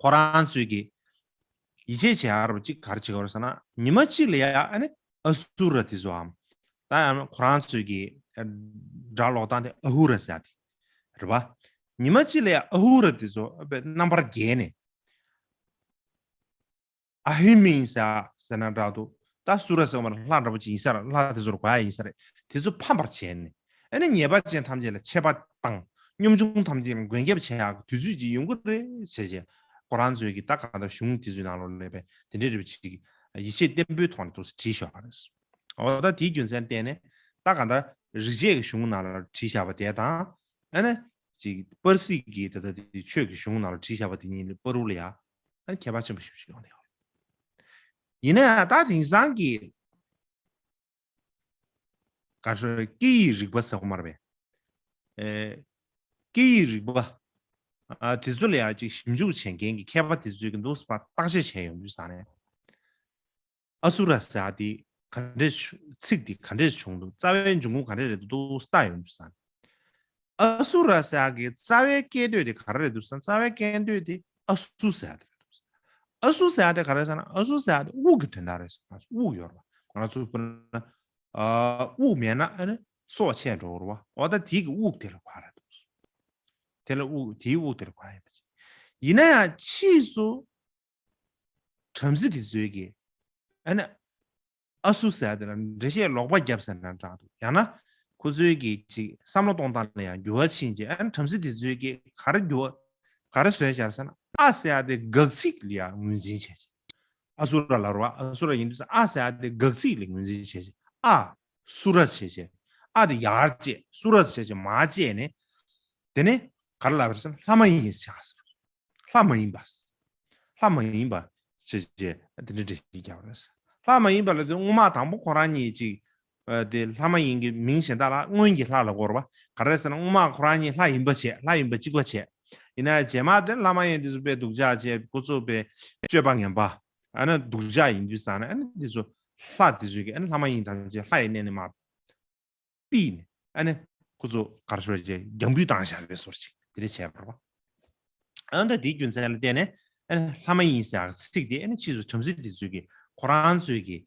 ཁོ་རང་ཚོས་ཀྱི་ཡིད་ཆེས་བྱེད་ཡག་རོ་གཅིག་ག་རེ་བྱེད་ཀྱི་ཡོད་རེད་ཟེར་ན། ཉི་མ་གཅིག་ལ་ཡ་ཨ་ནི་ཨ་སུ་ར་དེ་ཚོའམ། ད་ཡང་ཁོ་རང་ཚོས་ཀྱི་སྒྲ་ཀློག་སྟངས་དེ་ཨ་ཧུ་ར་ཟེར་ཡག་དེ་རེད་པ། ཉི་མ་གཅིག་ལ་ཡ་ཨ་ཧུ་ར་དེ་ཚོ་ཨ་པའི་རྣམ་པར་རྒྱལ་ནས། ཨ་ཧི་མིན་ཟེར་ཟེར་ན་འདྲ་འདུག་ད་སུ་ར་ཟེར་བ་ལ་ལྷ་འདྲ་པོ་ཅིག་ཡིན་ས་རེད། ལྷ་དེ་ཚོར་གོ་ཡག་ཡིན་ས་རེད། དེ་ཚོ་ཕམ་པར་བྱས་ནས་ཨ་ནི་ཉེས་པ་ཅན་ཐམས་ཅད་ལ་ཆད་པ་དང་གཉོམ་ཆུང་ཐམས་ཅད་ལ་མགོན་སྐྱབས་བྱེད་ཡག་གི་དུས་ཚོད་ཅིག་ཡོང་གི་རེད་ཟེར་བྱས། ཁོ་རང་ཚོས་ཀྱི་ད་གང་ལྟར་གཞུང་དེ་ཚོའི་ནང་ལོགས་ལ་ཡོད་པའི་དེ་འདྲའི་རེ་བ་ཅིག་ཡིད་ཆེས་བརྟན་པོའི་ཐོག་ནས་འདུག་སེ་བྲིས་བཞག་པ་རེད། འོ་ད་དེའི་རྒྱུ་མཚན་བརྟེན་ནས་ད་གང་ལྟར་རིག་བྱེད་ཀྱི་གཞུང་ནང་ལ་བྲིས་བཞག་པ་དེ་དང་ཨ་ནི་ཅིག་པར་སིག་གི་ད་ལྟ་དེ་ཆོས་ཀྱི་གཞུང་ནང་ལ་བྲིས་བཞག་པ་དེ་གཉིས་ལ་བར་དུ་ལ་ཡ་ཨ་ནི་ཁྱད་པར་ཆེན་པོ་ཞེ་པོ་ཅིག་ཡོང་བསྡད་ཡོད་རེད། ཡིན་ན་ཡང་ད་དེང་སང་གི་ག་རེ་ཟེར་སྐད་ཡིག་རིག་པ་ཟེར་གྱི་མ་རེད་པས། ཨེ། སྐད་ཡིག་རིག་པ། ཨ་དེ་ཚོ་ལ་ཡང་ཅིག་ཞིབ་འཇུག་བྱེད་མཁན་གྱི་མཁས་པ་དེ་ཚོས་ཀྱི་འདུག་སེ་བརྟག་དཔྱད་བྱས་ཡོང་དུས་ཙང་ནས། ཨ་སུ་ར་ཟེར་ཡག་དེ་ག་འདྲས་བྱུང་ཚིག་དེ་ག་འདྲས་བྱུང་འདུག་རྩ་བའི་འབྱུང་ཁུངས་ག་འདྲས་རེད་འདུག་ལྟ་ཡོང་དུས་ཙང་ནས། ཨ་སུ་ར་ཟེར་ཡག་གི་རྩ་བའི་སྐད་དོད་དེ་ག་རེ་རེད་འདུག་ཟེར་ན། རྩ་བའི་སྐད་དོད་དེ་ཨ་སུ་ཟེར་ཡག་དེ་རེད་འདུག་ཨ་སུ་ཟེར་ཡག་དེ་ག་རེ་ཟེར་ན། ཨ་སུ་ཟེར་ཡག་དེ་དབུགས་ཀྱི་དོན་དག་རེད་ཟེར། ང་ཚོ་དབུགས་ཡོད་རེད་པ། ང་རང་ཚོ་དཔེར་ན་ཨ་དབུགས་མེད་ན་ཨ་ནི་སྲོག་ཆད་འགྲོ་གི་རེད་པ། འོ་ད་དེ་གི་དབུགས་དེ་ལ་གོ་ཡག་རེད་འདུག་དེ་ལ་དབུགས་དེའི་དབུགས་དེ་ལ་གོ་ཡག་ཡིན་པ་ཅིག་ཡིན་ན་ཡང་ཕྱིས་སུ་བྲམ་ཟེ་དེ་ཚོས་ཀྱི་ཨ་ནི་ཨ་སུ་ཟེར་ཡག་དེ་ལ་འགྲེལ་བཤད་ལོག་པ་བརྒྱབ་ཟེར་ན་འདྲ་འདུག་ཡང་ན་ཁོ་ཚོའི་གི་ཅིག་བསམ་བློ་གཏོང་སྟངས་ལ་ཡང་འགྱུར་བ་ཕྱིན་བྱས། ཨ་ནི་བྲམ་ཟེ་དེ་ཚོའི་གི་ག་རེ་འགྱུར་བ་ག་རེ་བཟོས་བཞག་ཟེར་ན། ཨ་ཟེར་ཡག་དེ་དགག་ཚིག་ལ་ཡང་ངོས་འཛིན་བྱས་བྱས། ཨ་སུ་ར་ལབ་རེད་པ། ཨ་སུ་ར་ཡིན་དུས་ཨ་ཟེར་ཡག་དེ་དགག་ཚིག་ལ་ངོས་འཛིན་བྱས་བྱས། ཨ་སུ་ར་བྱས་བྱས། ཨ་དེ་ཡར་བཅད། སུ་ར་བྱས་བྱས་མར་བཅད་ནས། དེ་ནས་ག་རེ་ལབ་རེད་ཟེར་ན། ལྷ་མ་ཡིན་ཟེར་ཡག་ཟེར། ལྷ་མ་ཡིན་པ། ལྷ་མ་ཡིན་པ་ཞེས་བྱས་དེ་འདྲ་འགྲེལ་བཤད་བརྒྱབ་པ་རེད། ལྷ་མ་ཡིན་པ་ལབ་དུས་སྔོན་མ་དང་པོ་ཁོ་རང་གཉིས་ཅིག་ཨ་དེ་ལྷ་མ་ཡིན་གྱི་མིང་གཞན་དག་ལ་སྔོན་གྱི་ལྷ་ལབ་དགོས་རེད་པ། ག་རེ་ཟེར་ན་སྔོན་མ་ཁོ་རང་གཉིས་ལྷ་ཡིན་པ་བྱས། ལྷ་ཡིན་པ་གཅིག་པ་བྱས། ཡིན་ན་རྗེས་མ་དེ་ལྷ་མ་ཡིན་དེ་ཚོ་དཔེ་སྡུག་ཅག་བྱས། ཁོ་ཚོ་དཔེ་སྤྱོད་པ་ངན་པ། ཨ་ནི་སྡུག་ཅག་ཡིན་དུས་ཙང་ནས་ཨ་ནི་དེ་ཚོ་ལྷ་དེ་ཚོས་ཀྱི་ཨ་ནི་ལྷ་མ་ཡིན་ཐམས་ཅད་ལྷ་ཡི་གནས་ནས་མར་ཕུད་ནས་ཨ་ནི་ཁོ་ཚོ་ག་རེ་ཟེར་བྱས་རྒྱང་འབུད་བཏང་བཞག་པའི་བཟོ་འདྲ་ཅིག་དེ་འདྲ་བྱས་པ་རེད་པ། ཨ་ནི་ད་དེའི་རྒྱུ་མཚན་ལ་བརྟེན་ནས་ཨ་ནི་ལྷ་མ་ཡིན་ཟེར་ཡག་ཚིག་དེ་ཨ་ནི་ཕྱིས་སུ་བྲམ་ཟེ་དེ་ཚོས་ཀྱི་ཁོ་རང་ཚོས་ཀྱི་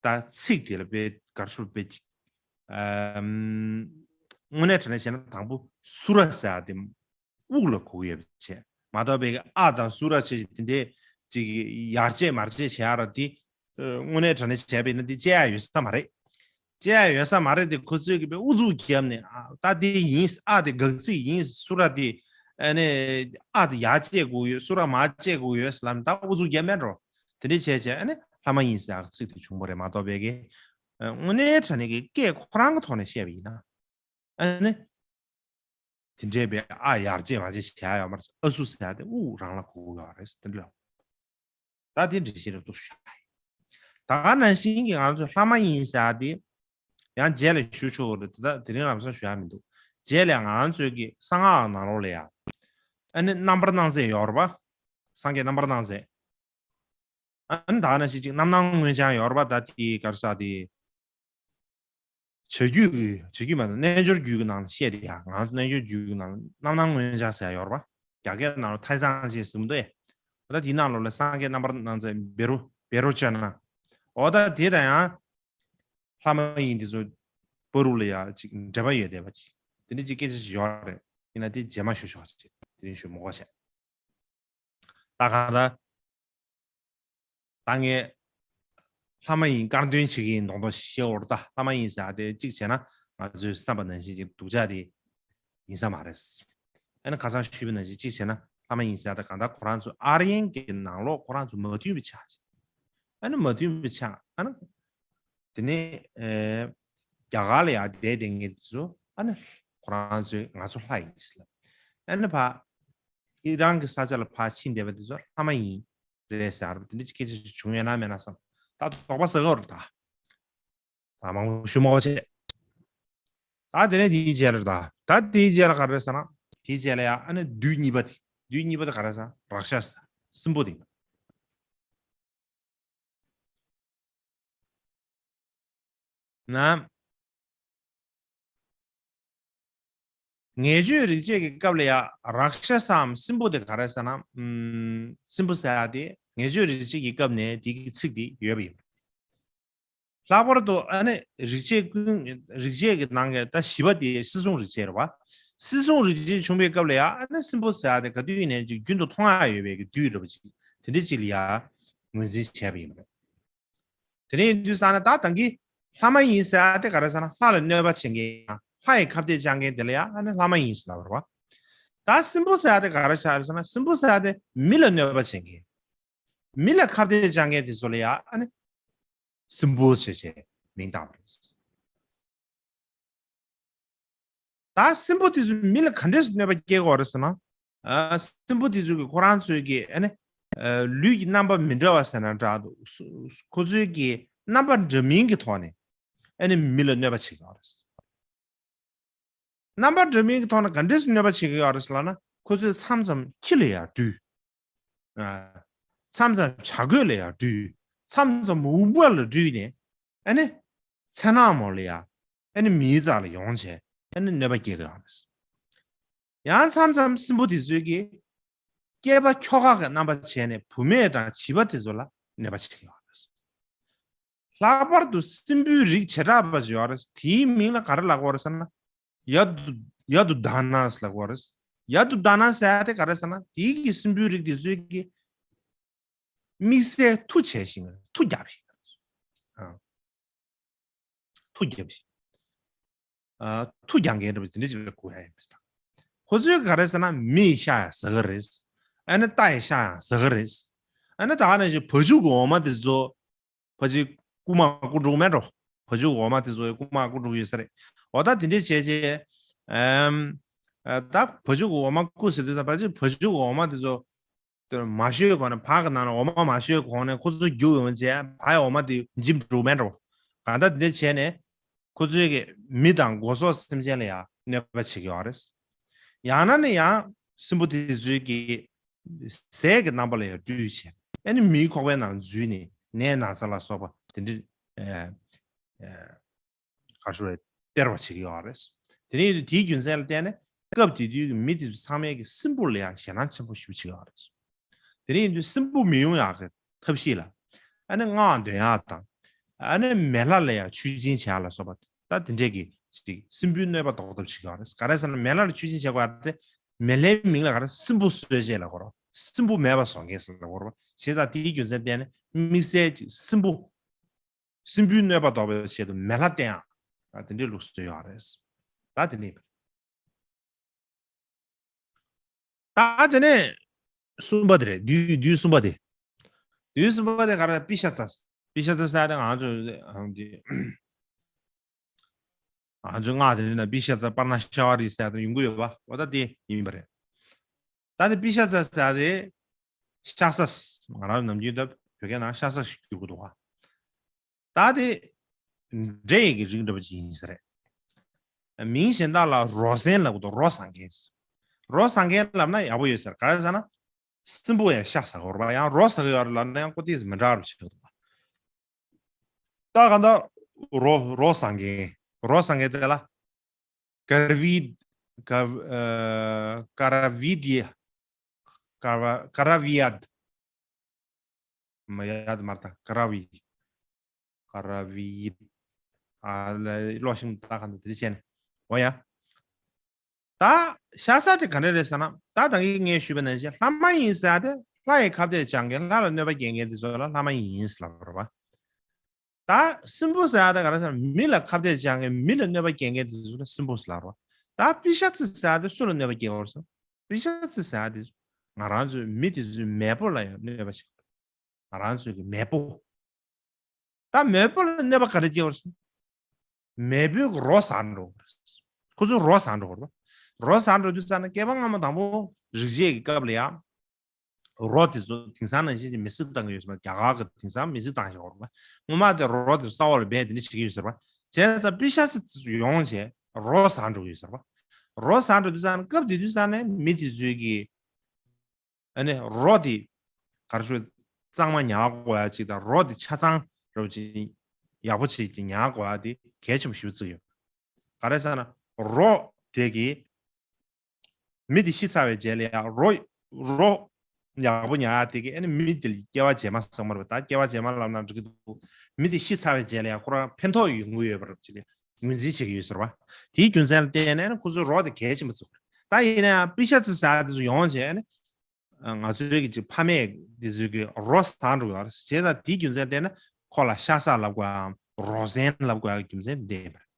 ད་ཚིག་དེ་ལ་དཔེ་ག་རེ་ཟེར་དཔེ་ཅིག་ཨམ། དངོས་གནས་དྲང་གནས་བྱས་ན་དང་པོ་སུ་ར་ཟེར་ཡག་དེ་དབུགས་ལ་གོ་གི་ཡོད་པ་བྱས། མ་གཏོགས་པའི་ཨ་དང་སུ་ར་བྱས་དེ་འདྲའི་ཅིག་ཡར་བཅད་མར་བཅད་བྱེད་ཡག་ར་དེ། ཨ་དངོས་གནས་དྲང་གནས་བྱས་པ་ཡིན་ན་དེ་བཅད་ཡག་ཡོད་ས་མ་རེད། བཅད་ཡ་ཡོད་ས་མ་རེད་དེ། ཁོ་ཚོས་ཀྱི་པའི་ཨུ་ཚུགས་བརྒྱབ་ནས། ཨ་ད་དེ་ཡིན། ཨ་དེ་དགག་ཚིག་ཡིན། སུ་ར་དེ་ཨ་ནི་ཨ་དེ་ཡར་བཅད་དགོས་ཡོད། སུ་ར་མར་བཅད་དགོས་ཡོད་ཟེར་ལབ་ནས་ད་ཨུ་ཚུགས་བརྒྱབ་མེད་འགྲོ། དེ་འདྲས་བྱས་བྱས་ཨ་ནི་ལྷ་མ་ཡིན་ཟེར་ཡ་ཚིག་དེ་བྱུང་བ་རེད་མ་གཏོགས་པའི་གི། ཨ་དངོས་གནས་དྲང་གནས་ཀྱི་སྐད་ཁོ་རང་གི་ཐོག་ནས་བཤད་པ་ཡིན་ན། ཨ་ནི། དེ་འདྲའི་བའི་ཨ་ཡར་བཅད་མར་བཅད་བྱས་ཡོད་མ་རེད། ཨ་སུ་ཟེར་ཡ་དེ་དབུགས་རང་ལ་གོ་གི་ཡོད་རེད་དེ་འདྲ། ད་དེ་འདྲ་ཞིག་རེད་འདུག་ཤག་ད་ག་ནང་བཞིན་གྱི་ང་ཚོ་ལྷ་མ་ཡིན་ཟེར་ཡ་དེ་ཡང་རྗེས་ལ་ཞུ་ཆོག་གི་རེད། དེ་ད་དེ་རིང་རང་སང་ཞུ་ཡ་མི་འདུག་རྗེས་ལ་ང་ཚོའི་གི་གསང་སྔགས་ནང་ལོགས་ལ་ཡ་ཨ་ནི་རྣམ་པར་སྣང་མཛད་ཡོད་རེད་པ། སངས་རྒྱས་རྣམ་པར་སྣང་མཛད། ཨ་ནི་ད་ག་ནང་བཞིན་ཅིག་རྣམ་སྣང་མངོན་བྱང་ཡོད་རེད་པ། ད་དེ་ག་རེ་ཟེར་དེ། བྱ་རྒྱུད་ཀྱི། བྱ་རྒྱུད་མ་རེད། རྣལ་འབྱོར་རྒྱུད་ཀྱི་ནང་ལ་བཤད་དེ་ཡ། ང་ཚོ་རྣལ་འབྱོར་རྒྱུད་ཀྱི་ནང་ལ་རྣམ་སྣང་མངོན་བྱང་ཟེར་ཡ་ཡོད་རེད་པ། རྒྱ་སྐད་ནང་ལ་ཐའེ་ཙང་ཅེས་ཟེར་གྱི་འདུག་ཨེ། འོ་ད་དེའི་ནང་ལོགས་ལ་སངས་རྒྱས་རྣམ་པར་སྣང་མཛད་བེ་རུ་བེ་རུ་ཙ་ན། འོ་ད་དེ་དང་ཡང་ལྷ་མ་ཡིན་དེ་ཚོ་བར་དུ་ལ་ཡ་ཅིག་འབྲེལ་བ་ཡོད་བསྡད་པ་ཅིག་དེ་འདྲ་ཅིག་སྐད་ཆ་ཞིག་ཡོད་རེད། ཡིན་ན་དེ་རྗེས་མ་ཞུ་ཆོག་ཅིག་དེ་རིང་ཞུ་མི་དགོས་བྱས། ད་གང་ལྟར། ད་ངས་ལྷ་མ་ཡིན་དཀར་འདོན་བྱེད་ཀྱི་ཡིན་མདོག་མདོག་བཤད་འོར། ད་ལྷ་མ་ཡིན་ཟེར་ཡ་དེ་གཅིག་བྱས་ན་ང་ཚོས་བསམ་པ་ནང་བཞིན་གྱི་སྡུག་ཅག་དེ་ཡིན་ས་མ་རེད། ཨ་ནི་ཁ་སང་ཞུས་པ་ནང་བཞིན་གཅིག་བྱས་ན་ལྷ་མ་ཡིན་ཟེར་ཡ་དེ་གང་ལྟར་ཁོ་རང་ཚོ་ཨར་ཡན་གྱི་ནང་ལོགས་ཁོ་རང་ཚོ་མ་མཐུན་པ་ཆགས་ཅིག་ཨ་ནི་མ་མཐུན་པ་ཆགས། ཨ་ནི་དེ་ནས་ཨེ་རྒྱ་གར་ལ་ཡ་བསྡད་བསྡད་མཁན་དེ་ཚོ་ཨ་ནི་ཁོ་རང་ཚོས་ང་ཚོ་ལྷ་ཡིན་ཟེར་ལབ། ཨ་ནི་ཕ་ཨི་རན་གྱི་ས་ཆ་ལ་ཕར་ཕྱིན་བསྡད་པ་དེ་ཚོ་ལྷ་མ་ཡིན། རེད་ཟེར་བ་དེ་འདྲ་ཅིག་སྐད་ཆ་ཞིག་བྱུང་ཡོད་ན་མེད་ན་བསམ། ད་དོགས་པ་ཟ་གི་རེད་ད། ད་མང་པོ་ཞུ་མ་དགོས་བྱས། ད་དེ་ནས་དེའི་རྗེས་ལ་ད། ད་དེའི་རྗེས་ལ་ག་རེ་ཟེར་ན། དེའི་རྗེས་ལ་ཡ་ཨ་ནི་བདུད་གཉིས་པ་དེ། བདུད་གཉིས་པ་དེ་ག་རེ་ཟེར་ན། རཀྵ་ས། སྲིན་པོ་དེ། ན། ངེས་བརྗོད་རིག་བྱེད་ཀྱི་སྐབས་ལ་ཡ་རཀྵ་སའམ་སྲིན་པོ་དེ་ག་རེ་ཟེར་ན། ཨམ། སྲིན་པོ་ཟེར་ཡ་དེ་ངེས་བརྗོད་རིག་བྱེད་ཀྱི་སྐབས་ནས་དེ་གི་ཚིག་དེ་ཡོད་པ་ཡིན། ལྷག་པར་དུ་ཨ་ནི་རིག་བྱེད་ཀུན། རིག་བྱེད་ཀྱི་ནང་གི་ད་བཞི་པ་དེ་སྲིད་གསུམ་རིག་བྱེད་རེད་བ། སྲིད་གསུམ་རིག་བྱེད་བྱུང་བའི་སྐབས་ལ་ཡ་ཨ་ནི་སྲིན་པོ་ཟེར་ཡ་དེ་ག་དུས་ནས་ཅིག་རྒྱུན་དུ་མཐོང་ཡ་ཡོད་པའི་གི་བདུད་རེད་བ་ཅིག་དེ་འདྲ་ཅིག་ལ་ཡ་ངོས་འཛིན་བྱས་པ་ཡིན་པ་རེད། དེ་ནས་ཡིན་དུས་ཙང་ན་ད་ད་གིན་ལྷ་མ་ཡིན་ཟེར་ཡ་དེ་ག་རེ་ཟེར་ན་ལྷ་ལ་གནོད་པ་བྱེད་མཁན། ལྷ་ཡི་ཁ་གཏད་བཅག་མཁན་དེ་ལ་ཡ་ཨ་ནི་ལྷ་མ་ཡིན་ཟེར་ལབ་པ་རེད་བ། ད་སྲིན་པོ་ཟེར་ཡ་དེ་ག་རེ་ཆགས་རེད་ཟེར་ན་སྲིན་པོ་ཟེར་ཡ་དེ་མི་ལ་གནོད་པ་བྱེད་མཁན། མི་ལ་ཁ་གཏད་བཅག་མཁན་དེ་ཚོ་ལ་ཡ་ཨ་ནི་སྲིན་པོ་ཟེར་བྱས་མིང་བཏགས་པ་རེད། ད་སྲིན་པོ་དེ་ཚོས་མི་ལ་ག་འདྲས་སེ་གནོད་པ་སྐྱེལ་གྱི་ཡོད་རེད་ཟེར་ན། ཨ། སྲིན་པོ་དེ་ཚོ་གིས་ཁོ་རང་ཚོའི་གི་ཨ་ནི། ཨ། ལུས་ཀྱི་རྣམ་པ་མི་འདྲ་བ་ཟེར་ན་འདྲ་འདུག་སུ། ཁོ་ཚོའི་གི་རྣམ་པ་འདྲ་མིན་གྱི་ཐོག་ནས་ཨ་ནི་མི་ལ་གནོད་པ་བྱེད་ཀྱི་ཡོད་རེད། རྣམ་པ་འདྲ་མིན་གྱི་ཐོག་ནས་ག་འདྲས་སེ་གནོད་པ་བྱེད་ཀྱི་ཡོད་རེད་ཟེར་ལབ་ན། ཁོ་ཚོས་མཚམས་མཚམས་ཁྱི་ལ་ཡ་སྦྲུལ། ཨ། མཚམས་མཚམས་བྱ་རྒོད་ལ་ཡ་སྦྲུལ། མཚམས་མཚམས་འུག་པ་ལ་སྦྲུལ་ནས་ཨ་ནི་མཚན་ནག་མོ་ལ་ཡ་ཨ་ནི་མིའི་རྩ་ལ་ཡོང་བྱས་ཨ་ནི་གནོད་པ་སྐྱེལ་གྱི་ཡོད་རེད། ཡང་མཚམས་མཚམས་སྲིན་པོ་དེ་ཚོའི་གི་སྐྱེས་པ་ཁྱོ་ག་གི་རྣམ་པ་བྱས་ནས་བུད་མེད་དང་བྱིས་པ་དེ་ཚོ་ལ་གནོད་པ་བྱེད་ཀྱི་ཡོད་རེད། ལྷག་པར་དུ་སྲིན་པོའི་རིགས་བྱེ་བྲག་པ་ཅིག་ཡོད་རེད། དེའི་མིང་ལ་ག་རེ་ལབ་ཀྱི་ཡོད་རེད་ཟེར་ན། ཡ་དུ། ཡ་དུ་ད་ན་ཟེར་ལབ་ཀྱི་ཡོད་རེད། ཡ་དུ་ད་ན་ཟེར་ཡ་དེ་ག་རེ་ཟེར་ན། དེའི་གི་སྲིན་པོའི་རིགས་དེ་ཚོའི་གི་དམིགས་བསལ་མཐུ་བྱས་ཤིང་མཐུ་རྒྱབ་ཤིང་། ཨ། མཐུ་རྒྱབ་ཤིང་། ཨ། མཐུ་རྒྱག་མཁན་འདྲ་པོ་དེ་འདྲ་ཅིག་ལ་གོ་ཡ་ཡིན་པ་ཞིག་དང་། ཁོ་ཚོས་ག་རེ་ཟེར་ན་མི་ཡི་ཤ་ཡང་ཟ་གི་རེད། ཨ་ནི་རྟ་ཡི་ཤ་ཡང་ཟ་གི་རེད། ཨ་ནི་ད་ག་ནང་བཞིན་བ་ཕྱུགས་ཀྱི་འོ་མ་དེ་ཚོ། ཕ་ཅིག་རྐུ་མ་རྐུ་འགྲོ་མེད་འགྲོ། བ་ཕྱུགས་འོ་མ་དེ་ཚོ་རྐུ་མ་རྐུ་འགྲོ་ཡོད་ས་རེད། འོ་ད་དེ་འདྲས་བྱས་བྱས། ཨམ། ཨ། ད་བ་ཕྱུགས་འོ་མ་རྐུ་ཟེར་དུས་ཙམ་པ་ཅིག་བ་ཕྱུགས་འོ་མ་དེ་ཚོ་དེར་མ་བཞོས་གོང་ནས་བག་གི་ནང་ནས་འོ་མ་མ་བཞོས་གོང་ནས་ཁོ་ཚོ་རྒྱུག་ཡོང་བྱས་བག་གི་འོ་མ་དེ་འཇིབ་འགྲོ་མེད་འགྲོ། གང་ལྟར་དེ་འདྲས་བྱས་ནས་ཁོ་ཚོའི་གི་མི་དང་སྒོ་ཟོག་སེམས་ཅན་ལ་ཡང་གནོད་པ་བྱེད་ཀྱི་ཡོད་རེད། ཡང་ན་ནི་ཡང་སྲིན་པོ་དེ་ཚོའི་གི་ཟས་ཀྱི་རྣམ་པ་ལ་ཡང་སྦྲུལ་བྱས། ཨ་ནི་མིའི་ཁོག་པའི་ནང་འཛུལ་ནས་ནད་ན་ཚ་ལ་སོགས་པ་དེ་འདྲ། ཨ། ཨ། ག་རེ་ཞུ་རེད། སྟེར་བ་བྱེད་ཀྱི་ཡོད་རེད། དེ་ནས་དེའི་རྒྱུ་མཚན་ལ་བརྟེན་ནས་སྐབས་དེ་དུས་ཀྱི་མི་དེ་ཚོ་ཚང་མས་ཀྱི་སྲིན་པོ་ལ་ཡང་ཞེད་སྣང་ཆེན་པོ་ཞེ་པོ་བྱེད་ཀྱི་ཡོད་རེད། དེ་ནས་ཡིན་དུས་སྲིན་པོ་མི་ཡོང་ཡག་གི་ཐབས་ཤེས་ལ། ཨ་ནི་སྔགས་འདོན་ཡག་དང་། ཨ་ནི་མེ་ལྷ་ལ་ཡང་མཆོད་སྦྱིན་བྱེད་ཡག་ལ་སོགས་པ་ད་དེ་འདྲས་ཀྱི་ཅིག་སྲིན་པོའི་གནོད་པ་ཟློག་ཐབས་བྱེད་ཀྱི་ཡོད་རེད། ག་རེ་ཟེར་ན་མེ་ལྷ་ལ་མཆོད་སྦྱིན་བྱེད་དགོས་ཡག་དེ་མེ་ལྷའི་མིང་ལ་ག་རེ་སྲིན་པོ་གསོད་བྱེད་ལབ་དགོས་རེད། སྲིན་པོ་མེད་པ་བཟོ་མཁན་ཟེར་ལབ་དགོས་རེད། བྱས་ཙང་དེའི་རྒྱུ་མཚན་བརྟེན་ནས་དམིགས་བསལ་ཅིག་སྲིན་པོ། སྲིན་པོའི་གནོད་པ་ཟློག་པའི་ཆེད་དུ་མེ་ལྷ་བསྟེན་ཡག་ ད་དེ་འདྲའི་ལུགས་སྲོལ་ཡོད་རེད། ད་དེ་འདྲའི། ད་དེ་ནས་གསུམ་པ་དེ་རེད། བསྡུས་བསྡུས་གསུམ་པ་དེ། བསྡུས་གསུམ་པ་དེ་ག་རེ། པི་ཤ་ཙ། པི་ཤ་ཙ་ཟེར་དེ་ང་ཚོ་ང་ཚོ་སྔགས་དེ་ནི་པི་ཤ་ཙ་པར་ན་ཤ་བ་རི་ཟེར་དེ་ཡོང་གི་ཡོད་པ། འོ་ད་དེ་ཡིན་པ་རེད། ད་དེ་པི་ཤ་ཙ་ཟེར་དེ་ཤ་ཟ། ང་རང་ནམ་རྒྱུན་ད་བོད་སྐད་ནང་ཤ་ཟ་ཞིག་བསྒྱུར་གི་འདུག་བ། ད་དེ་འབྲས་ཀྱི་རིགས་འདྲ་པོ་ཅིག་ཡིན་ས་རེད། མིང་གཞན་དག་ལ་རོ་སྲན་ལབ་གི་འདུག་རོ་ཟ་མཁན། རོ་ཟ་མཁན་ལབ་ན་ཡག་པོ་ཡོད་ཟེར། ག་རེ་ཟེར་ན། སྲིན་པོ་ཡང་ཤ་ཟ་གི་ཡོད་རེད་པ། ཡང་རོ་ཟ་གི་ཡོད་རེད་ལབ་ན་ཡང་ཁོ་ཏོག་ཙམ་མི་འདྲ་བ་ཞིག་འདུག་ད་གང་ལྟར་རོ་རོ་ཟ་མཁན། རོ་ཟ་མཁན་དེ་ལ་ཀར་བི་ཀ- ཨ་ཀར་བི་དི་ཀར་བ- ཀར་བི་ཡད། མ་ཡད་མ་རེད་ད། ཀར་བི། ཀར་བི་ཡད། ཨ་ལ་ལོ་ཤིང་ད་གང་དུ་དེ་བྱས་ནས། འོ་ཡ། ད་ཤ་ཟ་དེ་ག་འདྲ་རེད་ཟེར་ན། ད་ད་གིན་ངས་ཞུས་པ་ནང་བཞིན་ལྷ་མ་ཡིན་ཟེར་དེ་ལྷ་ཡི་ཁ་གཏད་བཅག་མཁན། ལྷ་ལ་གནོད་པ་སྐྱེལ་མཁན་དེ་ཚོ་ལ་ལྷ་མ་ཡིན་ཟེར་ལབ་རེད་པ། ད་སྲིན་པོ་ཟེར་ཡ་ད་ག་རེ་ཟེར་ན། མི་ལ་ཁ་གཏད་བཅག་མཁན། མི་ལ་གནོད་པ་སྐྱེལ་མཁན་དེ་ཚོ་ལ་སྲིན་པོ་ཟེར་ལབ་རེད། ད་པི་ཤ་ཙི་ཟེར་ཡ་དེ་སུ་ལ་གནོད་པ་སྐྱེལ་བར་སོང་། པི་ཤ་ཙི་ཟེར་ཡ་དེ་ང་རང་ཚོའི་མི་དེ་ཚོའི་མེས་པོ་ལ་ཡང་གནོད་པ་བྱེད། ང་རང་ཚོའི་གི་མེས་པོ། ད་མེས་པོ་ལ་གནོད་པ་ག་རེ་སྐྱེལ་བར་སོང་། མེས་པོའི་གི་རོ་ཟ་འགྲོ་གི་རེད། ཁོ་ཚོ་རོ་ཟ་འགྲོ་གི་རེད་པ། རོ་ཟ་འགྲོ་དུས་ཙ་ན་བསྐལ་པ་སྔ་མ་དང་པོ་རིག་བྱེད་ཀྱི་སྐབས་ལ་ཡང་། རོ་དེ་ཚོ་དེང་སང་ནང་བཞིན་གྱི་མེ་བསྲེགས་བཏང་གི་ཡོད་ཟེར་བ། རྒྱ་གར་གྱི་དེང་སང་མེ་བསྲེགས་བཏང་བཞག་ཡོད་རེད་པ། སྔོན་མ་དེ་རོ་དེ་ཚོ་ས་འོག་ལ་སྦས་དེ་འདྲ་བྱེད་ཀྱི་ཡོད་ཟེར་བ། བྱས་ཙང་པི་ཤ་ཙི་དེ་ཚོ་ཡོང་བྱས་རོ་ཟ་འགྲོ་གི་ཡོད་ཟེར་བ། རོ་ཟ་འགྲོ་དུས་ཙ་ན་སྐབས་དེ་དུས་ཙ་ནས་མི་དེ་ཚོའི་གི་ཨ་ནི་རོ་དེ་ག་རེ་ཞུ། གཙང་མ་ཉར་དགོས་ཡ་ཅིག་དང་། རོ་དེ་ཆ་ཚང་རོ་ཅིག་ཡག་པོ་བྱེད་ཀྱི་ཉར་དགོས་ཡ་དེ་གལ་ཆེན་པོ་ཞེ་པོ་བརྩི་གི་ཡོད། ག་རེ་ཟེར་ན་རོ་དེ་གི་མི་དེ་ཤི་ཚར་བའི་རྗེས་ལ་ཡང་རོ་རོ་ཡག་པོ་ཉར་ཡ་དེ་གི་ཨ་ནི་མི་དེ་ལ་སྐྱེ་བ་རྗེས་མ་ཚང་མ་རེད་པ། ད་སྐྱེ་བ་རྗེས་མ་ལབ་ན་འགྲིག་གི་འདུག་མི་དེ་ཤི་ཚར་བའི་རྗེས་ལ་ཡང་ཁོ་རང་ཕན་ཐོགས་ཡོང་གི་ཡོད་པ་རེད་ཅེས་ངོས་འཛིན་བྱེད་ཀྱི་ཡོད་ཟེར་བ། དེའི་རྒྱུ་མཚན་ལ་བརྟེན་ནས་ཨ་ནི་ཁོ་ཚོས་རོ་དེ་གལ་ཆེན་པོ་བརྩི་གི་རེད། ད་ཡིན་ན་ཡང་པི་ཤ་ཙི་ཟེར་ཡ་དེ་ཚོ་ཡོང་བྱས་ཨ་ནི། ང་ཚོའི་གི་ཅིག་ཕ་མེས་འདི་ཚོའི་གི་རོ་ཟ་འགྲོ་ཡོད་རེད། བྱས་ཙང་དེའི་རྒྱུ་མཚན་བརྟེན་ནས་ཁོ་ལ་ཤ་ཟ་ལབ་དགོས་ཡའམ་རོ་ཟན་ལབ་དགོས་ཡ་གི་རྒྱུ་མཚན་འདི་ཡིན་པ་རེད།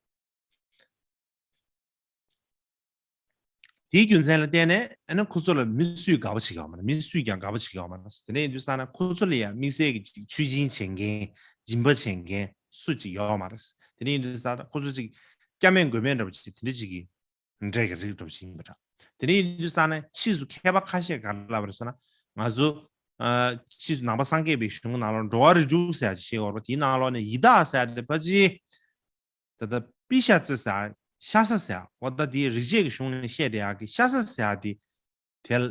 དེའི་རྒྱུ་མཚན་ལ་བརྟེན་ནས་ཨ་ནི་ཁོ་ཚོ་ལ་མི་སུས་དགའ་པོ་བྱེད་ཀྱི་ཡོད་མ་རེད། མི་སུས་ཀྱང་དགའ་པོ་བྱེད་ཀྱི་ཡོད་མ་རེད། དེ་འདྲ་ཡིན་དུས་ཙ་ན་ཁོ་ཚོ་ལ་ཡང་དམིགས་བསལ་གྱི་ཅིག་མཆོད་སྦྱིན་བྱེད་མཁན། སྦྱིན་པ་བྱེད་མཁན་སུ་ཅིག་ཡོད་མ་རེད། དེ་འདྲ་ཡིན་དུས་ཙ་ན་ཁོ་ཚོ་ཅིག་སྐྱ་མེད་མགོ་མེད་འདྲ་པོ་ཅིག་དེ་འདྲ་ཅིག་གི་འདྲ་གི་རིགས་འདྲ་པོ་ཞིག་ཡིན་པ་འདྲ། དེ་ནས་ཡིན་དུས་ཙ་ན་ཕྱིས་སུ་མཁས་པ་ཁ་ཤས་ག་རེ་ལབ་པ་རེད་ཟེར་ན། ང་ཚོ་ཨ་ཕྱིས་སུ་ནང་པ་སངས་རྒྱས་པའི་གཞུང་ནང་ལོགས་འགྲོ་བ་རིགས་དྲུག་ཟེར་ཡ་ཅིག་བཤད་ཡོད་རེད་པ། དེའི་ནང་ལོགས་ནས་ཡི་དྭགས་ཟེར་ཡ་དེ་ཕལ་ཆེར་ད་ལྟ་པི་ཤ་ཙི་ཟེར་ཡ། ཤ་ཟ་ཟེར་ཡ། འོ་ད་དེའི་རིག་བྱེད་ཀྱི་གཞུང་ནས་བཤད་བསྡད་ཡ་གི་ཤ་ཟ་ཟེར་ཡ་དེ། དེ་ལ་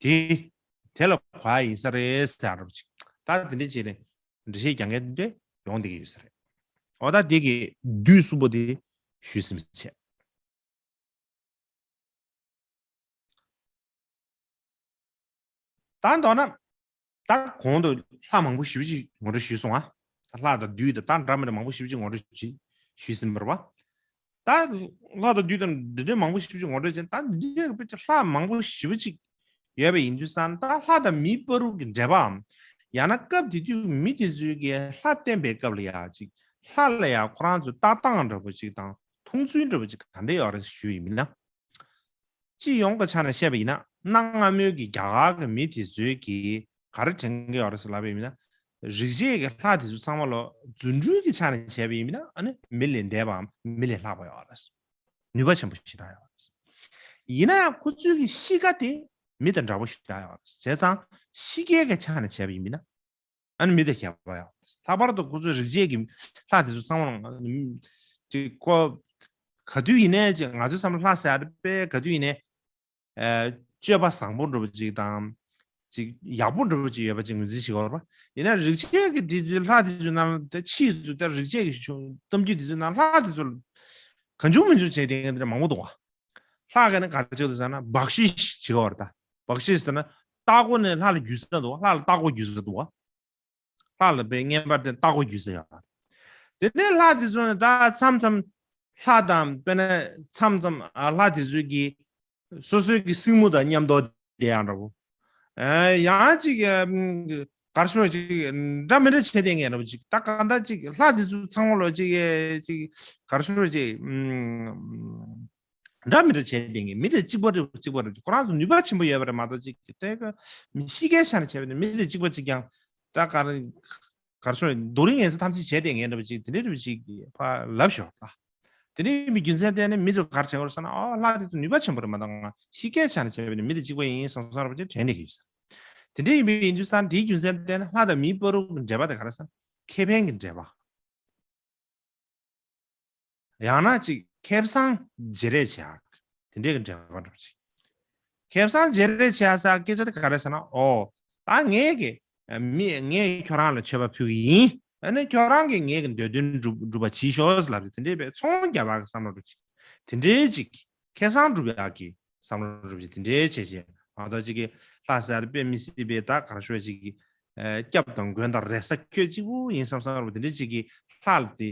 དེ་དེ་ལ་གོ་ཡ་ཡིན་ས་རེད་ཟེར་ཡ་འདྲ་པོ་ཅིག་ད་དེ་འདྲ་བྱས་ནས་འགྲེལ་བཤད་རྒྱག་མཁན་དེ་འདྲ་ཡོང་བསྡད་ཀྱི་ཡོད་ས་རེད། འོ་ད་དེ་གི་བསྡུས་གསུམ་པོ་དེ་ཞུས་ཟིན་པ་བྱས། ད་མདོར་ན། ད་གོང་དུ་ལྷ་མང་པོ་ཞེ་པོ་ཅིག་ངོ་སྤྲོད་ཞུས་སོང་ཨ། ད་ལྷ་དང་བདུད་དང་ད་འདྲ་མི་འདྲ་མང་པོ་ཞེ་པོ་ཅིག་ངོ་སྤྲོད་ཅིག་ཞུས་ཟིན་པ་རེད་པ། ད་ལྷ་དང་བདུད་དང་འདི་འདྲའི་མང་པོ་ཞེ་པོ་ཅིག་ངོ་སྤྲོད་བྱས། ད་འདི་འདྲའི་དཔེ་ཅིག་ལྷ་མང་པོ་ཞེ་པོ་ཅིག་ཡོད་པ་ཡིན་དུས་ཙང་ད་ལྷ་དང་མིའི་བར་དུ་གི་འབྲེལ་བའམ། ཡང་ན་སྐབས་དེ་དུས་མི་དེ་ཚོའི་གི་ལྷ་བསྟེན་པའི་སྐབས་ལ་ཡ་ཅིག་ལྷ་ལ་ཡ་ཁོ་རང་ཚོའི་ལྟ་སྟངས་འདྲ་པོ་ཅིག་དང་མཐོང་ཚུལ་འདྲ་པོ་ཅིག་ག་འདྲ་ཡོད་རེད་ཞུས་ཡིན་ན། སྤྱི་ཡོངས་ཀྱི་ཆ་ནས་བཤད་པ་ཡིན་ན། གནའ་སྔ་མོའི་གི་རྒྱ་གར་གྱི་མི་དེ་ཚོའི་གི་ག་རེ་དྲན་གྱི་ཡོད་རེད་ཟེར་ལབ་པ་ཡིན་ན། རིག་བྱེད་ཀྱི་ལྷ་དེ་ཚོ་ཚང་མ་ལོ་རྫུ་འཕྲུལ་གྱི་ཆ་ནས་བྱས་པ་ཡིན་ན་ཨ་ནི་མི་ལས་འདས་པའམ་མི་ལས་ལྷག་པ་ཡོད་རེད། ནུས་པ་ཆེན་པོ་ཞེ་དྲག་ཡོད་རེད། ཡིན་ན་ཡང་ཁོ་ཚོའི་གི་གཤིས་ཀ་དེ་མི་དང་འདྲ་པོ་ཞེ་དྲག་ཡོད་རེད། བྱས་ཙང་གཤིས་ཀའི་གི་ཆ་ནས་བྱས་པ་ཡིན་ན། ཨ་ནི་མི་དང་ཁྱད་པར་ཡོད་རེད། ལྷག་པར་དུ་ཁོ་ཚོའི་རིག་བྱེད་ཀྱི་ལྷ་དེ་ཚོ་ཚང་མ་ལ་ཅིག་ཁོ་ག་དུས་ཡིན་ནའི་ཅིག་ང་ཚོའི་བསམ་བློ་ལྷ་ཟེར་ཡ་དེ་དཔེ་ག་དུས་ཡིན་ནའི་ཨ་སྤྱོད་པ་བཟང་པོ་འདྲ་པོ་ཅིག་དང་། ཅིག་ཡག་པོ་འདྲ་པོ་ཅིག་ཡོད་པ་ཅིག་ངོས་འཛིན་བྱེད་ཀྱི་ཡོད་རེད་པ། ཡིན་ན་རིག་བྱེད་ཀྱི་དེ་ཚོའི་ལྷ་དེ་ཚོའི་ནང་ལ་ད་ཕྱིས་སུ་ད་རིག་བྱེད་ཀྱི་གཞུང་གཏམ་རྒྱུད་དེ་ཚོའི་ནང་ལྷ་དེ་ཚོ་ལ་གང་བྱུང་མང་བྱུང་བྱས་བསྡད་མཁན་དེ་འདྲ་མང་པོ་འདུག་བ། ལྷ་ག་ནས་ག་རེ་བྱེད་འདུག་ཟེར་ན་བག་ཤེས་བྱེད་ཀྱི་ཡོད་རེད་ད། བག་ཤེས་ཟེར་ན་ལྟ་སྒོ་ནས་ལྷ་ལ་རྒྱུས་ས་འདུག་བ། ལྷ་ལ་ལྟ་སྒོ་རྒྱུས་ས་འདུག་བ། ལྷ་ལ་དཔེ་བསྙེན་པ་དེ་ལྟ་སྒོ་རྒྱུས་ས་ཡོད་རེད། དེ་ནས་ལྷ་དེ་ཚོ་ནི་ད་མཚམས་མཚམས་ལྷ་དང་དཔེར་ན་མཚམས་མཚམས་ཨ་ལྷ་དེ་ཚོའི་གི་སོ་སོའི་གི་སྲིང་མོ་དང་མཉམ་དུ་བསྡད་ཡ་འདྲ་པོ། ཨ་ཡང་ཅིག་ཨམ་ གར་ཤོར་ཅིག་འདྲ་མི་འདྲ་བྱས་ཏེ་ངས་རབ་ཅིག་ད་གང་ལྟར་ཅིག་ལྷ་དེ་ཚོ་ཚང་མ་ལོ་ཅིག་ཅིག་གར་ཤོར་ཅིག་འདྲ་མི་འདྲ་བྱས་ཏེ་ངས་མི་དེ་གཅིག་པ་རེད་གཅིག་པ་རེད་ཁོ་རང་ཚོ་ནུས་པ་ཆེན་པོ་ཡོད་པ་རེད་མ་གཏོགས་ཅིག་དེ་ག་མི་ཤི་ཁའི་ཆ་ནས་བྱས་པ་ནི་མི་དེ་གཅིག་པ་གཅིག་ཀྱང་ད་གར་གར་ཤོར་རྡོ་རིང་ངན་ས་ཐམས་ཅད་བྱས་ཏེ་ངས་རབ་ཅིག་དེ་འདྲ་རབ་ཅིག་ཕ་ལབ་ཤོག་ད། དེ་འདྲ་ཡིན་པའི་རྒྱུ་མཚན་བརྟེན་ནས་མི་ཚོ་གར་དྲན་དགོས་ཟེར་ན་ཨོ་ལྷ་དེ་ཚོ་ནུས་པ་ཆེན་པོ་རེད་མ་གཏོགས་ང་ཤི་ཁའི་ཆ་ནས་བྱས་པ་ནི་མི་དེ་གཅིག་པ་ཡིན་བསམ་བསམ་རབ་ཅིག་དྲན་ནས་ཡོད་ས། དེ་འདྲ་ཡིན་པའི་ཡིན་དུས་ས་དེའི་རྒྱུ་མཚན་བརྟེན་ནས་ལྷ་དང་མིའི་བར་དུ་གི་འབྲེལ་བ་དེ་ག་རེ་ཟེར་ན་ཁེ་ཕན་གྱི་འབྲེལ་བ། ཡང་ན་ཅིག་ཁེ་བཟང་བརྗེ་རེས་བྱེད་ཡག་དེ་འདྲའི་གི་འབྲེལ་བ་འགྲོ་ཅིག་ཁེ་བཟང་བརྗེ་རེས་བྱེད་ཡག་ས་སྐད་ཆ་དེ་ག་རེ་ཟེར་ན་ཨོ་ད་ངས་གི་མི་ངས་ཁྱོད་རང་ལ་མཆོད་པ་ཕུལ་གི་ཡིན། ཨ་ནི་ཁྱོད་རང་གིས་ངས་གི་འདོད་དོན་འགྲུབ་འགྲུབ་པ་བྱིས་ཤོག་ལབ་དེ་འདྲའི་བའི་ཚོང་རྒྱག་པ་གི་བསམ་བློ་འགྲོ་ཅིག་དེ་འདྲའི་ཅིག་ཁེ་བཟང་སྒྲུབ་ཡག་གི་བསམ་བློ་སྒྲུབ་ཅིག་དེ་འདྲའི་བྱས་བྱས་མ་གཏོགས་ཅིག་གི་ལྷ་ཟེར་དཔེ་མི་སྲིད་པའི་ད་གར་ཤོར་ཅིག་གི་སྐྱབས་དང་མགོན་དང་རེ་ས་ཁྱོད་གཅིག་པུ་ཡིན་བསམ་བསམ་རུ་དེ་འདྲའི་ཅིག་གི་ལྷ་ལ་དེ་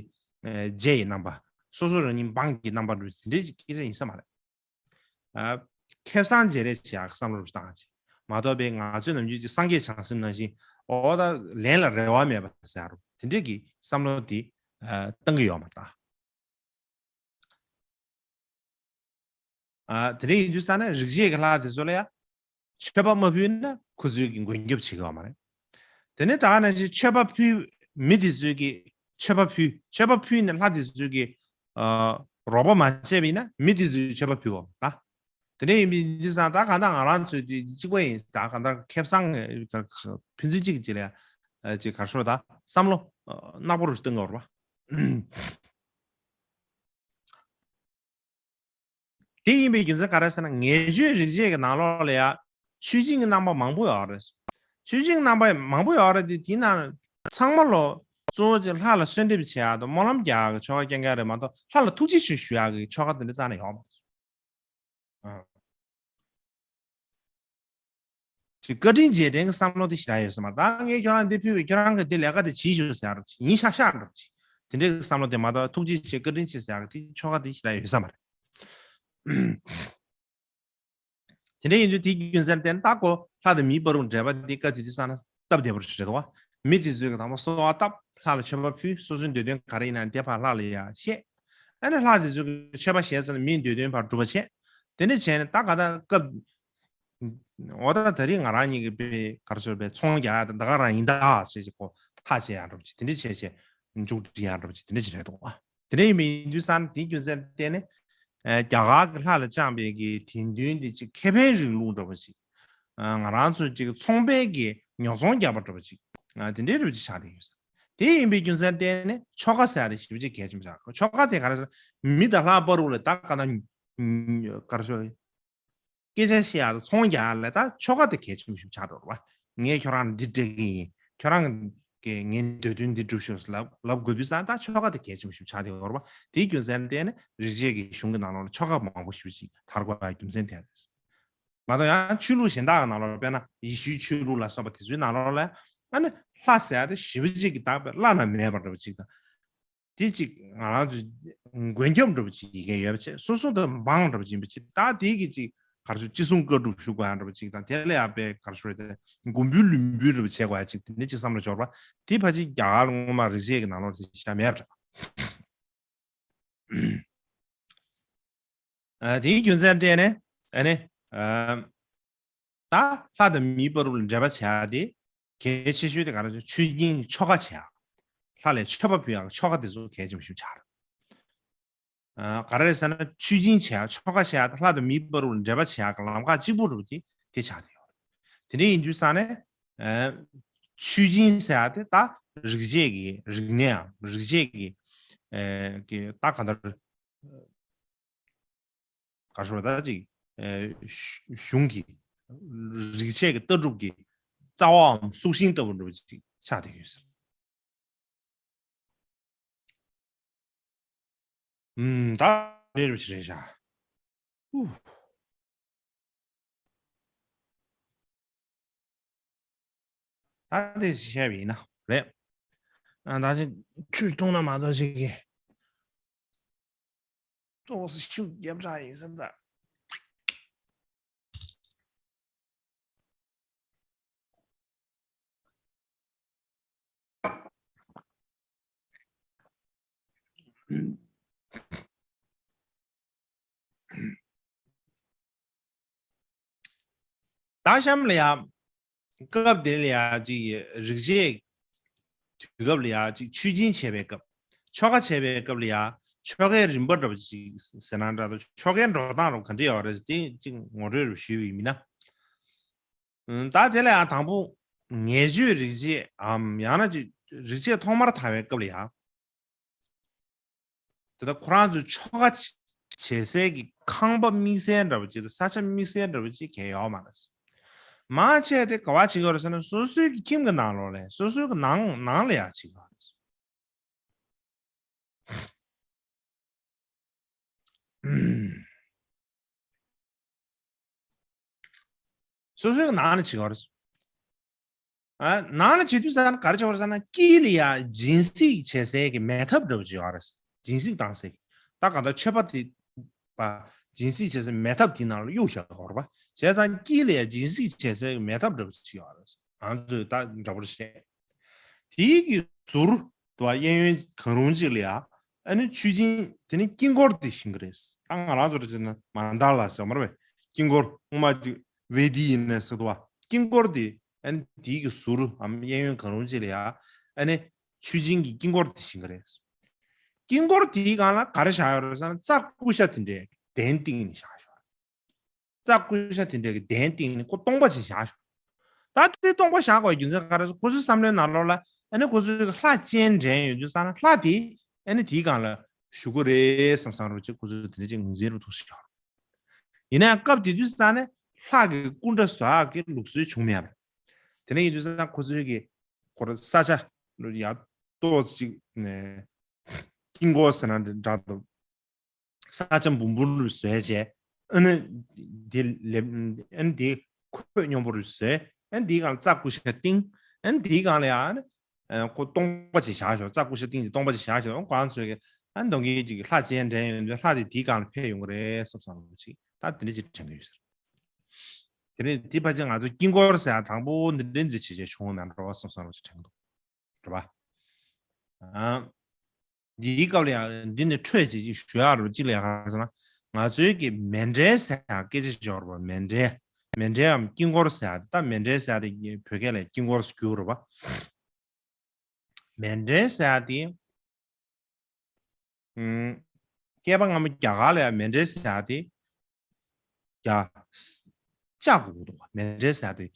རྗེ་ཡི་རྣམ་པ་སོ་སོ་རང་ཉིད་འབངས་ཀྱི་རྣམ་པ་འགྲུབ་དེ་འདྲའི་ཅིག་སྐད་ཆ་ཡིན་ས་མ་རེད། ཁེ་བཟང་བརྗེ་རེས་བྱེད་ཡག་བསམ་བློ་རུ་བཏང་ཅིག་མ་གཏོགས་པའི་ང་ཚོའི་ནམ་རྒྱུན་གྱི་སངས་རྒྱས་བྱང་སེམས་ནང་བཞིན་ཨོ་ད་ལན་ལ་རེ་བ་མེད་པ་ཟེར་རུ་དེ་འདྲའི་གི་བསམ་བློ་དེ་བཏང་གི་ཡོད་མ་རེད། ཨ་དེ་འདྲ་ཡིན་དུས་ས་ན་རིག་བྱེད་ཀྱི་ལྷ་དེ་ཚོ་ལ་ཡང་མཆོད་པ་མ་ཕུལ་ན་ཁོ་ཚོའི་གི་མགོན་སྐྱབས་བྱེད་ཀྱི་ཡོད་མ་རེད། དེ་ནས་ད་ག་ནང་བཞིན་མཆོད་པ་ཕུལ་མི་དེ་ཚོའི་གི་མཆོད་པ་ཕུལ་མཆོད་པ་ཕུལ་ནས་ལྷ་དེ་ཚོའི་གི་ཨ་རོགས་པ་མ་བྱས་པ་ཡིན་ན་མི་དེ་ཚོའི་མཆོད་པ་ཕུལ་བ་ད། དེ་འདྲ་ཡིན་པའི་དུས་ས་ད་ག་ད་ང་རང་ཚོའི་དེ་གཅིག་པ་ཡིན་ད་ག་ད་ཁེ་བཟང་ཕན་ཚུན་གཅིག་གཅིག་ལ་ཡང་ཅིག་གར་ཤོར་ད་བསམ་བློ་ནག་པོ་རུ་གཏོང་གི་ཡོད་རེད་པ། དེ་ཡིན་པའི་རྒྱུ་མཚན་ག་རེ་ཟེར་ན་ངེས་བརྗོད་རིག་བྱེད་ཀྱི་ནང་ལོགས་ལ་ཡང་མཆོད་སྦྱིན་གྱི་རྣམ་པ་མང་པོ་ཡོད་རེད། མཆོད་སྦྱིན་རྣམ་པ་མང་པོ་ཡོད་རེད་དེ་དེའི་ནང་ཚང་མ་ལོ་གཙོ་བོ་ཅིག་ལྷ་ལ་གསོལ་འདེབས་བྱེད་ཡག་དང་སྨོན་ལམ་རྒྱག་ཡག་གི་ཆོ་ག་རྐྱང་རྐྱང་རེད་མ་གཏོགས་ལྷ་ལ་ཐུགས་རྗེ་ཆེ་ཞུ་ཡག་གི་ཆོ་ག་དེ་འདྲ་རྩ་ནས་ཡོད་མ་རེད། ཅིག་བཀའ་དྲིན་རྗེས་དྲན་གྱི་བསམ་བློ་དེ་ཞེ་དྲག་ཡོད་ས་མ་རེད། ད་ངས་ཁྱོད་རང་འདི་ཕུལ་བས་ཁྱོད་རང་གིས་འདི་ལས་ཀ་དེ་བྱིས་ཤོག་ཟེར་ཡག་འདྲ་པོ་ཅིག་ཡིན་ཤག་ཤག་འདྲ་པོ་ཅིག་དེ་འདྲའི་བསམ་བློ་དེ་མ་གཏོགས་ཐུགས་རྗེ་ཆེ་བཀའ་དྲིན་ཆེ་ཟེར་ཡག་གི་དེ་ཆོ་ག་དེ་ཞེ་དྲག་ཡོད་ས་མ་རེད། དེ་འདྲ་ཡིན་དུས་དེའི་རྒྱུ་མཚན་བརྟེན་ད་ཁོ་ལྷ་དང་མིའི་བར་དུ་འབྲེལ་བ་དེ་བཀའ་དུས་དེ་བསགས་ན་སྟབས་བདེ་པོ་རེད་དོ། མི་དེ་ཚོས་གི་དང་པོ་གསོལ་བ་བཏབ་ལྷ་ལ་མཆོད་པ་ཕུལ་སོ་སོའི་འདོད་དོན་ག་རེ་ཡིན་ན་དེ་ཕར་ལྷ་ལ་ཡ་བཤད། ཨ་ནི་ལྷ་དེ་ཚོས་གི་མཆོད་པ་བཞེས་ཚར་ན་མིའི་འདོད་དོན་ཕར་འགྲུབ་པ་བྱས། དེ་འདྲ་བྱས་ནས་ད་ག་ད་སྐབས་འོ་ད་ད་རེས་ང་རང་གཉིས་ཀྱི་པའི་གར་སོར་པའི་ཚོང་རྒྱག་ཡ་ད་ད་ག་རང་ཡིན་ད་ཟེར་གྱི་ཁོ་ཐག་བཅད་ཡ་འདྲ་པོ་ཅིག་དེ་འདྲ་བྱས་བྱས་མཇུག་སྒྲིལ་ཡ་འདྲ་པོ་ཅིག་དེ་འདྲ་ཅིག་རེད་དོ། དེ་འདྲ་ཡིན་པའི་ཡིན་དུས་ས་ན་དེའི་རྒྱུ་མཚན་བརྟེན་ནས་ཨ་རྒྱ་གར་གྱི་ལྷ་ལ་བཅངས་པའི་གི་དད་འདུན་དེ་ཅིག་ཁེ་ཕན་རིང་ལུགས་འདྲ་པོ་ཅིག་ཨ་ང་རང་ཚོ་ཅིག་ཚོང་པའི་གི་ཉོ་ཚོང་རྒྱག་པ་འདྲ་པོ་ཅིག་ཨ་དེ་འདྲའི་རུ་ཅིག་ཆགས་བསྡད་ཡོད་ས། དེ་ཡིན་པའི་རྒྱུ་མཚན་བརྟེན་ནས་ཆོ་ག་ཟེར་ཡ་དེ་ཞེ་པོ་ཅིག་གལ་ཆེན་པོ་ཆགས། ཆོ་ག་དེ་ག་རེ་ཟེར་ན་མི་དང་ལྷ་བར་དུ་ལ་ད་ག་ད་ག་རེ་ཟེར་སྐད་ཆ་བཤད་ཡག་དང་ཚོང་རྒྱག་ཡག་ལ་ད་ཆོ་ག་དེ་གལ་ཆེན་པོ་ཞིག་ཆགས་འགྲོ་རེད་བ། ངས་ཁྱོད་རང་ལ་འདི་སྤྲད་ཀྱི་ཡིན། ཁྱོད་རང་གིས་ངའི་འདོད་དོན་འདི་སྒྲུབ་ཤོག་ལབ་ལབ་དགོས་དུས་ཙང་ད་ཆོ་ག་དེ་གལ་ཆེན་པོ་ཞིག་ཆགས་བསྡད་ཡོད་རེད་བ། དེའི་རྒྱུ་མཚན་བརྟེན་ནས་རིག་བྱེད་ཀྱི་གཞུང་གི་ནང་ལོགས་ལ་ཆོ་ག་མང་པོ་ཞིག་ཅིག་དར་དགོས་པའི་རྒྱུ་མཚན་དེ་རེད། མ་གཏོགས་ཡང་ཆོས་ལུགས་གཞན་དག་གི་ནང་ལོགས་ལ་དཔེར་ན་ཡེ་ཤུའི་ཆོས་ལུགས་ལ་སོགས་པ་དེ་ཚོའི་ནང་ལོགས་ལ་ཨ་ནི་ལྷ་ཟེར་ཡག་དེ་ཞེ་པོ་ཅིག་གི་ད་དཔེ་བླ་ན་མེད་པ་འདྲ་པོ་ཅིག་དང་། དེ་ཅིག་ང་རང་ཚོ་མགོན་སྐྱབས་འདྲ་པོ་ཅིག་ཡི་གེ་ཡོད་པ་བྱས་སོ་སོ་དང་འབངས་འདྲ་པོ་ཅིག་ཡིན་པ་ཅིག་ད་དེ་གི་ཅིག་གར་ཚོད་ཅི་གསུང་བཀའ་སྒྲུབ་ཞུ་དགོས་ཡ་འདྲ་པོ་ཅིག་དང་དེ་ལ་ཡ་པའི་གར་ཚོད་དེ་མགོན་པོའི་ལུས་འབུལ་འདྲ་པོ་བྱེད་དགོས་ཡ་ཅིག་དེ་འདྲ་ཅིག་བསམ་བློ་འབྱོར་བ་དེ་ཕལ་ཆེར་རྒྱ་གར་ལ་སྔོན་མ་རིག་བྱེད་ཀྱི་ནང་ལོགས་དེ་ཞེ་དྲག་མེད་པ་འདྲ། ཨ་དེའི་རྒྱུ་མཚན་བརྟེན་ནས་ཨ་ནི་ཨ་ད་ལྷ་དང་མིའི་བར་དུ་འབྲེལ་བ་བྱ་ཡ་དེ་གལ་ཆེ་ཤོས་དེ་ག་རེ་ཟེར་མཆོད་སྦྱིན་ཆོ་ག་བྱ་ཡ། ལྷ་ལ་མཆོད་པ་ཕུལ་ཡ་ཆོ་ག་དེ་ཚོ་གལ་ཆེན་པོ་ཞིག་ཆགས་རེད། ཨ་ག་རེ་ཟེར་ན་མཆོད་སྦྱིན་བྱ་ཡ་ཆོ་ག་བྱ་ཡ་དང་ལྷ་དང་མིའི་བར་དུ་འབྲེལ་བ་བྱ་ཡ་གི་ལམ་ཁ་གཅིག་པུ་རུ་དེ་དེ་ཆགས་བསྡད་ཡོད་རེད། དེ་འདྲ་ཡིན་དུས་ས་ནས་ཨ་མཆོད་སྦྱིན་ཟེར་ཡ་དེ་ད་རིག་བྱེད་ཀྱི་རིག་གནས་ཡང་རིག་བྱེད་ཀྱི་ཨ་གི་ད་ག་འདྲ་ག་རེ་ཟེར་ད་ཅིག་ཨ་གཞུང་གི་རིག་བྱེད་ཀྱི་ལྟ་གྲུབ་ཀྱི་རྩ་བའམ་སྲོག་ཤིང་ལྟ་བུ་འདྲ་བོ་ཅིག་ཆགས་བསྡད་ཡོད་ཟེར། ཨུམ་ད་རེད་རེད་རེད་ཤག་ཧུ། ད་དེ་བཤད་པ་ཡིན་ན་རེད། ཨ་ད་ཅི་ཆུ་བཏུང་ན་མ་གཏོགས་ཞིག་གི་ཏོག་ཙམ་ཤུགས་རྒྱབ་དྲགས་ཡིན་ཟེར་ད། ད་གཤམ་ལ་ཡ། སྐབས་དེ་ལ་ཡ་ཅིག་རིག་བྱེད། དུས་སྐབས་ལ་ཡ་ཅིག་ཆོས་སྦྱིན་བྱས་པའི་སྐབས། ཆོ་ག་བྱས་པའི་སྐབས་ལ་ཡ། ཆོ་གའི་རིམ་པ་འདྲ་པོ་ཅིག་ཟེར་ན་འདྲ་འདུག་ཆོ་གའི་འགྲོ་སྟངས་རུ་ག་འདྲ་ཡོད་རེད་དེ་ཅིག་ངོ་སྤྲོད་རུ་ཞུས་པ་ཡིན་ན། ཨུམ། ད་དེ་ལ་ཡ་དང་པོ་ངེས་བརྗོད་རིག་བྱེད་འམ་ཡང་ན་ཅིག་རིག་བྱེད་ཐོག་མར་དར་བའི་སྐབས་ལ་ཡ། དེ་ལྟར་ཁོ་རང་ཚོའི་ཆོ་ག་བྱེད་སའི་གི་ཁང་པ་དམིགས་བསལ་འདྲ་པོ་ཅིག་དང་ས་ཆ་དམིགས་བསལ་འདྲ་པོ་ཅིག་གང་ཡང་ཡོད་མ་རེད། མང་ཆེ་དེ་ག་བ་བྱེད་ཀྱི་ཡོད་རེད་ཟེར་ན་སོ་སོའི་གི་ཁྱིམ་གྱི་ནང་ལོགས་ལ་སོ་སོའི་གི་ནང་ནང་ལ་ཡ་བྱེད་ཀྱི་ཡོད་རེད། སོ་སོའི་ནང་ལ་བྱེད་ཀྱི་ཡོད་རེད། ཨ། ནང་ལ་བྱེད་དུས་ཙང་ག་རེ་བྱེད་ཀྱི་ཡོད་རེད་ཟེར་ན་དཀྱིལ་ལ་ཡ་སྦྱིན་སྲེག་བྱེད་སའི་གི་མེ་ཐབ་འདྲ་པོ་ཅིག་ཡོད་རེད། སྦྱིན་སྲེག་བཏང་སའི་གི་ད་ག་ད་མཆོད་པ་དེ་པ་སྦྱིན་སྲེག་བྱེད་སའི་མེ་ཐབ་དེའི་ནང་ལ་གཡུག་བཞག་ཡོད་རེད་པ། བྱས་ཙང་དཀྱིལ་ལ་ཡ་སྦྱིན་སྲེག་བྱེད་སའི་གི་མེ་ཐབ་འདྲ་པོ་ཅིག་ཡོད་རེད། ང་ཚོས་ད་འདྲ་པོར་བཤད། དེའི་གི་ཟུར་དུ་གཡས་གཡོན་གང་རུང་ཅིག་ལ་ཡ། ཨ་ནི་མཆོད་སྦྱིན་དེ་ནི་དཀྱིལ་འཁོར་དེ་བཞེངས་ཀྱི་རེད། ད་ང་རང་ཚོ་རེ་བྱས་ན་མན་ད་ལ་ཟེར་མ་རེད་པས། དཀྱིལ་འཁོར་སྔོན་མ་ཅིག་བེ་དི་ཡིན་ནས་ཟེར་དུ་བ། དཀྱིལ་འཁོར་དེ་ཨ་ནི་དེའི་གི་ཟུར་འམ་གཡས་གཡོན་གང་རུང་ཅིག་ལ་ཡ། ཨ་ནི་མཆོད་སྦྱིན་གྱི་དཀྱིལ་འཁོར་དེ་བཞེངས་ཀྱི་རེད། དཀྱིལ་འཁོར་དེའི་སྒང་ལ་ག་རེ་བཞག་ཡོད་རེད་ཟེར་ན་རྩྭ་ཀུ་ཤ་དེ་འདྲའི་གདན་བཏིང་ནས་བཞག་ཡོད་རེད། རྩྭ་ཀུ་ཤ་དེ་འདྲ་གི་གདན་སྟེང་ནས་ཁོ་སྟོང་པ་ཅིག་བཞག་ཤོག་ད་དེ་སྟོང་པ་བཞག་དགོས་རྒྱུ་མཚན་ག་རེ་ཟེར་ཁོ་ཚོའི་བསམ་བློའི་ནང་ལོགས་ལ་ཨ་ནི་ཁོ་ཚོའི་ལྷ་སྤྱན་འདྲེན་ཡོད་དུས་ཙང་ན་ལྷ་དེ་ཨ་ནི་དེའི་སྒང་ལ་བཞུགས་ཀྱི་རེད་བསམ་བསམ་རོགས་ཅིག་ཁོ་ཚོས་དེ་འདྲ་ཅིག་ངོས་འཛིན་རུ་ཐུག་ཤོག་ཡིན་ན་ཡང་སྐབས་དེ་དུས་ཙང་ནས་ལྷ་གི་སྐུ་འདྲ་བཟོ་ཡག་གི་ལུགས་སྲོལ་བྱུང་མེད་པ་རེད། དེ་འདྲ་ཡིན་དུས་ཙང་ཁོ་ཚོའི་གི་ཁོ་ར་ས་ཆ་ཡ་ཏོག་ཅིག་ནས་དཀྱིལ་འཁོར་ཟེར་ན་འདྲ་འདུག་ས་ཆ་འབུམ་འབུམ་རུ་བཟོས་བྱས། ཨ་ནི་དེ་ལེབ་ཨ་ནི་དེ་ཁོད་སྙོམས་པོ་རུ་བཟོས། ཨ་ནི་དེའི་སྒང་ལ་རྩྭ་ཀུ་ཤ་བཏིང་། ཨ་ནི་དེའི་སྒང་ལ་ཡང་ཨ་ནི་ཁོ་སྟོང་པ་ཅིག་བཞག་ཤོག་རྩྭ་ཀུ་ཤ་བཏིང་ཅིག་སྟོང་པ་ཅིག་བཞག་ཤོག་ཁོ་རང་ཚོས་ཀྱི་ཨ་ནི་གདོང་གི་ཅིག་ལྷ་སྤྱན་འདྲེན་ཡོང་དུས་ལྷ་དེ་དེའི་སྒང་ལ་ཕེབས་ཡོང་གི་རེད་བསམ་བསམ་རུ་ཅིག་ད་དེ་འདྲ་ཅིག་དྲན་གྱི་ཡོད་ཟེར། དེ་ནས་དེ་ཕལ་ཆེར་ང་ཚོ་དཀྱིལ་འཁོར་ཟེར་ཡ་དང་པོ་འདི་འདྲ་འདི་འདྲ་བྱས་བྱས་བྱུང་བ་མེད་འགྲོ་བསམ་བསམ་རུ་ཅིག་དྲན་གྱི་འདུག་རེད་པ། ཨ། འདིའི་སྐབས་ལ་ཡང་འདི་ནས་འཕྲོས་བྱེད་ཅིག་ཞུ་ཡག་རུ་གཅིག་ལ་ཡང་ག་རེ་ཟེར་ན། ང་ཚོའི་གི་མཎྜལ་ཟེར་ཡག་སྐད་ཆ་ཅིག་ཡོད་རེད་པ། མཎྜལ། མཎྜལ་འམ་དཀྱིལ་འཁོར་ཟེར་ཡག་དེ་ད་མཎྜལ་ཟེར་ཡག་དེ་བོད་སྐད་ལ་དཀྱིལ་འཁོར་ཟེར་གྱི་ཡོད་རེད་པ། མཎྜལ་ཟེར་ཡག་དེ། ཨུམ། བསྐལ་པ་སྔ་མོ་རྒྱ་གར་ལ་ཡང་མཎྜལ་ཟེར་ཡག་དེ། ཡ། བཅག་དགོས་འདུག་པ། མཎྜལ་ཟེར་ཡག་དེ།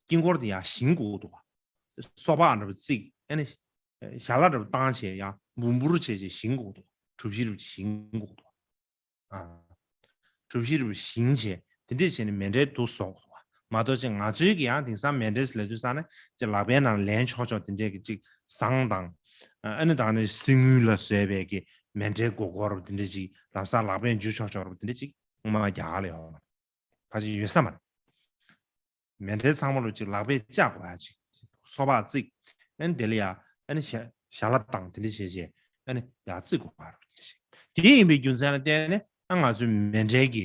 དཀྱིལ་འཁོར་དེ་ཡང་བཞེངས་དགོས་འདུག་པ། སོ་ཕག་འདྲ་པོ་བརྩིགས་ཨ་ནི། ཞལ་ལག་འདྲ་པོ་བཏང་བྱས་ཡང་འབུར་འབུར་བྱས་བྱས་བཞེངས་དགོས་འདུག་གྲུ་བཞི་རུ་བཞེངས་དགོས་འདུག་ཨ། གྲུ་བཞི་རུ་བཞེངས་བྱས་དེ་འདྲས་བྱས་ནས་མཎྜལ་དུ་བཟོ་དགོས་འདུག་པ། མ་གཏོགས་ཅིག་ང་ཚོའི་གི་ཡང་དེང་སང་མཎྜལ་ལབ་དུས་ཙང་ནས་ཅིག་ལག་པའི་ནང་ལེན་ཆོག་ཆོག་དེ་འདྲས་གི་ཅིག་ཟངས་དང་། ཨ་ནི་དང་ནི་གསེར་དངུལ་ལ་བཟོས་པའི་གི་མཎྜལ་སྒོར་སྒོར་དེ་འདྲས་ཅིག་ལམ་སང་ལག་པས་འཇུ་ཆོག་ཆོག་རུ་དེ་འདྲས་ཅིག་སྔོན་མ་རྒྱ་གར་ལ་ཡོད། ཕལ་ཆེར་ཡོད་ས་མ་རེད། མཎྜལ་ཚང་མ་ལོ་ཅིག་ལག་པས་བཅག་དགོས་ཡ་ཅིག་སོ་ཕག་བརྩིགས། ཨ་ནི་དེ་ལ་ཡ་ཨ་ནི་ཞལ་ཞལ་ལག་དང་དེ་འདྲ་བྱས་བྱས་ཨ་ནི་ཡ་བརྩིགས་དགོས་པ་རེད། དེ་ཡིན་པའི་རྒྱུ་མཚན་ལ་བརྟེན་ནས་ཨ་ང་ཚོའི་མཎྜལ་གྱི་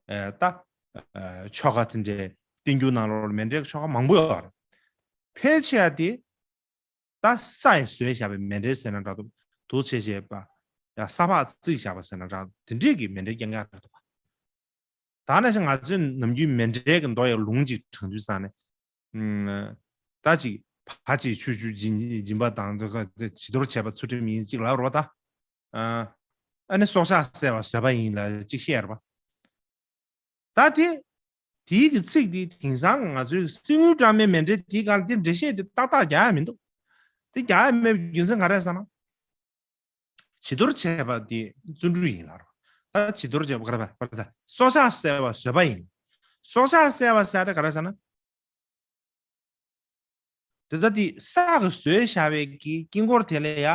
ཨ་ད་ཨ་ཆོ་ག་དེ་འདྲའི་བསྟན་འགྱུར་ནང་ལོགས་ལ་མཎྜལ་གྱི་ཆོ་ག་མང་པོ་ཡོད་རེད། ཕལ་ཆེ་བ་དེ་ད་ས་ཡི་བཟོས་བཞག་པའི་མཎྜལ་ཟེར་ན་འདྲ་འདུག་དུ་བྱས་བྱས་པ་ཡ་ས་ཕག་བརྩིགས་བཞག་པ་ཟེར་ན་འདྲ་འདུག་དེ་འདྲས་ཀྱི་མཎྜལ་རྐྱང་རྐྱང་རེད་འདུག་ད་ནང་བཞིན་ང་ཚོས་ནམ་རྒྱུན་མཎྜལ་གྱི་མདོ་ཡི་ལུང་ཅིག་དྲངས་དུས་ཙང་ནས། ཨུམ། ད་ཅིག་ཕ་ཅིག་ཆུ་ཆུ་སྦྱིན་སྦྱིན་པ་དང་དེ་ག་དེ་བྱི་དོར་བྱས་པ་ཚུལ་ཁྲིམས་ཡིན་ཅིག་ལབ་རོགས་ད། ཨ་ཨ་ནི་སྲོག་ཆགས་བསད་པ་བཟོད་པ་ཡིན་ལ་ཅིག་བཤད་རོགས། ད་དེ་དེའི་གི་ཚིག་དེ་དེང་སང་ང་ཚོའི་གསེར་དངུལ་སྦྲགས་མའི་མཎྜལ་དེའི་སྒང་དེ་འགྲེལ་བཤད་དེ་ཏག་ཏག་རྒྱག་ཡ་མི་འདུག་དེ་རྒྱག་ཡ་མེད་པའི་རྒྱུ་མཚན་ག་རེ་ཟེར་ན། བྱི་དོར་བྱས་པ་དེ་བརྩོན་འགྲུས་ཡིན་ལ་རོ། ད་བྱི་དོར་བྱས་པ་ག་རེ་བ་ག་རེ་ད་སྲོག་ཆགས་བསད་པ་བཟོད་པ་ཡིན། སྲོག་ཆགས་བསད་པ་ཟེར་ཡ་དེ་ག་རེ་ཟེར་ན། དེ་ད་དེ་ས་གི་བཟོས་བཞག་པའི་གི་དཀྱིལ་འཁོར་དེ་ལ་ཡ་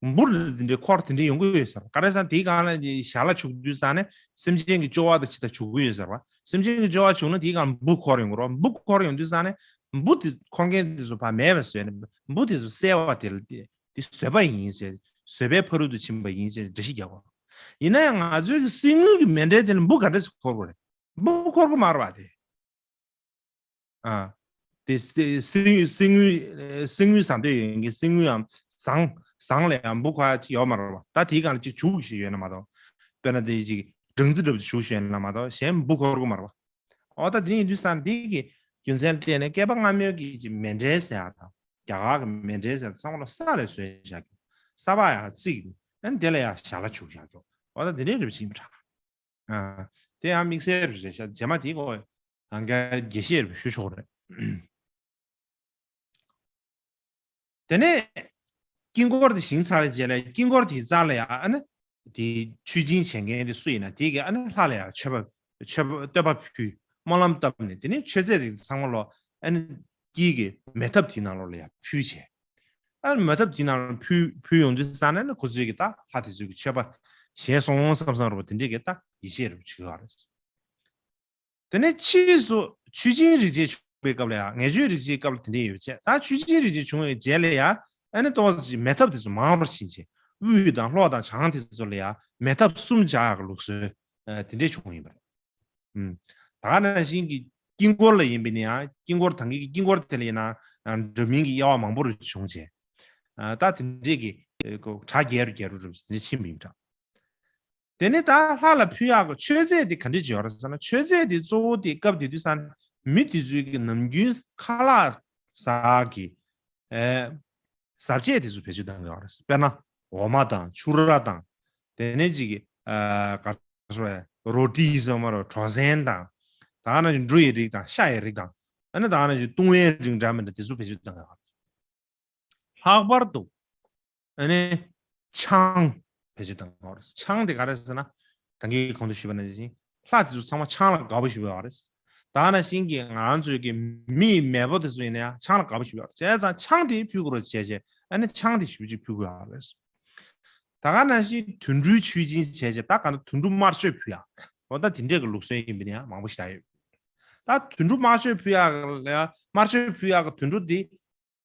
འབུ་དེ་འདྲའི་འཁོར་དེ་འདྲའི་ཡོང་གི་ཡོད་ཟེར་བ། ག་རེ་ཟེར་ན་དེའི་སྒང་ལ་ཞལ་ལག་བྱུག་དུས་ཙང་ནས་སེམས་ཅན་གྱི་སྐྱོ་བ་དང་ཇི་ལྟར་བྱུག་གི་ཡོད་ཟེར་བ། སེམས་ཅན་གྱི་སྐྱོ་བ་བྱུང་ན་དེའི་སྒང་ལ་འབུ་འཁོར་ཡོང་གི་རེད་བ། འབུ་འཁོར་ཡོང་དུས་ཙང་ནས་འབུ་དེ་འཁོར་མཁན་དེ་ཚོ་ཕར་མེད་པ་བཟོས་ནས་འབུ་དེ་ཚོ་བསད་པ་དེ་ལ་དེ། དེ་བཟོད་པ་ཡིན་ཟེར། བཟོད་པའི་ཕ་རོལ་ཏུ་ཕྱིན་པ་ཡིན་ཟེར་འགྲེལ་བཤད་རྒྱག་གོ། ཡིན་ན་ཡང་ང་ཚོའི་གི་གསེར་དངུལ་གྱི་མཎྜལ་དེ་ལ་འབུ་ག་འདྲ་ཞིག་འཁོར་དགོས་རེད། འབུ་འཁོར་གི་མ་རེད་པ་དེ། ཨ། དེ་གསེར་གསེར་དངུལ་གསེར་དངུལ་གསེར་དངུལ་ཟ་འདོད་ཡོད་མཁན་གསེར་དངུལ་ཡང་ཟངས་ ཟངས་ལ་ཡང་འབུ་འཁོར་ཡ་ཅིག་ཡོད་མ་རེད་པ། ད་དེའི་སྒང་ལ་ཅིག་བྱུག་ཞིག་ཡོད་ན་མ་གཏོགས། དཔེར་ན་དེ་ཅིག་སྦྲང་རྩི་འདྲ་པོ་ཅིག་བྱུག་ཞིག་ཡོད་ན་མ་གཏོགས་གཞན་འབུ་འཁོར་གི་མ་རེད་པ། འོ་ད་དེ་ཡིན་དུས་ཙང་འདི་གི་རྒྱུ་མཚན་ལ་བརྟེན་ནས་བསྐལ་པ་སྔ་མོའི་གི་ཅིག་མཎྜལ་ཟེར་ཡ་དང་། རྒྱ་གར་གི་མཎྜལ་ཟེར་ཡ་ཚང་མ་ལ་ས་ལ་བཟོས་བཞག་རྒྱུ། ས་ཕག་ཡར་བརྩིགས་ནས་ཨ་ནི་དེ་ལ་ཡར་ཞལ་ལག་བྱུག་བཞག་རྒྱུ། འོ་ད་དེ་འདྲའི་འདྲ་པོ་ཅིག་ཡིན་པ་འདྲ། ཨ། དེ་ཡང་དམིགས་བསལ་རེད་ཤག་རྗེས་མ་དེའི་སྐོར་ཡང་བསྐྱར་རྒྱས་བཤད་རེ་ཞུ་ཆོག་རེད། དེ་ནས་དཀྱིལ་འཁོར་དེ་བཞེངས་ཚར་བའི་རྗེས་ལ་དཀྱིལ་འཁོར་དེའི་རྩ་ལ་ཡང་ཨ་ནི་དེ་མཆོད་སྦྱིན་བྱེད་མཁན་དེ་སུ་ཡིན་ན་དེ་གིས་ཨ་ནི་ལྷ་ལ་ཡང་མཆོད་པ་མཆོད་པ་བསྟོད་པ་ཕུལ། སྨོན་ལམ་བཏབ་ནས་དེ་ནས་མཆོད་རྫས་དེ་ཚང་མ་ལོ་ཨ་ནི་དཀྱིལ་གྱི་མེ་ཐབ་དེའི་ནང་ལོགས་ལ་ཡང་ཕུལ་བྱས། ཨ་ནི་མེ་ཐབ་དེའི་ནང་ལ་ཕུལ་ཕུལ་ཡོང་དུས་ཙ་ན་ནི་ཁོ་ཚོས་ཀྱི་ད་ལྷ་དེ་ཚོས་ཀྱི་མཆོད་པ་བཞེས་སོང་བསམ་བསམ་རེད་པ། དེ་འདྲས་ཀྱི་ད་ཡིད་ཆེས་རེ་བྱེད་ཀྱི་ཡོད་རེད། དེ་ནས་ཕྱིས་སུ་མཆོད་སྦྱིན་རིག་བྱེད་བྱུང་བའི་སྐབས་ལ་ཡང་ངེས་བྱུང་རིག་བྱེད་སྐབས་ལ་དེ་འདྲས་ཡོད་པ་བྱས། ད་མཆོད་སྦྱིན་རིག་བྱེད་བྱུང་བའི་རྗེས་ལ་ཡང་ཨ་ནི་ཏོག་ཙམ་མེ་ཐབ་དེ་ཚོ་མང་རུ་ཕྱིན་བྱས། དབུས་དང་ལྷོ་དང་བྱང་དེ་ཚོ་ལ་ཡང་མེ་ཐབ་གསུམ་བྱ་ཡག་གི་ལུགས་སྲོལ་དེ་འདྲས་བྱུང་ཡིན་པ་རེད། ད་ག་ནང་བཞིན་གྱི་དཀྱིལ་འཁོར་ལ་ཡིན་པ་ཡིན་ན་ཡང་དཀྱིལ་འཁོར་ད་གིན་གྱི་དཀྱིལ་འཁོར་དེ་ལ་ཡིན་ན་འདྲ་མིན་གྱི་དབྱེ་བ་མང་པོ་རུ་བྱུང་བྱས། ད་དེ་འདྲས་ཀྱི་གྲ་རྒྱས་རུ་རྒྱས་རུ་རུ་དེ་འདྲས་ཕྱིན་པ་ཡིན་པ་འདྲ། དེ་ནས་ད་ལྷ་ལ་ཕུལ་ཡག་གི་མཆོད་རྫས་དེ་ག་འདྲས་ཅིག་ཡོད་རེད་ཟེར་ན། མཆོད་རྫས་དེ་གཙོ་བོ་དེ་སྐབས་དེ་དུས་ཙ་ན་མི་དེ་ཚོའི་གི་ནམ་རྒྱུན་ཁ་ལག་ཟ་གི་ཨེ་ཟ་བཅས་དེ་ཚོ་བེད་སྤྱོད་གཏོང་གི་ཡོད་རེད། དཔེར་ན་འོ་མ་དང་ཕྱུར་ར་དང་། དེ་ནས་ཅིག་གི་ཨ་ག་རེ་ཟེར་རོ་ཏི་ཟེར་མ་རེད། གྲོ་སྲན་དང་། ད་ག་ནང་བཞིན་འབྲུ་ཡི་རིགས་དང་ཤ་ཡི་རིགས་དང་། ཨ་ནི་ད་ག་ནང་བཞིན་བཏུང་བའི་རིགས་འདྲ་མི་འདྲ་དེ་ཚོ་བེད་སྤྱོད་གཏོང་གི་ཡོད་རེད། ལྷག་པར་དུ་ཨ་ནི་ཆང་བེད་སྤྱོད་གཏོང་གི་ཡོད་རེད། ཆང་དེ་ག་རེ་ཟེར་ན། ད་གིན་གོང་དུ་ཞུས་པ་ནང་བཞིན་ལྷ་དེ་ཚོ་ཚང་མ་ཆང་ལ་དགའ་པོ་ཞེ་པོ་ཡོད་རེད། ད་ག་ནང་བཞིན་གྱི་ང་རང་ཚོའི་གི་མི་ཡི་མེས་པོ་དེ་ཚོ་ཡིན་ན་ཡང་ཆང་ལ་དགའ་པོ་ཞེ་པོ་ཡོད་རེད། བྱས་ཙང་ཆང་དེ་ཕུལ་དགོས་རེད་བྱས་བྱས་ཨ་ནི་ཆང་དེ་ཞེ་པོ་ཅིག་ཕུལ་དགོས་ཡོད་རེད། ད་ག་ནང་བཞིན་དུད་འགྲོའི་མཆོད་སྦྱིན་བྱས་བྱས་ད་ག་ན་དུད་འགྲོ་དམར་མཆོད་ཕུལ་ཡག་འོ་ད་དེ་འདྲས་ཀྱི་ལུགས་སྲོལ་ཡིན་པ་ཡིན་ན་ཡང་མང་པོ་ཞིག་ད་ཡོད། ད་དུད་འགྲོ་དམར་མཆོད་ཕུལ་ཡག་ལ་ཡང་དམར་མཆོད་ཕུལ་ཡག་གི་དུད་འགྲོ་དེ།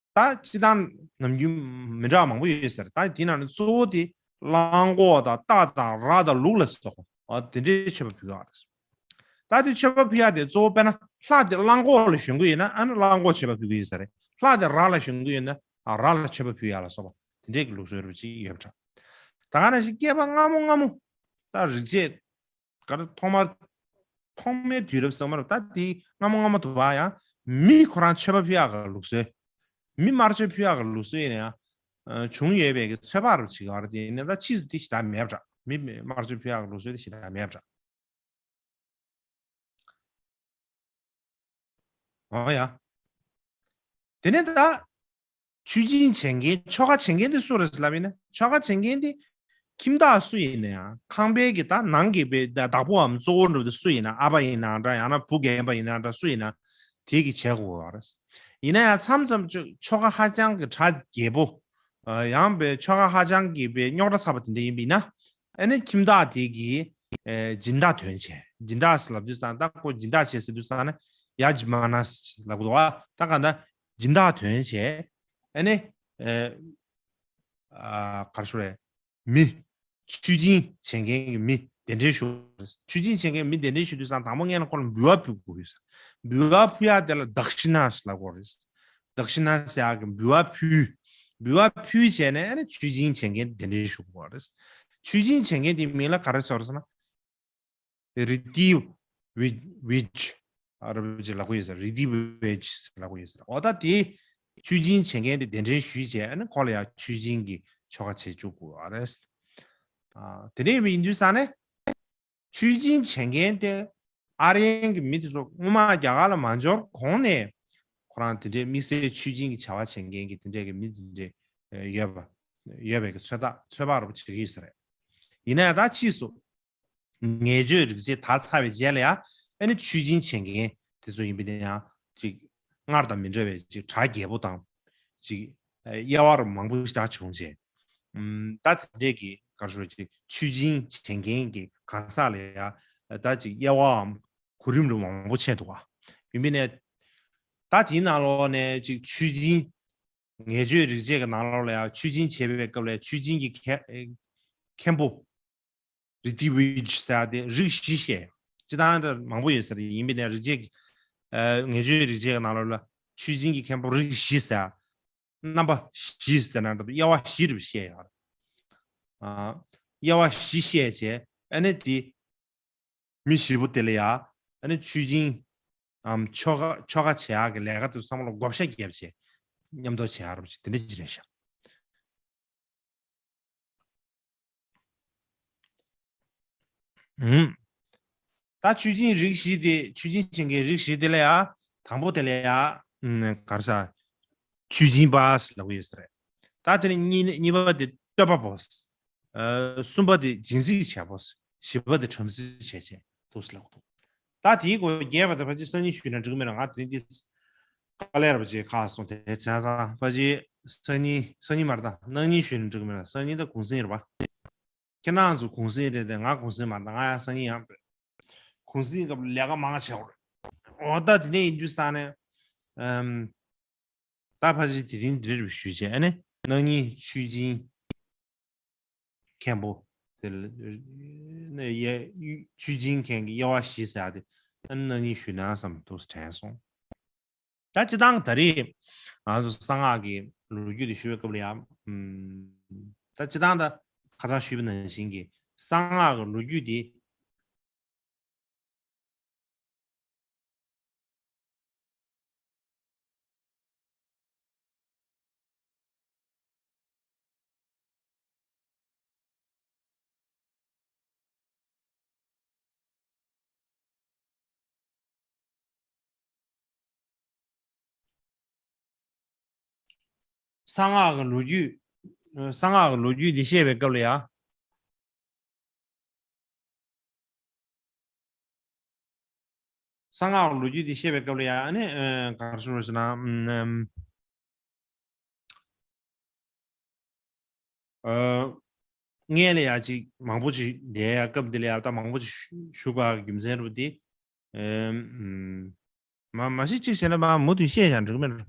ད་སྤྱིར་བཏང་ནམ་རྒྱུན་མི་འདྲ་བ་མང་པོ་ཡོད་ས་རེད། ད་དེའི་ནང་ནས་གཙོ་བོ་དེ་གླང་གོག་དང་རྟ་དང་ར་དང་ལུག་ལ་སོགས་པ་དེ་འདྲའི་མཆོད་པ་ཕུལ་ཡག་རེད། ད་དེ་མཆོད་པ་ཕུལ་ཡག་དེ་གཙོ་བོ་དཔེར་ན་ལྷ་དེ་གླང་གོག་ལ་ཞོན་གི་ཡོད་ན་ཨ་ནི་གླང་གོག་མཆོད་པ་ཕུལ་གི་ཡོད་ས་རེད། ལྷ་དེ་ར་ལ་ཞོན་གི་ཡོད་ན་ཨ་ར་ལ་མཆོད་པ་ཕུལ་ཡག་ལ་སོགས་པ་དེ་འདྲའི་གི་ལུགས་སྲོལ་རུ་ཅིག་ཡོད་པ་འདྲ། ད་ག་ནང་བཞིན་བསྐལ་པ་སྔ་མོ་སྔ་མོ་ད་རིག་བྱེད་ག་རེ་ཐོག་མར་ཐོག་མའི་དུས་རབས་ཟེར་མ་རེད། ད་དེ་སྔ་མོ་སྔ་མོ་དུ་བ་ཡང་མི་ཁོ་རང་མཆོད་པ་ཕུལ་ཡག་གི་ལུགས་སྲོལ། མི་དམར་མཆོད་ཕུལ་ཡག་གི་ལུགས་སྲོལ་ཡིན་ན་ཡང་བྱུང་ཡོད་པའི་གི་ཚོད་དཔག་རུ་བྱེད་ཀྱི་ཡོད་རེད། དེ་ཡིན་ན་ད་ཕྱིས་སུ་དེ་ཞེ་དྲག་མེད་པ་འདྲ། མི་དམར་མཆོད་ཕུལ་ཡག་གི་ལུགས་སྲོལ་དེ་ཞེ་དྲག་མེད་པ་འདྲ། འོ་ཡ། དེ་ནས་ད་མཆོད་སྦྱིན་བྱེད་མཁན་ཆོ་ག་བྱེད་མཁན་དེ་སུ་རེད་ལབ་ཡིན་ན། ཆོ་ག་བྱེད་མཁན་དེ་ཁྱིམ་བདག་སུ་ཡིན་ན་ཡང་ཁང་པའི་གི་ད་ནང་གི་པའི་བདག་པོའམ་གཙོ་བོ་འདྲ་བོ་དེ་སུ་ཡིན་ན། ཨ་ཕ་ཡིན་ནའང་འདྲ། ཡང་ན་བུ་རྒན་པ་ཡིན་ནའང་འདྲ། སུ་ཡིན་ན་དེ་གི་བྱེད་དགོས་པ་རེད། ཡིན་ན་ཡང་མཚམས་མཚམས་ཆོ་ཆོ་ག་ཧ་ཅང་གི་གྲ་རྒྱས་པོ། ཡང་པའི་ཆོ་ག་ཧ་ཅང་གི་པའི་རྙོག་དྲ་ཚ་པོ་དེ་འདྲ་ཡིན་པ་ཡིན་ན། ཨ་ནི་ཁྱིམ་བདག་དེ་གིས་ཨེ་སྦྱིན་བདག་དོན་བྱས། སྦྱིན་བདག་ཟེར་ལབ་དུས་ཙང་ད་ཁོ་སྦྱིན་བདག་བྱས་ཟེར་དུས་ཙང་ནས་ཡ་ཇི་མ་ན་ཟེར་ལབ་དགོས་འདུག་བ། ད་ག་ད་སྦྱིན་བདག་དོན་བྱས། ཨ་ནི་ཨེ་ཨ་ག་རེ་ཞུ་རེད། མི་མཆོད་སྦྱིན་བྱེད་མཁན་གྱི་མི་གདན་འདྲེན་ཞུ། མཆོད་སྦྱིན་བྱེད་མཁན་མི་གདན་འདྲེན་ཞུ་དུས་ཙང་དང་པོ་སྔོན་ལ་ཁོ་ལ་འབུལ་བ་ཕུལ་དགོས་ཡོད་ཟེར། འབུལ་བ་ཕུལ་ཡག་དེ་ལ་དཀཤི་ན་ཟེར་ལབ་དགོས་རེད། དཀཤི་ན་ཟེར་ཡག་གི་འབུལ་བ་ཕུལ། འབུལ་བ་ཕུལ་བྱས་ནས་ཨ་ནི་མཆོད་སྦྱིན་བྱེད་མཁན་གདན་འདྲེན་ཞུ་དགོས་རེད། མཆོད་སྦྱིན་བྱེད་མཁན་དེའི་མིང་ལ་ག་རེ་ཟེར་ཟེར་ན། རི་ཏི་ཝི་ཝིཇ་ཨ་ར་བི་ཅི་ལབ་ཀྱི་ཡོད་ཟེར། རི་ཏི་ཝིཇ་ལབ་ཀྱི་ཡོད་ཟེར། འོ་ད་དེ་མཆོད་སྦྱིན་བྱེད་མཁན་དེ་གདན་འདྲེན་ཞུས་བྱས་ཨ་ནི་ཁོ་ལ་ཡང་མཆོད་སྦྱིན་གྱི་ཆོ་ག་བྱེད་བཅུག་དགོས་པ་རེད། ཨ་དེ་འདྲ་ཡིན་དུས་ཙང་ནས། མཆོད་སྦྱིན་བྱེད་མཁན་དེ་ཨ་རི་ཡན་གྱི་མི་དེ་ཚོ་སྔོན་མ་རྒྱ་གར་ལ་མ་འབྱོར་གོང་ནས་ཁོ་རང་དེ་འདྲའི་དམིགས་བསལ་མཆོད་སྦྱིན་གྱི་བྱ་བ་བྱེད་མཁན་གྱི་དེ་འདྲའི་གི་མི་དེ་འདྲའི་ཡོད་པ་ཡོད་པའི་གི་ཚོད་ལྟ་ཚོད་དཔག་རུ་བྱེད་ཀྱི་ཡོད་ས་རེད། ཡིན་ན་ཡང་ད་ཕྱིས་སུ་ངེས་བརྗོད་རིག་བྱེད་དར་ཚར་བའི་རྗེས་ལ་ཡང་ཨ་ནི་མཆོད་སྦྱིན་བྱེད་མཁན་དེ་ཚོ་ཡིན་པ་དེ་ཡང་ཅིག་སྔར་དང་མི་འདྲ་བའི་ཅིག་གྲ་རྒྱས་པོ་དང་ཅིག་དབྱེ་བ་རུ་མང་པོ་ཞིག་བྱུང་རྗེས། ད་དེ་འདྲས་ཀྱི་ག་རེ་ཞུ་ཅིག་མཆོད་སྦྱིན་བྱེད་མཁན་གྱི་གང་ཟག་ལ་ཡང་ད་ཅིག་དབྱེ་བའམ་གོ་རིམ་རུ་མང་པོ་ཕྱེ་འདུག་བ། ཡིན་པ་ནས་ད་དེའི་ནང་ལོགས་ནས་ཅིག་མཆོད་སྦྱིན་ངེས་བརྗོད་རིག་བྱེད་ཀྱི་ནང་ལོགས་ལ་ཡང་མཆོད་སྦྱིན་བྱེད་པའི་སྐབས་ལ་མཆོད་སྦྱིན་གྱི་མཁན་མཁན་པོ། རི་ཏི་ཝིཇ་ཟེར་ཡ་དེ་རིགས་བཞི་བཤད། སྤྱིར་བཏང་དེ་མང་པོ་ཡོད་ཟེར། ཡིན་པ་ནས་རིག་བྱེད་ཀྱི་ངེས་བརྗོད་རིག་བྱེད་ཀྱི་ནང་ལོགས་ལ་མཆོད་སྦྱིན་གྱི་མཁན་པོ་རིགས་བཞི་ཟེར། རྣམ་པ་བཞི་ཟེར་ན་འདྲ་འདུག་དབྱེ་བ་བཞི་རུ་བཤད་ཡོད་རེད། ཨ། དབྱེ་བ་བཞི་བཤད་བྱས་ཨ་ནི་དེ། མི་བཞི་པོ་དེ་ལ་ཡ། ཨ་ནི་ཆོས་སྦྱིན། ཨམ། ཆོ་ག་ཆོ་ག་བྱེད་ཡག་གི་ལས་ཀ་དེ་ཚོ་བསམ་བློ་བགོ་བཤའ་བརྒྱབ་བྱས། མཉམ་དུ་བྱེད་ཡག་རུ་བྱེད་དེ་འདྲ་ཅིག་རེད་ཤག་ཨུམ། ད་ཆོས་སྦྱིན་རིགས་བཞི་དེ་ཆོས་སྦྱིན་བྱེད་མཁན་རིགས་བཞི་དེ་ལ་ཡ། དང་པོ་དེ་ལ་ཡ། ཨུམ། ག་རེ་ཟ། ཆོས་སྦྱིན་པ་ཞེས་ལབ་ཀྱི་ཡོད་ས་རེད། ད་དེ་ནི་གཉིས་གཉིས་པ་དེ་བསྟོད་པ་པོ། ཨ། གསུམ་པ་དེ་སྦྱིན་སྲེག་བྱེད་པོ། བཞི་པ་དེ་བྲམ་ཟེ་བྱེད་བྱེད་འདུག་ཟེར་ལབ་འདུག་ད་དེའི་སྐོར་རྒྱས་པ་དེ་ཕལ་ཆེར་སང་ཉིན་ཞུས་ན་འགྲིག་གི་མེད་ན། ང་དེ་རིང་འདི་དཀའ་ལས་ར་པ་ཅིག་ཁག་སོང་། དེ་བྱས་ཙང་ཕལ་ཆེར་སང་ཉིན། སང་ཉིན་མ་རེད་ད། གནངས་ཉིན་ཞུས་ན་འགྲིག་གི་མེད་ན། སང་ཉིན་ད་གུང་སེང་རེད་པ། ཁྱེད་རང་ཚོ་གུང་སེང་རེད་དེ། ང་གུང་སེང་མ་རེད་ད། ང་ཡང་སང་ཉིན་ཡང་རེད། གུང་སེང་སྐབས་ལས་ཀ་མང་ཆེ་བ་རེད། འོ་ད་དེ་འདྲ་ཡིན་དུས་ཙང་ནས། ཨམ། ད་ཕལ་ཆེར་དེ་རིང་འདིར་ཞུས་བྱས། ཨ་ནི་གནངས་ཉིན་ཆོས་སྦྱིན་མཁན་པོ་དེ་ལ་ནས་ཡ། ཆོས་སྦྱིན་མཁན་གྱི་དབྱེ་བ་བཞི་ཟེར་ཡག་དེ། ཨ་ནི་གནངས་ཉིན་ཞུས་ན་བསམ་འདུག་དྲན་སོང་། ད་སྤྱིར་བཏང་ད་རེས་ང་ཚོ་གསང་སྔགས་ཀྱི་ལོ་རྒྱུས་དེ་ཞུ་བའི་སྐབས་ལ་ཡང་། ཨམ། ད་སྤྱིར་བཏང་ད་ཁ་སང་ཞུས་པ་ནང་བཞིན་གྱི་གསང་སྔགས་ཀྱི་ལོ་རྒྱུས་དེ། གསང་སྔགས་ཀྱི་ལོ་རྒྱུས། གསང་སྔགས་ཀྱི་ལོ་རྒྱུས་འདི་བཤད་པའི་སྐབས་ལ་ཡ། གསང་སྔགས་ལོ་རྒྱུས་དེ་བཤད་པའི་སྐབས་ལ་ཡང་ནི། ཨ། ག་རེ་ཞུ་དགོས་ཟེར་ན། ཨམ། ཨ། སྔོན་ལ་ཡ་ཅིག་མང་པོ་ཅིག་བསྡད་ཡ། སྐབས་འདི་ལ་ཡ་ད་མང་པོ་ཅིག་ཞུ་དགོས་ཡ་རྒྱུ་མཚན་རུ་དེ། ཨམ། མ་མ་གཞི་གཅིག་བྱས་ན་མ་མུ་མཐུད་བཤད་བཞག་འགྲིག་མེད་རུ།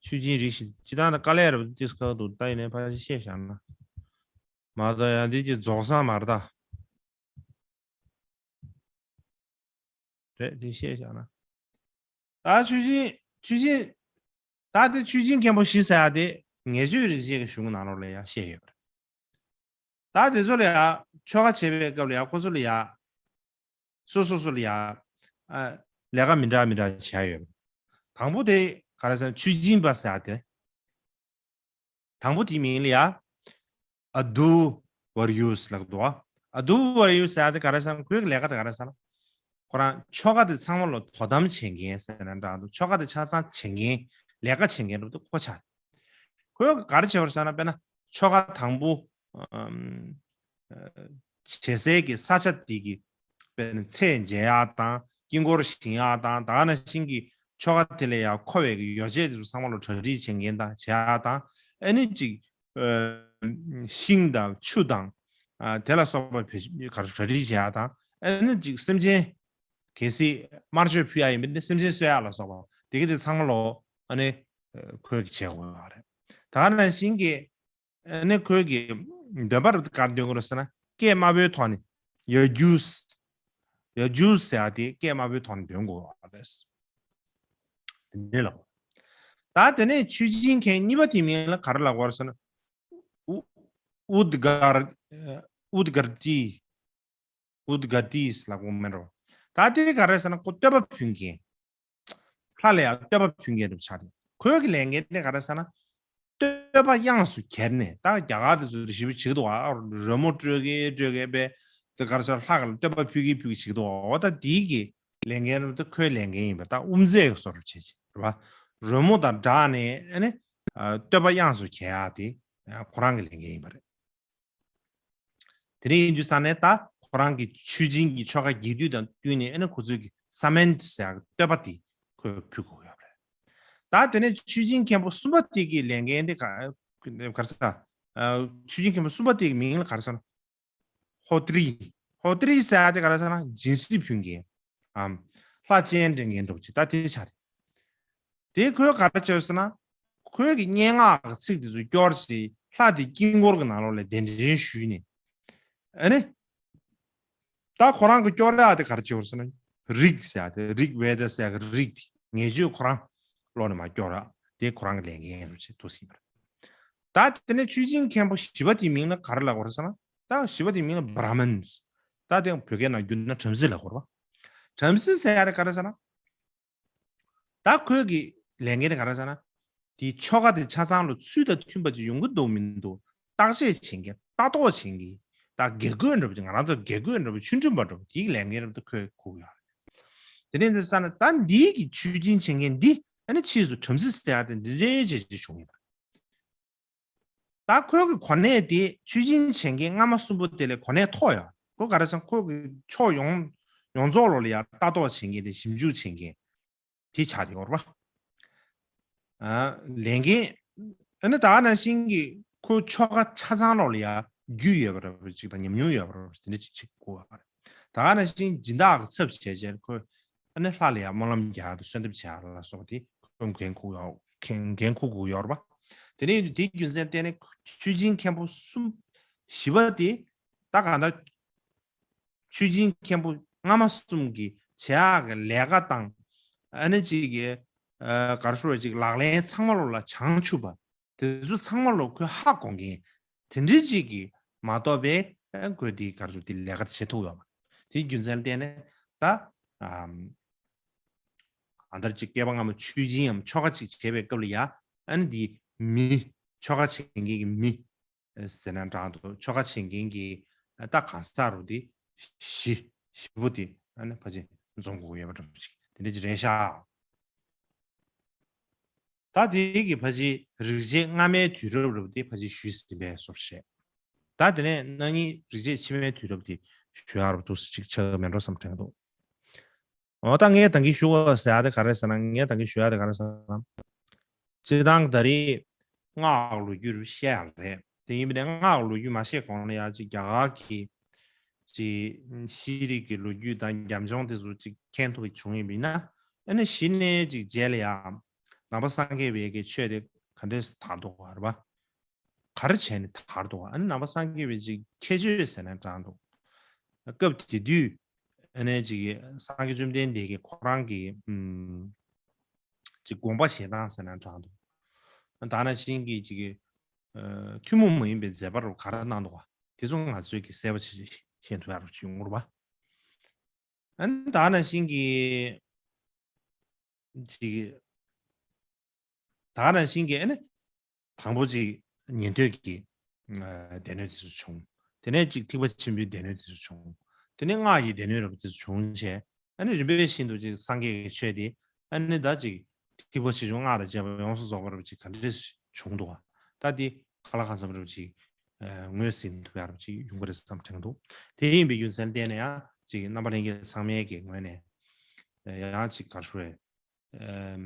ཆོས་སྦྱིན་རིགས་བཞི་ཅི་ལྟར་ན་དཀའ་ལས་རུ་དེ་ཁག་འདུག་ད་ཡིན་ནའི་ཕར་བཤད་བཞག་ན། མ་གཏོགས་ཡང་འདི་ཅིག་རྫོགས་ས་མ་རེད་ད། རེད། འདི་བཤད་བཞག་ན། ད་ཆོས་སྦྱིན། ཆོས་སྦྱིན། ད་དེ་ཆོས་སྦྱིན་མཁན་པོ་བཞི་ཟེར་ཡ་དེ་ངེས་བརྗོད་རིགས་བཞི་གི་གཞུང་ནང་ལོགས་ལ་ཡ་བཤད་ཡོད་པ་རེད། ད་དེ་ཚོ་ལ་ཡ་ཆོ་ག་བྱེད་པའི་སྐབས་ལ་ཡ་ཁོ་ཚོ་ལ་ཡ། སོ་སོ་སོ་ལ་ཡ། ཨ། ལས་ཀ་མི་འདྲ་མི་འདྲ་བྱས་ཡོད་པ། དང་པོ་དེ་ག་རེ་ཟེར་ན་ཆོས་སྦྱིན་པ་ཟེར་ཡ་དེ། དང་པོ་དེའི་མིང་ལ་ཡ། ཨ་དུ་ཝར་ཡུས་ལབ་འདུག་ཨ་དུ་ཝར་ཡུས་ཟེར་ཡ་དེ་ག་རེ་ཟེར་ན། ཁོའི་ལས་ཀ་དེ་ག་རེ་ཟེར་ན། ཁོ་རང་ཆོ་ག་དེ་ཚང་མ་ལ་དོ་དམ་བྱེད་མཁན་ཟེར་ན་འདྲ་འདུག་ཆོ་ག་དེ་ཆ་ཚང་བྱེད་མཁན། ལས་ཀ་བྱེད་མཁན་རུ་དུ་ཁོ་ཆགས། ཁོས་ག་རེ་བྱེད་པར་ཟེར་ན། དཔེར་ན་ཆོ་ག་དང་པོ། ཨམ། བྱེད་སའི་གི་ས་ཆ་དེ་གི། དཔེར་ན་ཚེ་འཇལ་ཡག་དང་དཀྱིལ་འཁོར་བཞེངས་ཡག་དང་། ད་ག་ནང་བཞིན་གྱི་ཆོ་ག་དེ་ལ་ཡང་མཁོ་བའི་གི་ཡོ་བྱད་དེ་ཚོ་ཚང་མ་ལ་གྲ་སྒྲིག་བྱེད་མཁན་དང་བྱེད་ཡག་དང་། ཨ་ནི་ཅིག་ཨ། ཤིང་དང་ཆུ་དང་། ཨ། དེ་ལ་སོགས་པ་བེད་ག་རེ་གྲ་སྒྲིག་བྱེད་ཡག་དང་། ཨ་ནི་ཅིག་སེམས་ཅན། གལ་སྲིད་དམར་མཆོད་ཕུལ་ཡག་ཡིན་པ་ཡིན་ན་སེམས་ཅན་གསོ་ཡག་ལ་སོགས་པ་དེ་གི་དེ་ཚང་མ་ལོ། ཨ་ནི་ཁོས་ཀྱི་བྱེད་དགོས་པ་རེད། ད་ག་ནང་བཞིན་གྱི། ཨ་ནི་ཁོས་ཀྱི་འདོན་པ་རུ་ག་རེ་འདོན་དགོས་རེད་ཟེར་ན། སྐད་དམའ་པོའི་ཐོག་ནས་ཡ་ཇུས། ཡ་ཇུས་ཟེར་ཡག་དེ་སྐད་དམའ་པོའི་ཐོག་ནས་འདོན་དགོས་པ་རེད། དེ་འདྲ་ལབ། ད་དེ་ནས་ཆོས་སྦྱིན་མཁན་གཉིས་པ་དེའི་མིང་ལ་ག་རེ་ལབ་དགོས་རེད་ཟེར་ན། ཨུ། ཨུད་གར། ཨུད་གར་ཏི། ཨུད་ག་ཏིས་ལབ་དགོས་མེད་རོ། ད་དེ་ག་རེ་ཟེར་ན་ཁོ་བསྟོད་པ་ཕུལ་མཁན། ལྷ་ལ་ཡང་བསྟོད་པ་ཕུལ་མཁན་རུ་ཆགས་ཏེ། ཁོའི་གི་ལས་འགན་དེ་ག་རེ་ཟེར་ན། བསྟོད་པ་དབྱངས་སུ་གྱེར་ནས། ད་རྒྱ་གར་དེ་ཚོ་ཞིབ་ཅིག་འདུག་ཨ། རོལ་མོ་དཀྲོལ་གི་དཀྲོལ་གི་པས། དེ་ག་རེ་ཟེར། ལྷ་ག་ལ་བསྟོད་པ་ཕུལ་གི་ཕུལ་གི་ཅིག་འདུག་ཨ། འོ་ད་དེའི་གི་ལས་འགན་རུ་ད་ཁོའི་ལས་འགན་ཡིན་པ། ད་དབུ་མཛད་གི་བཟོ་འདྲ་བྱེད་ཅིག་རེད་པ། རོལ་མོ་དང་སྦྲགས་ནས་ཨ་ནི། ཨ། བསྟོད་པ་དབྱངས་སུ་གྱེར་ཡག་དེ་ཁོ་རང་གི་ལས་འགན་ཡིན་པ་རེད། དེ་འདྲ་ཡིན་དུས་ཙང་ནས་ད་ཁོ་རང་གི་ཆོས་སྦྱིན་གྱི་ཆོ་ག་རྒྱས་བསྡུས་དང་བསྟུན་ནས། ཨ་ནི་ཁོ་ཚོས་ཀྱི་ས་མན་ཟེར་ཡག་གི་བསྟོད་པ་དེ་ཁོས་ཕུལ་དགོས་ཡོད་རེད། ད་དེ་ནས་ཆོས་སྦྱིན་མཁན་པོ་གསུམ་པ་དེ་གི་ལས་འགན་དེ་ག་ག་རེ་ཟེར། ཨ། ཆོས་སྦྱིན་མཁན་པོ་གསུམ་པ་དེ་གི་མིང་ལ་ག་རེ་ཟེར་ན། ཧོ་ཏྲི། ཧོ་ཏྲི་ཟེར་ཡག་དེ་ག་རེ་ཟེར་ན་སྦྱིན་སྲེག་ཕུལ་མཁན། ཨམ། ལྷ་སྤྱན་འདྲེན་མཁན་འདྲ་པོ་ཅིག་ད་དེ་ཆགས་རེད། དེ་ཁོས་ག་རེ་བྱས་ཟེར་ན། ཁོས་ཀྱི་སྙན་ངག་གི་ཚིག་དེ་ཚོ་སྐྱོར་བྱས། ལྷ་དེ་དཀྱིལ་འཁོར་གྱི་ནང་ལོགས་ལ་གདན་འདྲེན་ཞུས་ནས། ཨ་ནི། ད་ཁོ་རང་གི་སྐྱོར་ཡག་དེ་ག་རེ་བྱས་ཟེར་ན། རིགས་ཟེར་ཡག་དེ། རིག་ཝེ་དཱ་ཟེར་ཡག་གི་རིགས་དེ། ངེས་བརྗོད་ཁོ་རང་ལོག་ནས་མར་སྐྱོར་ཡག་ དེ་ཁོ་རང་གི་ལས་འགན་རེད་ཅེས་འདུག་ཟེར་བ་རེད། ད་དེ་ནས་ཆུ་སྦྱིན་མཁན་པོ་བཞི་པ་དེའི་མིང་ལ་ག་རེ་ལབ་དགོས་རེད་ཟེར་ན། ད་བཞི་པ་དེའི་མིང་ལ་བྷ་ར་མན། ད་དེ་བོད་སྐད་ནང་བསྒྱུར་ན་བྲམ་ཟེ་ལབ་དགོས་རེད་པ། བྲམ་ཟེ་ཟེར་ཡ་དེ་ག་རེ་ཟེར་ན། ད་ཁོའི་གི་ལས་འགན་དེ་ག་རེ་ཟེར་ན། དེའི་ཆོ་ག་དེ་ཆ་ཚང་ལ་ཚུལ་དང་མཐུན་པ་ཅིག་ཡོང་གི་འདུག་མི་འདུག་བརྟག་དཔྱད་བྱེད་མཁན། ལྟ་རྟོག་བྱེད་མཁན། ད་དགེ་བསྐོས་འདྲ་པོ་ཅིག་ང་རང་ཚོ་དགེ་བསྐོས་འདྲ་པོ་ཆོས་འབྲེལ་པ་འདྲ་པོ་དེའི་ལས་འགན་རེད་པ། ད་ཁོས་ཁུར་ཡོད་རེད། དེ་ནས་འདི་ས་ན་ད་འདིའི་གི་ཆོས་སྦྱིན་བྱེད་མཁན་འདི་ཨ་ནི་ཕྱིས་སུ་བྲམ་ཟེ་ཟེར་ཡ་དེ་འདི་འདྲའི་བྱེད་ཀྱི་བྱུང་ཡོད་པ། ད་ཁོའི་གི་གོ་གནས་དེ་ཆོས་སྦྱིན་བྱེད་མཁན་སྔ་མ་གསུམ་པོ་དེ་ལས་གོ་གནས་མཐོ་ཡོད། ཁོ་ག་རེ་ཟེར་ན་ཁོ་གི་ཕྱོགས་ཡོངས་ཡོངས་རྫོགས་ལོགས་ལ་ཡ་ལྟ་རྟོག་བྱེད་མཁན་དེ་ཞིབ་འཇུག་བྱེད་མཁན་དེ་ཆགས་ཡོད་རེད་པ། ཨ་ལས་འགན་ཨ་ནི་ད་ག་ནང་བཞིན་གྱི་ཁོ་ཆོ་ག་ཆ་ཚང་ལོགས་ལ་ཡ་རྒྱུས་ཡོད་པ་འདྲ་པོ་ཅིག་དང་ཉམས་མྱོང་ཡོད་པ་འདྲ་པོ་དེ་འདྲ་ཅིག་བྱེད་དགོས་པ་རེད། ད་ག་ནང་བཞིན་སྦྱིན་བདག་གི་ཚབ་བྱས་བྱས་ཁོ་ཨ་ནི་ལྷ་ལ་ཡ་སྨོན་ལམ་རྒྱག་དང་གསོལ་འདེབས་བྱེད་ཡ་ལ་སོགས་པ་དེ་ཁོ་འགན་འཁུར་ཡོད། འགན་འགན་འཁུར་དགོས་ཡོད་རེད་པ། དེ་ནས་དེའི་རྒྱུ་མཚན་བརྟེན་ནས་ཆོས་སྦྱིན་མཁན་པོ་གསུམ་བཞི་པ་དེ་ད་གང་ལྟར་ཆོས་སྦྱིན་མཁན་པོ་སྔ་མ་གསུམ་གྱི་བྱེད་ཡག་གི་ལས་ཀ་དང་ཨ་ནི་ཅིག་གི་ཨ་ག་རེ་ཞུ་བ་ཅིག་ལག་ལེན་ཚང་མ་ལོགས་ལ་བྱང་ཆུབ་པ་དེ་ཚོ་ཚང་མ་ལོགས་ཁོས་ཧ་གོ་མཁན་དེ་འདྲའི་ཅིག་གི་མ་གཏོགས་པའི་ཨ་ཁོས་དེ་ག་རེ་ཞུ་དེ་ལས་ཀ་བྱེད་ཐུབ་ཡོད་མ་རེད། དེའི་རྒྱུ་མཚན་ལ་བརྟེན་ནས་ད་ཨམ། གང་ལྟར་ཅིག་བསྐལ་པ་སྔ་མ་ཆོས་སྦྱིན་ནམ་ཆོ་ག་ཅིག་བྱེད་པའི་སྐབས་ལ་ཡ་ཨ་ནི་འདི་མི་ཆོ་ག་བྱེད་མཁན་གྱི་མི་ཟེར་ན་འདྲ་འདུག་ཆོ་ག་བྱེད་མཁན་གྱི་ད་གང་ཟག་རུ་དེ་བཞི་བཞི་པོ་དེ་ཨ་ནི་ཕལ་ཆེར་འཛོམས་དགོས་ཡོད་པ་འདྲ་པོ་ཅིག་དེ་འདྲ་ཅིག་རེད་ཤག་ད་དེ་གི་ཕལ་ཆེར་རིག་བྱེད་སྔ་མའི་དུས་རབས་རུ་དེ་ཕལ་ཆེར་ཞུས་ཟིན་པའི་སོར་བཤད། ད་དེ་ནས་ན་ནིང་རིག་བྱེད་ཕྱི་མའི་དུས་རབས་དེ་ཞུ་ཡག་རུ་འདུག་ཅིག་ཆགས་མེད་འགྲོ་བསམ་དྲན་འདུག་འོ་ད་ངས་ད་གིན་ཞུ་བ་ཟེར་ཡ་དེ་ག་རེ་ཟེར་ན། ངས་ད་གིན་ཞུ་ཡ་དེ་ག་རེ་ཟེར་ན། སྤྱིར་བཏང་ད་རེས་སྔགས་ལོ་རྒྱུས་བཤད་ཡ་རེད། དེ་ཡིན་པ་ནས་སྔགས་ལོ་རྒྱུས་མ་བཤད་གོང་ལ་ཡ་ཅིག་རྒྱ་གར་གྱི་ཅིག་ཤེས་རིག་གི་ལོ་རྒྱུས་དང་རྒྱབ་ལྗོངས་དེ་ཚོ་ཅིག་མཁྱེན་ཐུབ་པ་བྱུང་ཡིན་པ་ཡིན་ན། ཨ་ནི་གཞི་ནས་ཅིག་རྗེས་ལ་ཡ་ནང་པ་སངས་རྒྱས་པའི་གི་ཆོས་དེ་ག་འདྲས་དར་འདུག་བ་རེད་པ། ག་རེ་བྱས་ནས་དར་འདུག་ཨ་ནི་ནང་པ་སངས་རྒྱས་པའི་ཅིག་ཁྱད་ཆོས་ཟེར་ན་འདྲ་འདུག་སྐབས་དེ་དུས་ཨ་ནི་ཅིག་སངས་རྒྱས་བཅོམ་ལྡན་འདས་ཀྱིས་ཁོ་རང་གི་ཨུམ་ཅིག་དགོངས་པ་བཞེས་སྟངས་ཟེར་ན་འདྲ་འདུག་ད་ནང་བཞིན་གྱི་ཅིག་ཨ་ཐུན་མོང་མ་ཡིན་པའི་མཛད་པ་རུ་ག་རེ་གནང་འདུག་བ་དེ་ཚོ་ང་ཚོས་ཀྱི་གསལ་པོ་ཆེ་ཆེ་ཤེས་ཐུབ་ཡག་རུ་ཅིག་ཡོང་གི་རེད་པ། ཨ་ནི་ད་ནང་བཞིན་གྱི་ཅིག་ད་ག་ནང་བཞིན་གྱི་ཨ་ནི་དང་པོ་ཅིག་ཉན་ཐོས་ཀྱི་ཨ་སྡེ་སྣོད་དེ་ཚོ་བྱུང་། དེ་ནས་ཅིག་ཐེག་པ་ཆེན་པོའི་སྡེ་སྣོད་དེ་ཚོ་བྱུང་། དེ་ནས་སྔགས་ཀྱི་སྡེ་སྣོད་རབ་དེ་ཚོ་བྱུང་བྱས། ཨ་ནི་རིམ་པས་བཞིན་དུ་ཅིག་སངས་རྒྱས་ཀྱི་ཆོས་དེ་ཨ་ནི་ད་ཅིག་ཐེག་པ་ཆེ་ཆུང་སྔགས་དང་བཅས་པ་ཡོངས་སུ་རྫོགས་པ་རབ་ཅིག་ག་འདྲས་བྱུང་འདུག་བ། ད་དེ་ཁ་ལ་ཁ་འཚམ་རབ་ཅིག་ཨ་ངོས་ཟིན་ཐུབ་ཡག་རབ་ཅིག་ཡོང་གི་རེད་བསམ་དྲན་འདུག་དེ་ཡིན་པའི་རྒྱུ་མཚན་བརྟེན་ནས་ཡང་ཅིག་རྣམ་པ་ལྷན་རྒྱས་ཚང་མའི་གི་ངོས་ནས་ཡང་ཅིག་ག་རེ་ཞུ་རེད། ཨམ།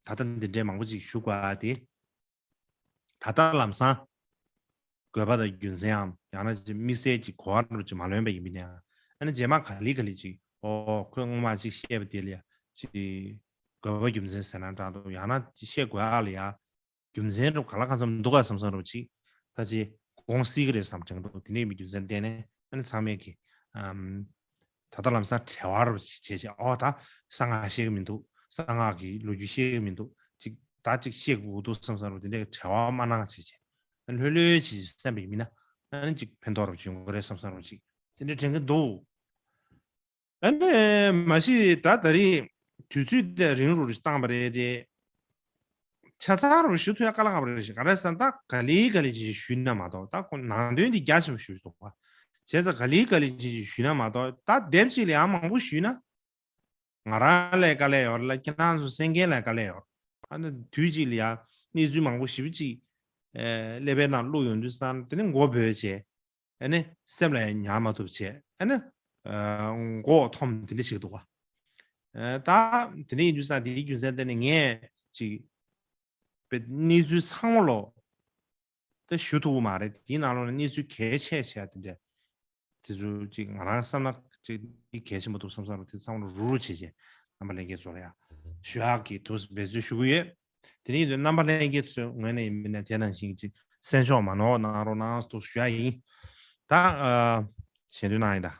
ད་ལྟ་འདི་འདྲའི་མང་པོ་ཅིག་ཞུ་དགོས་ཨ་དེ། ད་ལྟ་ལམ་སང་དགོས་པ་དང་རྒྱུ་མཚན་ཡང་ཡང་ན་ཅིག་དམིགས་བསལ་ཅིག་གོ་བ་རུ་ཅིག་མ་ལོན་པ་ཡིན་པ་ཡིན་ན་ཡང་། ཨ་ནི་རྗེས་མ་ག་ལེ་ག་ལེ་ཅིག་ཨོ་ཁོས་སྔོན་མ་ཅིག་བཤད་པ་དེ་ལ་ཡ་ཅིག་དགོས་པ་རྒྱུ་མཚན་ཟེར་ན་འདྲ་འདུག་ཡང་ན་ཅིག་བཤད་དགོས་ཨ་ལ་ཡ། རྒྱུ་མཚན་རུ་ག་ལ་གང་འཚམ་འདུག་ག་བསམ་བསམ་རུ་ཅིག་ཕལ་ཆེར་དགོངས་སྲིད་ཀྱི་རེད་བསམ་དྲན་འདུག་དེ་འདྲའི་མི་རྒྱུ་མཚན་བརྟེན་ནས་ཨ་ནི་ཚང་མས་ཀྱི་ཨམ། ད་ལྟ་ལམ་སང་བྲེལ་བ་རུ་ཅིག་བྱས་བྱས་ཨོ་ད་གསང་སྔགས་ཤེས་ཀྱི་མི་འདུག་གསང་སྔགས་ཀྱི་ལོ་རྒྱུས་ཤེས་ཀྱི་མི་འདུག་ཅིག་ད་ཅིག་ཤེས་དགོས་འདུག་བསམ་བསམ་རུ་དེ་འདྲའི་བྲེལ་བ་མ་གནང་བྱས་བྱས་ཨ་ལྷོད་ལྷོད་བྱས་བྱས་བསམ་པའི་མི་ན་ཨ་ནི་ཅིག་ཕན་ཐོགས་རུ་ཅིག་ཡོང་གི་རེད་བསམ་བསམ་རུ་ཅིག་དེ་འདྲའི་དྲན་གྱི་འདུག་ཨ་ནི་མ་གཞི་ད་ད་རེས་དུས་ཚོད་དེ་རིང་རུ་བཏང་བ་རེད་དེ། ཆ་ཚང་རུ་ཞུ་ཐུབ་ཡ་དཀའ་ལས་ཁག་པོ་རེད་ཤག་ག་རེ་ཟེར་ན་ད་ག་ལེ་ག་ལེ་ཅིག་ཞུས་ན་མ་གཏོགས་ད་ཁོ་ནང་དོན་འདི་རྒྱ་ཆེན་པོ་ཞུ་ཐུབ་པ། བྱས་ཙང་ག་ལེ་ག་ལེ་ཅིག་ཞུས་ན་མ་གཏོགས་ད་དེབ་ཅིག་ལ་ཡང་མང་པོ་ཞུས་ན། ང་རང་ལ་དཀའ་ལས་ཡོད་རེད་ལ་ཁྱེད་རང་ཚོ་གསན་མཁན་ལ་དཀའ་ལས་ཡོད་རེད། ཨ་ནི་དུས་གཅིག་ལ་ཡང་གནས་ཚུལ་མང་པོ་ཞེ་པོ་ཅིག་ཀླད་པའི་ནང་བླུགས་ཡོང་དུས་ཙང་དེ་ནི་མགོ་སྦོས་བྱས། ཨ་ནི་སེམས་ལ་ཡང་ཉར་མ་ཐུབ་བྱས་ཨ་ནི་མགོ་འཐོམ་དེ་འདྲ་ཞིག་འདུག་བ། ད་དེ་འདྲ་ཡིན་དུས་ཙང་དེའི་རྒྱུ་མཚན་དེ་ནི་ངས་ཅིག་པའི་གནས་ཚུལ་ཚང་མ་ལོ་ད་ཞུ་ཐུབ་ཀྱི་མ་རེད། དེའི་ནང་ལོགས་ནས་གནས་ཚུལ་གལ་ཆེ་ཆེ་དེ་འདྲ་དེ་ཚོ་ཅིག་ང་རང་བསམ་ན་ཅིག་འདི་གལ་ཆེན་པོ་འདུག་བསམ་བསམ་རུ་དེ་ཚང་མ་རུ་རུ་བྱས་བྱས་རྣམ་པ་ལྷན་རྒྱས་ཚོ་ལ་ཡང་ཞུ་ཡག་གི་འདུག་འབད་བརྩོན་ཞུ་གི་ཡོད། དེ་རིང་དུ་རྣམ་པ་ལྷན་རྒྱས་ཚོའི་ངོས་ནས་ཡིན་ན་དེ་ནང་བཞིན་གྱི་གསན་ཕྱོགས་མ་ནོར་གནང་རོགས་གནང་དུ་ཞུ་ཡ་ཡིན། ད་ཨ་ཞལ་འདོན་གནང་ཡིན་ད།